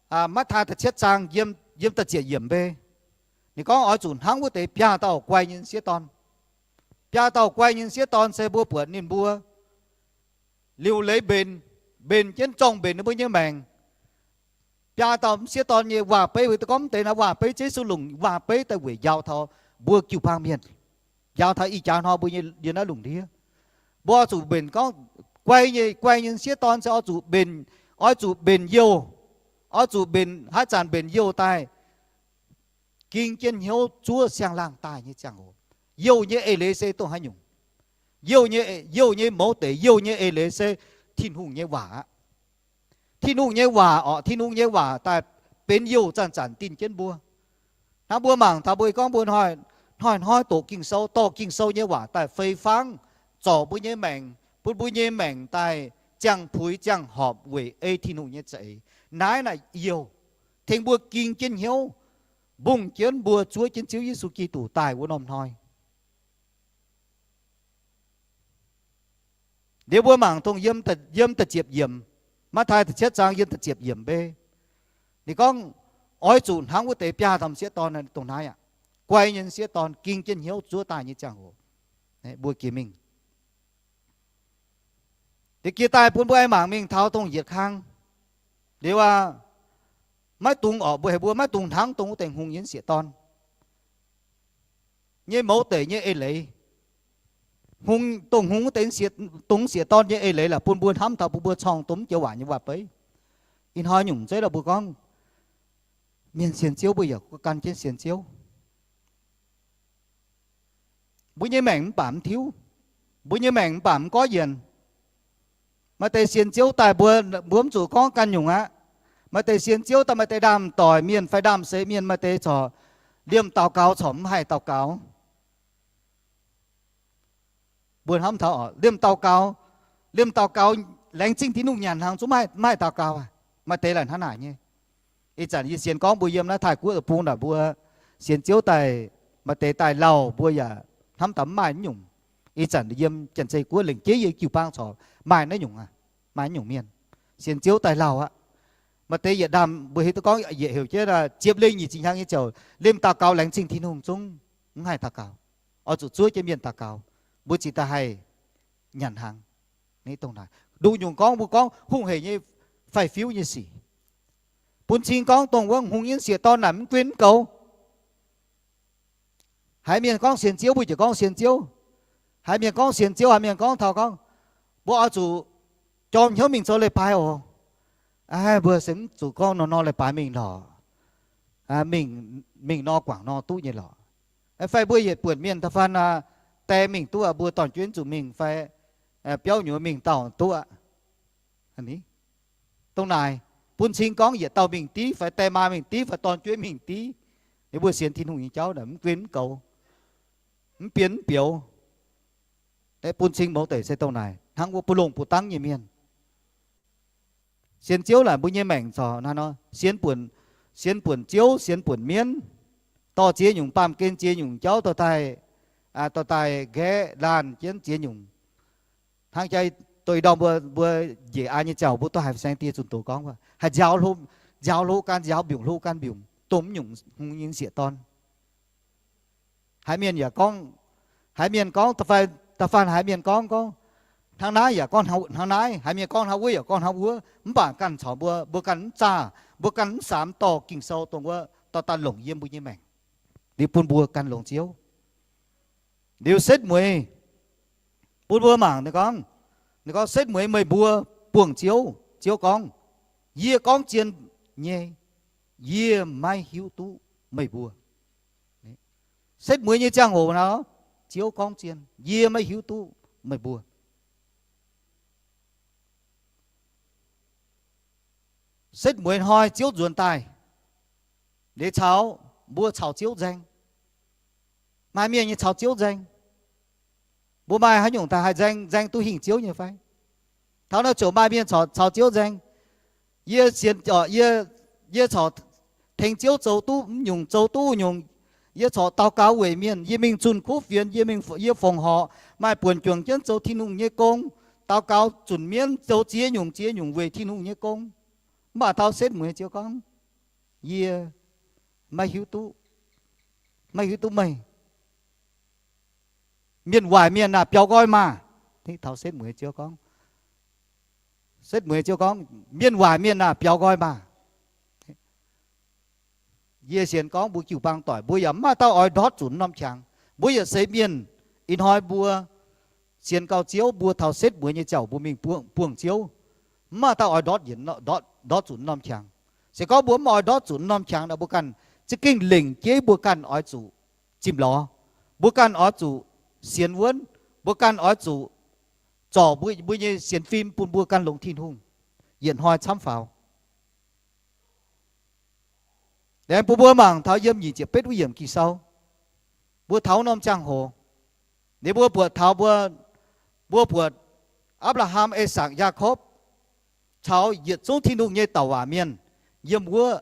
Matv^taai da'cietv zaang yiem, yiem da'ziepc yiemc mbe. Ninh gorngv oix zuqc hnangv wuov deix biaav dauh guai nyei sieqv dorn. Biaav dauh guai nyei sieqv dorn se mbuo buatc ninh mbuo liuc leiz mbenc, mbenc jienv zorng-mbenc ninh mbuo nyei maengc. Biaav dauh sieqv dorn nyei waac-beiv, weic gorngv deix naaiv waac-beiv, Yesu longc waac-beiv daaih weic njaaux taux mbuo jiu-baang mienh, njaaux taux ih jaax hnoi mbuo nyei yiem naaiv lungh ndiev. Mbuo oix zuqc mbenc gorngv guai nyei, guai nyei sieqv dorn se oix zuqc mbenc, oix zuqc mbenc youh, oix zuqc mbenc, haaix zanc mbenc youh daaih ging jienv hnyouv zuov siang-laangh daaih nyei ziangh hoc. Youh nyei eix leiz se dongh haaix nyungc? Youh nyei, youh nyei mouz deic, youh nyei eix leiz se Tin-Hungh nyei waac aqv. Tin-Hungh nyei waac orqc, Tin-Hungh nyei waac daaih benx youh zanc-zanc dinh jienv mbuo. Hnangv mbuo mangc taux mbuo gorngv mbuo hnoi-hnoi doqc Ging-Sou, dorh Ging-Sou nyei waac daaih fei fangv zorc mbuo nyei maengc, bun mbuo nyei maengc daaih ziangh puix ziangh horpc weic ei Tin-Hungh nyei za'eix. Naaiv naaic youh tengx mbuo ging jienv hnyouv, mbungh jienv mbuo zuov jienv Ziouv Yesu Giduc daaih wuov norm hnoi. Liuz mbuo mangc dongh yiem, yiem da'ziepc yiemc, Matv^taai da'cietv zaang yiem da'ziepc yiemc mbe. Ninh gorngv oix zuqc hnangv wuov deix biaav dauh sieqv dorn dongh naaiv aqv. Guai nyei sieqv dorn ging jienv hnyouv zuov daaih nyei ziangh hoc, mbuo jiex mingh. Liuz jiex daaih bun mbuo aengx mangc mingh taux dongh yietc kang. Liuz aac, maiv dungx orqc, mbuo heuc mbuo maiv dungx hnangv dongh wuov deix hngongx nyei sieqv dorn nyei mouz deic nyei eix leiz. Hngongx, dongh hngongx wuov deix, dongh sieqv dorn nyei eix leiz laaix bun mbuo hnamv taux bun mbuo corng dongh mv joux waac nyei waac-beiv. Ih hnoi nyungc zeiv lorh mbuo gorngv Mienh sienx Ziouv mbuo yaac gan jienv sienx Ziouv. Mbuo nyei maengc mv baac mv tiuv. Mbuo nyei maengc mv baac mv gorngv yienc. Maaih deix sienx Ziouv daaih mbuo, mbuo mv zuqc gorngv ganh nyungc aqv. Maaih deix sienx Ziouv daaih maaih deix ndaamv-doic mienh fai ndaamv-seix mienh, maaih deix corc liemh daux gaux corc mv haih daux gaux. Mbuo hnamv taux oc, liemh daux gaux, liemh daux gaux laengz zingh Tin-Hungh nyanc hnaangx zungv mv haih daux gaux aqv. Maaih deix laaic hnangv naaic nyei. Ih zanc yie sienx gorngv mbuo yiem naaiv Taiv-Guoqv deic-bung naaic mbuo sienx Ziouv daaih, maaih deix daaih lauh mbuo yaac hnamv daaih mv maaih naaiv nyungc. Ih zanc yiem Janx-Zei Guoqv lengc jeiv yie jiu-baang corc maaih naaiv nyungc, maaih naaiv nyungc mienh sienx Ziouv daaih lauh aqv. Maaih deix yietc ndaamv mbuo hiuv duqv gorngv yietc heuc jienv ziepc lengh nyic ziepc hnyangx nyei ziouc liemh daux gaux laengz zingh Tin-Hungh zungv mv haih daux gaux. Oix zuqc zuov jienv mienh daux gaux, mbuo ziouc daaih haih nyanc hnaangx. Nduqc nyungc gorngv mbuo gorngv hungh hec nyei faix-fiuv nyei sic. Bun cing gorngv dongh wuov hungh nyei sieqv-dorn naaic mv gunv mv goux. Haiz mienh gorngv sienx Ziouv mbuo ziouc gorngv sienx Ziouv. Haiz mienh gorngv sienx Ziouv, haiz mienh gorngv taux gorngv mbuo oix zuqc jorm hnyouv mingh zoux leiz-baaix oc. Aa, mbuo se mv zuqc gorngv nor nor leiz-baaix mingh lorqc. Mingh, mingh nor guangc nor duqv nyei lorqc. Fai mbuo yietc buonc mienh da'faanh die mingh duqv aqv, mbuo dorn-jueiv zuqc mingh fai biauv nyuoz mingh dauh duqv aqv. Dongh naaic bun cing gorngv yietc dauh mingh div fai die maa mingh div fai dorn-jueiv mingh div, yie mbuo sienx Tin-Hungh nyei jauv naaic mv gunv mv goux, mv bienh mv bioux. Bun cing mouz deic se dongh naaic hnangv wuov buv longh buv dangv nyei mienh. Sienx Ziouv naaic mbuo nyei maengc corc sienx buonc, sienx buonc Ziouv, sienx buonc mienv, dorh ziex nyungc baamh gen ziex nyungc jauv dorh daaih, dorh daaih nqaeqv laanh jienv ziex nyungc. Hnangv jaa doix ndorm mbuo, mbuo njiec an nyei ziangh hoc mbuo duqv haiz saeng-die zunh doz gorngv, haih nziaaux hlo, nziaaux hlo gan nziaaux, mbiungc hlo gan mbiungc, dongh mv nyungc hungh nyei sieqv-dorn. Haiz mienh yaac gorngv, haiz mienh gorngv, da'faanh haiz mienh gorngv, gorngv hnangv naaiv yaac gorngv hnangv naaiv, haiz mienh gorngv hnangv wuov yaac gorngv hnangv wuov, mv baac ganh caux mbuo, mbuo ganh mv zaah, mbuo ganh mv samx dorh Ging-Sou dongh wuov dorh daaih longc yiem mbuo nyei maengc, liuz bun mbuo ganh longx Ziouv. Liuz setv mueiz bun mbuo mangc, ninh gorngv, ninh gorngv, setv mueiz meih mbuo buangh Ziouv. Ziouv gorngv, yie gorngv zien nyei, yie maiv hiuv duqv meih mbuo. Setv mueiz nyei ziangh hoc nor, Ziouv gorngv zien, yie maiv hiuv duqv meih mbuo. Setv mueiz hnoi Ziouv nzuonx daaih, liuz caux, mbuo caux Ziouv nzaeng. Maaih mienh nyei caux Ziouv nzaeng. Mbuo maaih haaix nyungc daaih haih nzaeng, nzaeng duqv hingh Ziouv nyei fai? Taux naaiv ziouc maaih mienh caux, caux Ziouv nzaeng. Yie sienx, yie, yie corc tengx Ziouv zoux duqv mv nyungc, zoux duqv nyungc. Yie corc daux gaux weic mienh, yie mingh zunh kuv fienx, yie mingh, yie fongc horc, maaih buonc juangc jienv zoux Tin-Hungh nyei gong, daux gaux zunc mienv, zoux ziex nyungc ziex nyungc weic Tin-Hungh nyei gong. Mv baac taux setv mueiz Ziouv gorngv, yie maiv hiuv duqv, maiv hiuv duqv meih. Mienh waaic mienh aah, biaux nqoi maah! Taux setv mueiz Ziouv gorngv, setv mueiz Ziouv gorngv, mienh waaic mienh aah, biaux nqoi maah! Yie sienx gorngv mbuo jiu-baang doic mbuo yaac mv maaih dauh oix ndortv zuqc norm qangx. Mbuo yaac seix mienh. Ih hnoi mbuo sienx gau Ziouv, mbuo taux setv mueiz nyei ziangh hoc mbuo mingh buangh, buangh Ziouv, mv maaih dauh oix ndortv, ndortv zuqc norm qangx. Se gorngv mbuo mv oix ndortv zuqc norm qangx nor, mbuo ganh za'gengh lengc jeiv mbuo ganh oix zuqc zimh lorz, mbuo ganh oix zuqc sienx wuonv, mbuo ganh oix zuqc zorc mbuo, mbuo nyei sienx fim bun mbuo ganh longx Tin-Hungh, yietc hnoi camv faaux. Laengz bun mbuo mangc taux yiem nyic ziepc betv wuov yiemc Ging-Sou, mbuo taux norm ziangh hoc, ninh mbuo buatc taux mbuo, mbuo buatc Apc^laa^ham, I^sakc, Yaakopv caux yietc zungv Tin-Hungh nyei douc waac mienh yiem wuov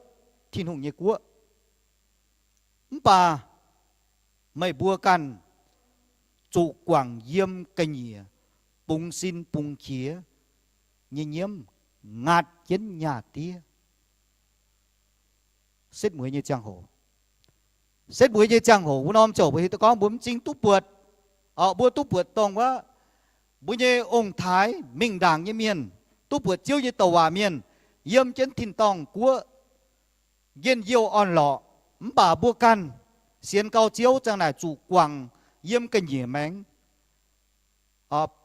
Tin-Hungh nyei guoqv. Mv baac meih mbuo ganh zuqc guangc yiem ga'nyiec bungx sin bungx qiex nyei nyiemv, ngaatc jienv nyaah diev. Setv mueiz nyei ziangh hoc, setv mueiz nyei ziangh hoc wuov norm ziouc mbuo hiuv duqv gorngv mbuo mv zingh duqv buatc, mbuo duqv buatc dongh wuov mbuo nyei ong-taaix mingh ndaangc nyei mienh, duqv buatc Ziouv nyei douc waac mienh yiem jienv tin-dorngh guoqv njien-youh orn-lorqc. Mv baac mbuo ganh sienx gau Ziouv ziang naaic zuqc guangc yiem ga'nyiec maengx,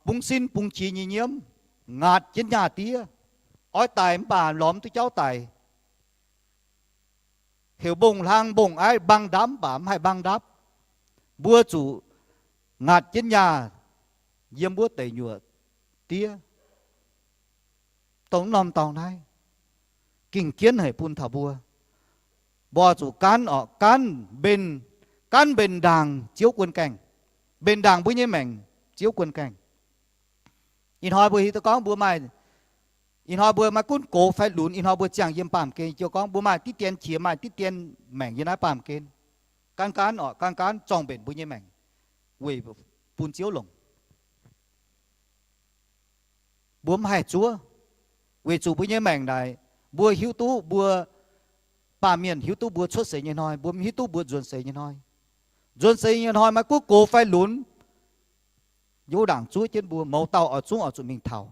bungx sin bungx qiex nyei nyiemv, ngaatc jienv nyaah diev, oix daic mv baac lorz mv duqv jauv daic, teux mbong hlang mbong aiv, mbang ndapv mv baac mv haih mbang ndapv. Mbuo zuqc ngaatc jienv nyaah yiem wuov deic nyuoqc diev, dongh norm dorngx naaiv, ging jienv haic bun taux mbuo. Mbuo zuqc gaanv orqc, gaanv mbenc, gaanv mbenc ndaangc Ziouv guon gaengh, mbenc ndaangc mbuo nyei maengc Ziouv guon gaengh. Ih hnoi mbuo hiuv duqv gorngv mbuo maaih, ih hnoi mbuo maiv gunv gox fai lunx, ih hnoi mbuo ziangh yiem baamh gen, Ziouv gorngv mbuo maaih diqv dien qiex, maaih diqv dien maengc yiem naaiv baamh gen. Gaanv gaanv orqc, gaanv gaanv zorng mbenc mbuo nyei maengc weic bun Ziouv longc. Mbuo mv haih zuov, weic zuqc mbuo nyei maengc naaic, mbuo hiuv duqv mbuo, baamh mienh hiuv duqv mbuo cuotv seix nyei hnoi, mbuo mv hiuv duqv mbuo nzuonx seix nyei hnoi. Nzuonx seix nyei hnoi maiv gunv gox fai lunx, Ziouv ndaangc zuov jienv mbuo. Mouz dauh oix zungv oix zuqc mingh taux.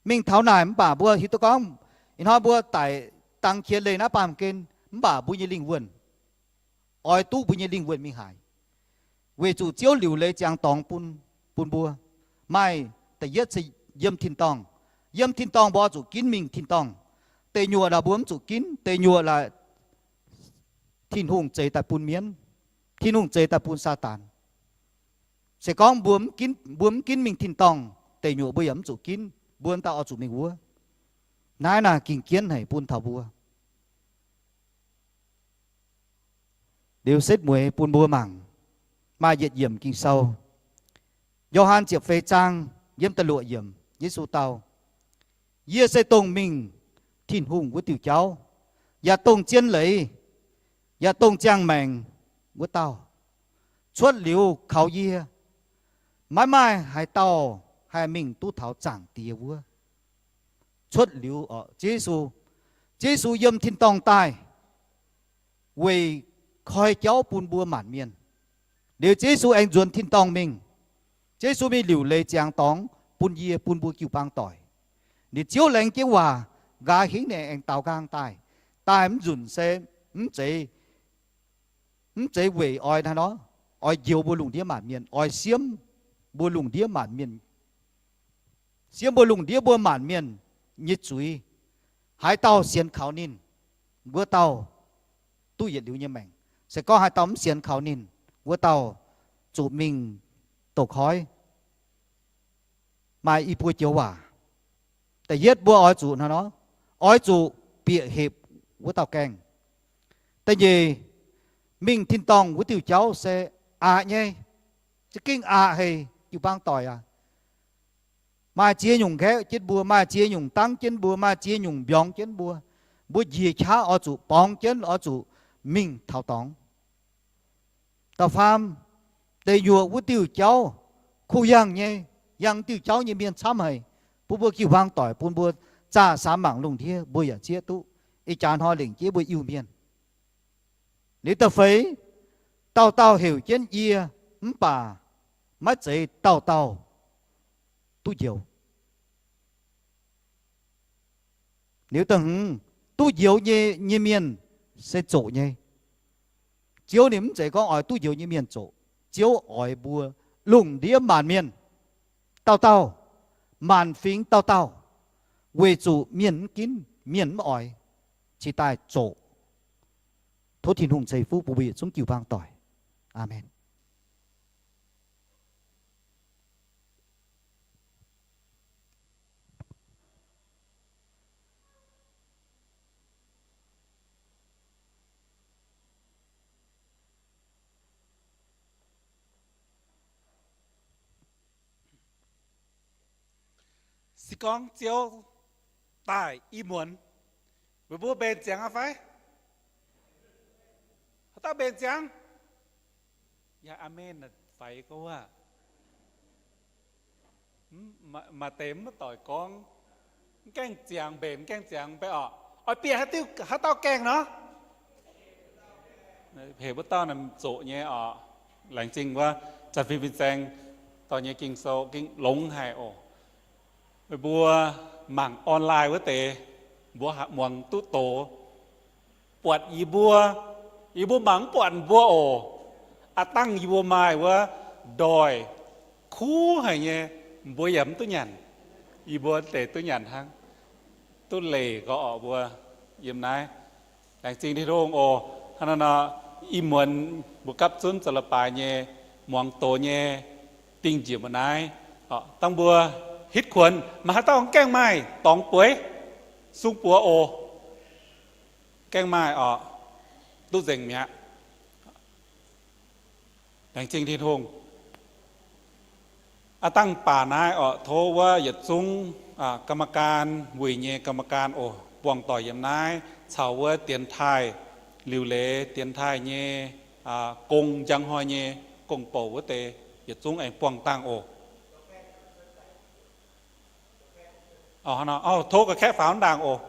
Mingh taux naaic mv baac mbuo hiuv duqv gorngv, ih hnoi mbuo daic dangx qiex leih naaiv baamh gen, mv baac mbuo nyei lingh wuonh, oix duqv mbuo nyei lingh wuonh mingh haaix? Weic zuqc Ziouv liuc leiz ziangx dorngx bun, bun mbuo. Maaih da'yietv se yiem tin-dorngh. Yiem tin-dorngh mbuo oix zuqc ginv mingh tin-dorngh. Deic nyuoqc naaic mbuo mv zuqc ginv. Deic nyuoqc naaic Tin-Hungh zeix daaih bun mienv. Tin-Hungh zeix daaih bun Saadaan. Se gorngv mbuo mv ginv, mbuo mv ginv mingh tin-dorngh, deic nyuoqc mbuo yaac mv zuqc ginv, mbuo daaih oix zuqc mingh wuov. Naaiv naaic ging jienv haic bun taux mbuo. Liuz setv mueiz bun mbuo mangc, maaih yietc yiemc Ging-Sou, Yo^han ziepc feix zaang yiem da'luoqc yiemc, Yesu dau, Yie se dongh mingh Tin-Hungh wuov diuh jauv, yaac dongh zien leiz, yaac dongh ziangh maengc wuov dauh. Cuotv liuz kaux yie, maiv maaih haaix dauh haih mingh duqv taux Zaangc Diex wuov. Cuotv liuz, Ziouv Yesu, Ziouv Yesu yiem tin-dorngh daaih weic koi jauv bun mbuo maanc mienh. Liuz Ziouv Yesu aengx nzuonx tin-dorngh mingh. Ziouv Yesu mingh liuc leiz ziangx dorngx bun yie, bun mbuo jiu-baang doic. Ninh Ziouv laengz jienv waac nqa'haav hingv ninh aengx daaux nqaang daaih. Daaih mv nzunc se mv zeiz, mv zeiz weic oix hnangv nor, oix njoux mbuo lungh ndiev maanc mienh, oix siemv mbuo lungh ndiev maanc mienh, siemv mbuo lungh ndiev mbuo maanc mienh nyei zuiz. Haaix dauh sienx kaux ninh, wuov dauh duqv yietc liuz nyei maengc. Se gorngv haaix dauh mv sienx kaux ninh, wuov dauh zuqc mingh douz-koiv. Maaih i buo joux waac. Da'yietv mbuo oix zuqc hnangv nor, oix zuqc bieqc hepc wuov dauh gaengh. Da'nyeic, mingh tin-dorngh wuov diuh jauv se aqc nyei, za'gengh aqc haic jiu-baang doic aac. Maaih ziex nyungc nqaeqv jienv mbuo, maaih ziex nyungc dangv jienv mbuo, maaih ziex nyungc mbiorngz jienv mbuo. Mbuo njiec qaqv oix zuqc borngz jienv, oix zuqc mingh taux dorngx. Da'faam, deic nyuoqc wuov diuh jauv kuh yangh nyei, yangh diuh jauv nyei mienh camv haic. Bun mbuo jiu-baang doic, bun mbuo zaah samx mangc lungh ndiev mbuo yaac zieqv duqv. Ih jaax hnoi lengc jeiv mbuo Iu-Mienh. Liuz da'feix, dauh dauh heuc jienv yie, mv baac maiv zeiz dauh dauh duqv njoux. Liuz da'hmz, duqv njoux nyei, nyei mienh se zoqc nyei. Ziouv ninh mv zeiz gorngv oix duqv njoux nyei mienh zoqc. Ziouv oix mbuo lungh ndiev maanc mienh dauh dauh, maanc fingx dauh dauh, weic zuqc mienh mv ginv, mienh mv oix, cingx daaih zoqc. Tov Tin-Hungh ceix fuqv bun mbuo yietc zungv jiu-baang doic. Aamen. Se gorngv Ziouv daaih ih muonz, meih mbuo mbenc ziangx aqv fai? Haaix dauh mbenc ziangx? Yaac aamen faix gorngv waac. Maaih deix mv doic gorngv, mv gaengh ziangx mbenc, mv gaengh ziangx mbenc orqc. Oix bieqc haaix dauh gaengh nor? Heuc wuov dauh zoqc nyei orqc. Laengz zingh wuov zanc fim fin-saeng dorh nyei Ging-Sou gengh longx haic oc. Meih mbuo mangc online wuov deix, mbuo muangx duqv doz. Buatc yie mbuo, yie mbuo mangc mv buatc mbuo oc. Aav dangh yie mbuo maaih wuov ndoih kuv haic nyei, mbuo yaac mv duqv nyanc. Yie mbuo deix duqv nyanc hnangv. Duqv leih gorx orqc mbuo yiem naaiv. Laengz zingh Tin-Hungh oc. Hnangv naaiv nor, ih muonz mbuo gapv zunv zoux leiz-baaix nyei, muangx doz nyei, dingh njiec mbuo naaiv, dangh mbuo hitv kuonx, maaih haaix dauh gaengh maaih dorngx bueix, sung buoz oc. Gaengh maaih oc, duqv nzengc mi'aqv. Laengz zingh Tin-Hungh. Aav dangh baac naaiv oc, tov wuov yietc zungv กรรมการ, wuic nyei กรรมการ oc, buangh doic yiem naaiv, caux wuov dienx taaih, liuc leiz dienx taaih nyei gong, njang hnoi nyei gong-bouc wuov deix, yietc zungv aengx buangh dangh oc. Tov ga'kaeqv faaux ndaangc oc.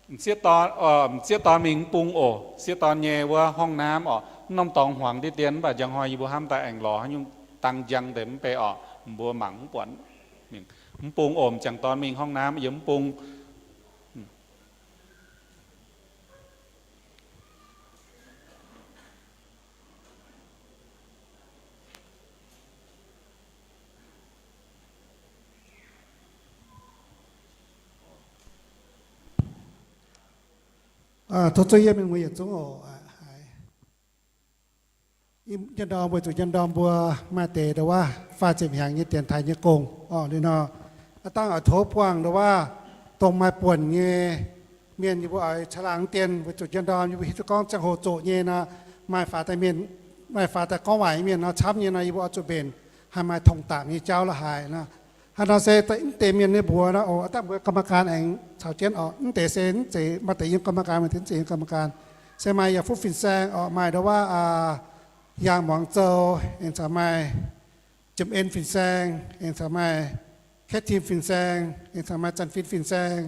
M'sieqv dorn mingh mv bung oc. Sieqv dorn nyei wuov ห้องน้ำ oc, mv norm dorngx hmuangx ndiev dien, mv baac njang hnoi yie mbuo hnamv daaih aengx lorz haaix nyungc dang njang deix mv bei oc, mbuo mangc mv buatc. Mv bung oc, m'jangc dorn mingh ห้องน้ำ yiem mv bung. Tov zuqc yie mingh muoz yietc zungv oc. Ih njang ndorm weic zuqc njang ndorm mbuo maaih deix ndau wuov faah ziepc hnyangx nyei dienx taaih nyei gong oc. Liuz nor, aav dangh oix tov buangh ndau wuov dongh maaih buonc nyei mienh, yie mbuo oix caangh laangh dien weic zuqc njang ndorm yie mbuo hiuv duqv gorngv ziangh hoc zoqc nyei nor, maaih faaux daaih mienh, maaih faaux daaih gorngv waaic mienh nor camv nyei nor, yie mbuo oix zuqc mbenc haih maaih tongc daapc nyei jauv la'haaix nor. Haaix nor se mv deix mienh nyei mbuox nor oc, aav dangh mbuo กรรมการ aengx caux jienv oc. Mv deix se mv zeiz maaih deix yiem กรรมการ, maaih deix mv zeiz yiem กรรมการ. Se maaih Yaac Fuqv fin-saeng oc, maaih ndau wuov Yaangh Muangz Zou, aengx caux maaih Jiem En fin-saeng, aengx caux maaih Kaeqv Tim fin-saeng, aengx caux maaih Zanh Fin fin-saeng,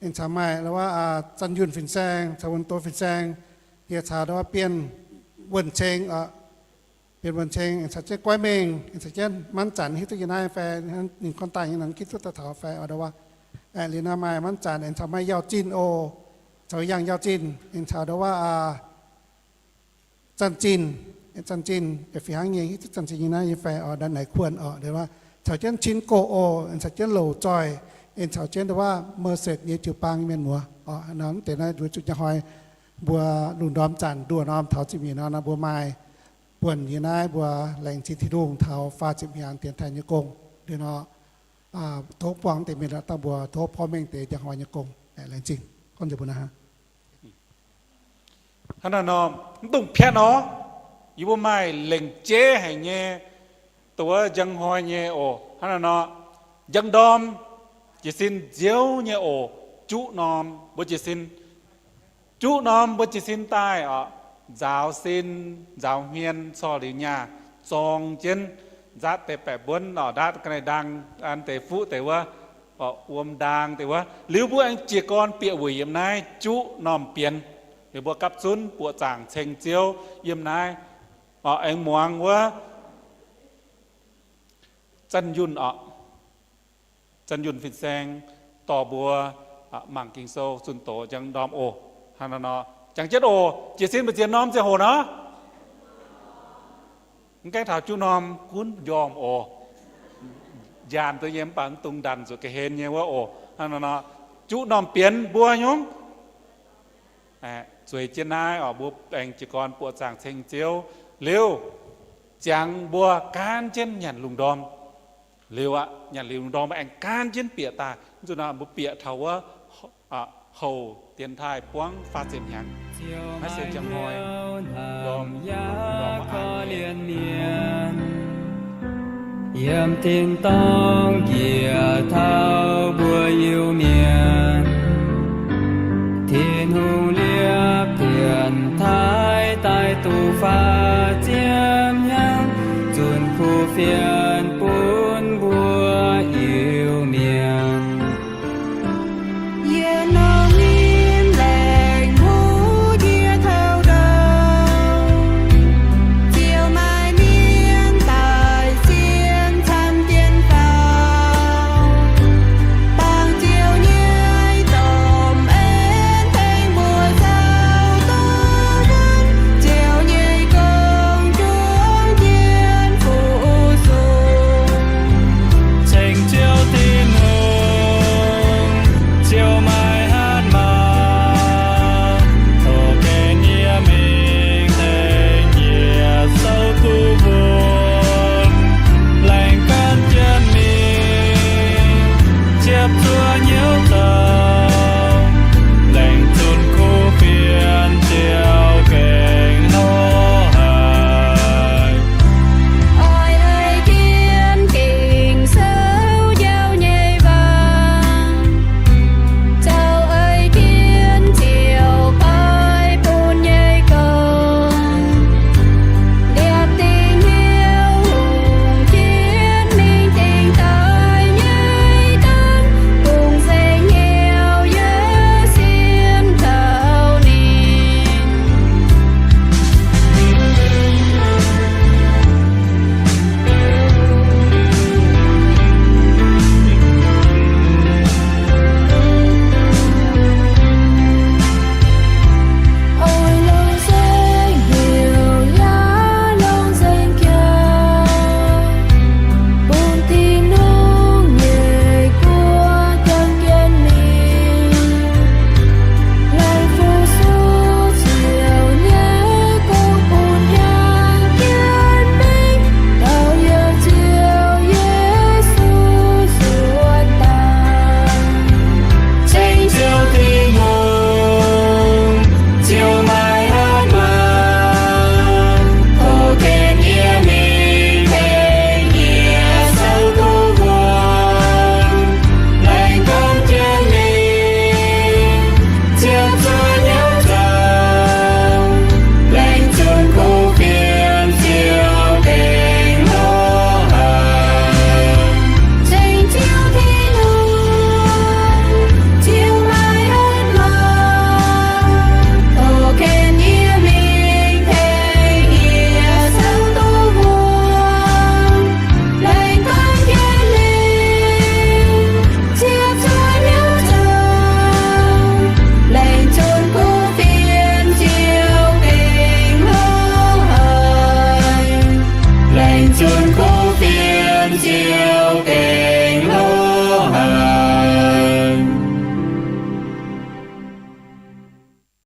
aengx caux maaih ndau wuov Zanh Yunh fin-saeng, caux Wuonh Doz fin-saeng, yaac caux ndau wuov Bienh Wuonh Ceng oc. Bienh Wuonh Ceng aengx caux jienv Guaiv Mengh, aengx caux jienv Manv Zanc, hiuv duqv yie naaiv fai, ninh gorngv daaih nyei nor, gitv duqv daaih taux fai oc ndau wuov. Liuz nor maaih Manv Zanc aengx caux maaih Yauh Zinh oc, caux Yaangh Yauh Zinh, aengx caux ndau wuov Zanh Zinh, Zanh Zinh, yaac fih hnangv nyei, hiuv duqv Zanh Zinh nyei naaiv nyei fai oc, ndau Naix Kuonh oc, ndau wuov caux jienv Cin Goh oc, aengx caux jienv Louc Zoih, aengx caux jienv ndau wuov Merced nyei jiu-baang nyei mienh muoz oc. Nor mv deix naaiv weic zuqc njang hnoi mbuo lungh ndorm zanc nduoh norm taux ziepc nyeic nor, nor mbuo maaih buonc yie naaiv mbuo laengz zingh Tin-Hungh taux faah ziepc hnyangx dienx taaih nyei gong. Liuz nor, tov buangh deix mienh dangh mbuo tov porv mengh deix njang hnoi nyei gong. Laengz zingh. Gorngv nzengc mbuo naaiv. Hnangv naaiv nor, mv dungx piatv nor, yie mbuo maaih lengc jeiv haic nyei, dongh wuov njang hnoi nyei oc. Hnangv naaiv nor, njang ndorm jiez sin nziouv nyei oc. Juqv norm mbuo jiez sin, juqv norm mbuo jiez sin daaih oc, nzaaux sin, nzaaux hmien, corc liuz nyaah, zorng jienv, nzaatv deix baeqc mbuonv oc, ndaatv ga'naaiv ndaang, an deix fuqv deix wuov, wuom ndaang deix wuov. Liuz mbuo aengx jiez gorn bieqc wuic yiem naaiv juqv norm bienx. Liuz mbuo gapv zunv buoqc zaangc ceng Ziouv yiem naaiv oc. Aengx muangx wuov Zanh Yunh oc, Zanh Yunh fin-saeng dorh mbuo mangc Ging-Sou zunh doz njang ndorm oc. Hnangv naaiv nor, jangx jienv oc. Jiez sin mbu'ziex norm ziangh hoc nor, mv gaengh taux juqv norm gunv njormh oc. Njaanh duqv nyei mv baac mv dungx ndanc zuqc ga'hlen nyei wuov oc. Hnangv naaiv nor, juqv norm bienx mbuo nyungc zueiz jienv naaiv oc, mbuo aengx jiez gorn buoqc zaangc ceng Ziouv liuz, ziangx mbuo gaanv jienv nyanc lungh ndorm. Liuz aqv, nyanc liuz lungh ndorm mbuo aengx gaanv jienv bieqc daaih. Mv zuqc nor mbuo bieqc taux wuov houc dienx taaih buangv faah ziepc hnyangx. Maiv se njang hnoi ndorm, lungh ndorm aqv. Yiem tin-dorngh njiec taux mbuo Iu-Mienh, Tin-Hungh liepv dienx taaih daaih duqv faah ziepc hnyangx, zunc kuv fienx bun mbuo Iu-Mienh. Yie nongx nyim laengz hnyouv ndie taux ndau, Ziouv maaih mienh daaih sienx camv jienv faaux. Baamh Ziouv nyei domh en tengx mbuo zaux duqv wuonv Ziouv nyei gong. zuov hnyouv zoux, laengz zunc kuv fienx ziouc gengh hlo haic. Oix ei jienv Ging-Sou njaaux nyei waac, zoux ei jienv ziouc paaiv bun nyei gong. Liepc dingc hnyouv hungh jienv mingh dingc daaih nyei dangv, dongh nzengc hnyouv yie sienh taux ninh. Oix longc nzengc hnyouv yaac longc nzengc jaax, bun Tin-Hungh nyei guoqv jangx jienv mingh. Laengz fungx suqv ziouc nyei gong bun jangx jienv mingh, taux yie Ziouv Yesu suonx daaih. Ceng Ziouv Tin-Hungh, ziouc maaih haaix maaih, tov gengh yie mingh tengx yie souv duqv wuom, laengz gorngv jienv ninh, ziouc zuov hnyouv zoux, laengz zunc kuv fienx ziouc gengh hlo haic. Ceng Ziouv Tin-Hungh, ziouc maaih haaix maaih, tov gengh yie mingh tengx yie souv duqv wuom, laengz gorngv jienv ninh, ziouc zuov hnyouv zoux, laengz zunc kuv fienx ziouc gengh hlo haic. Laengz zunc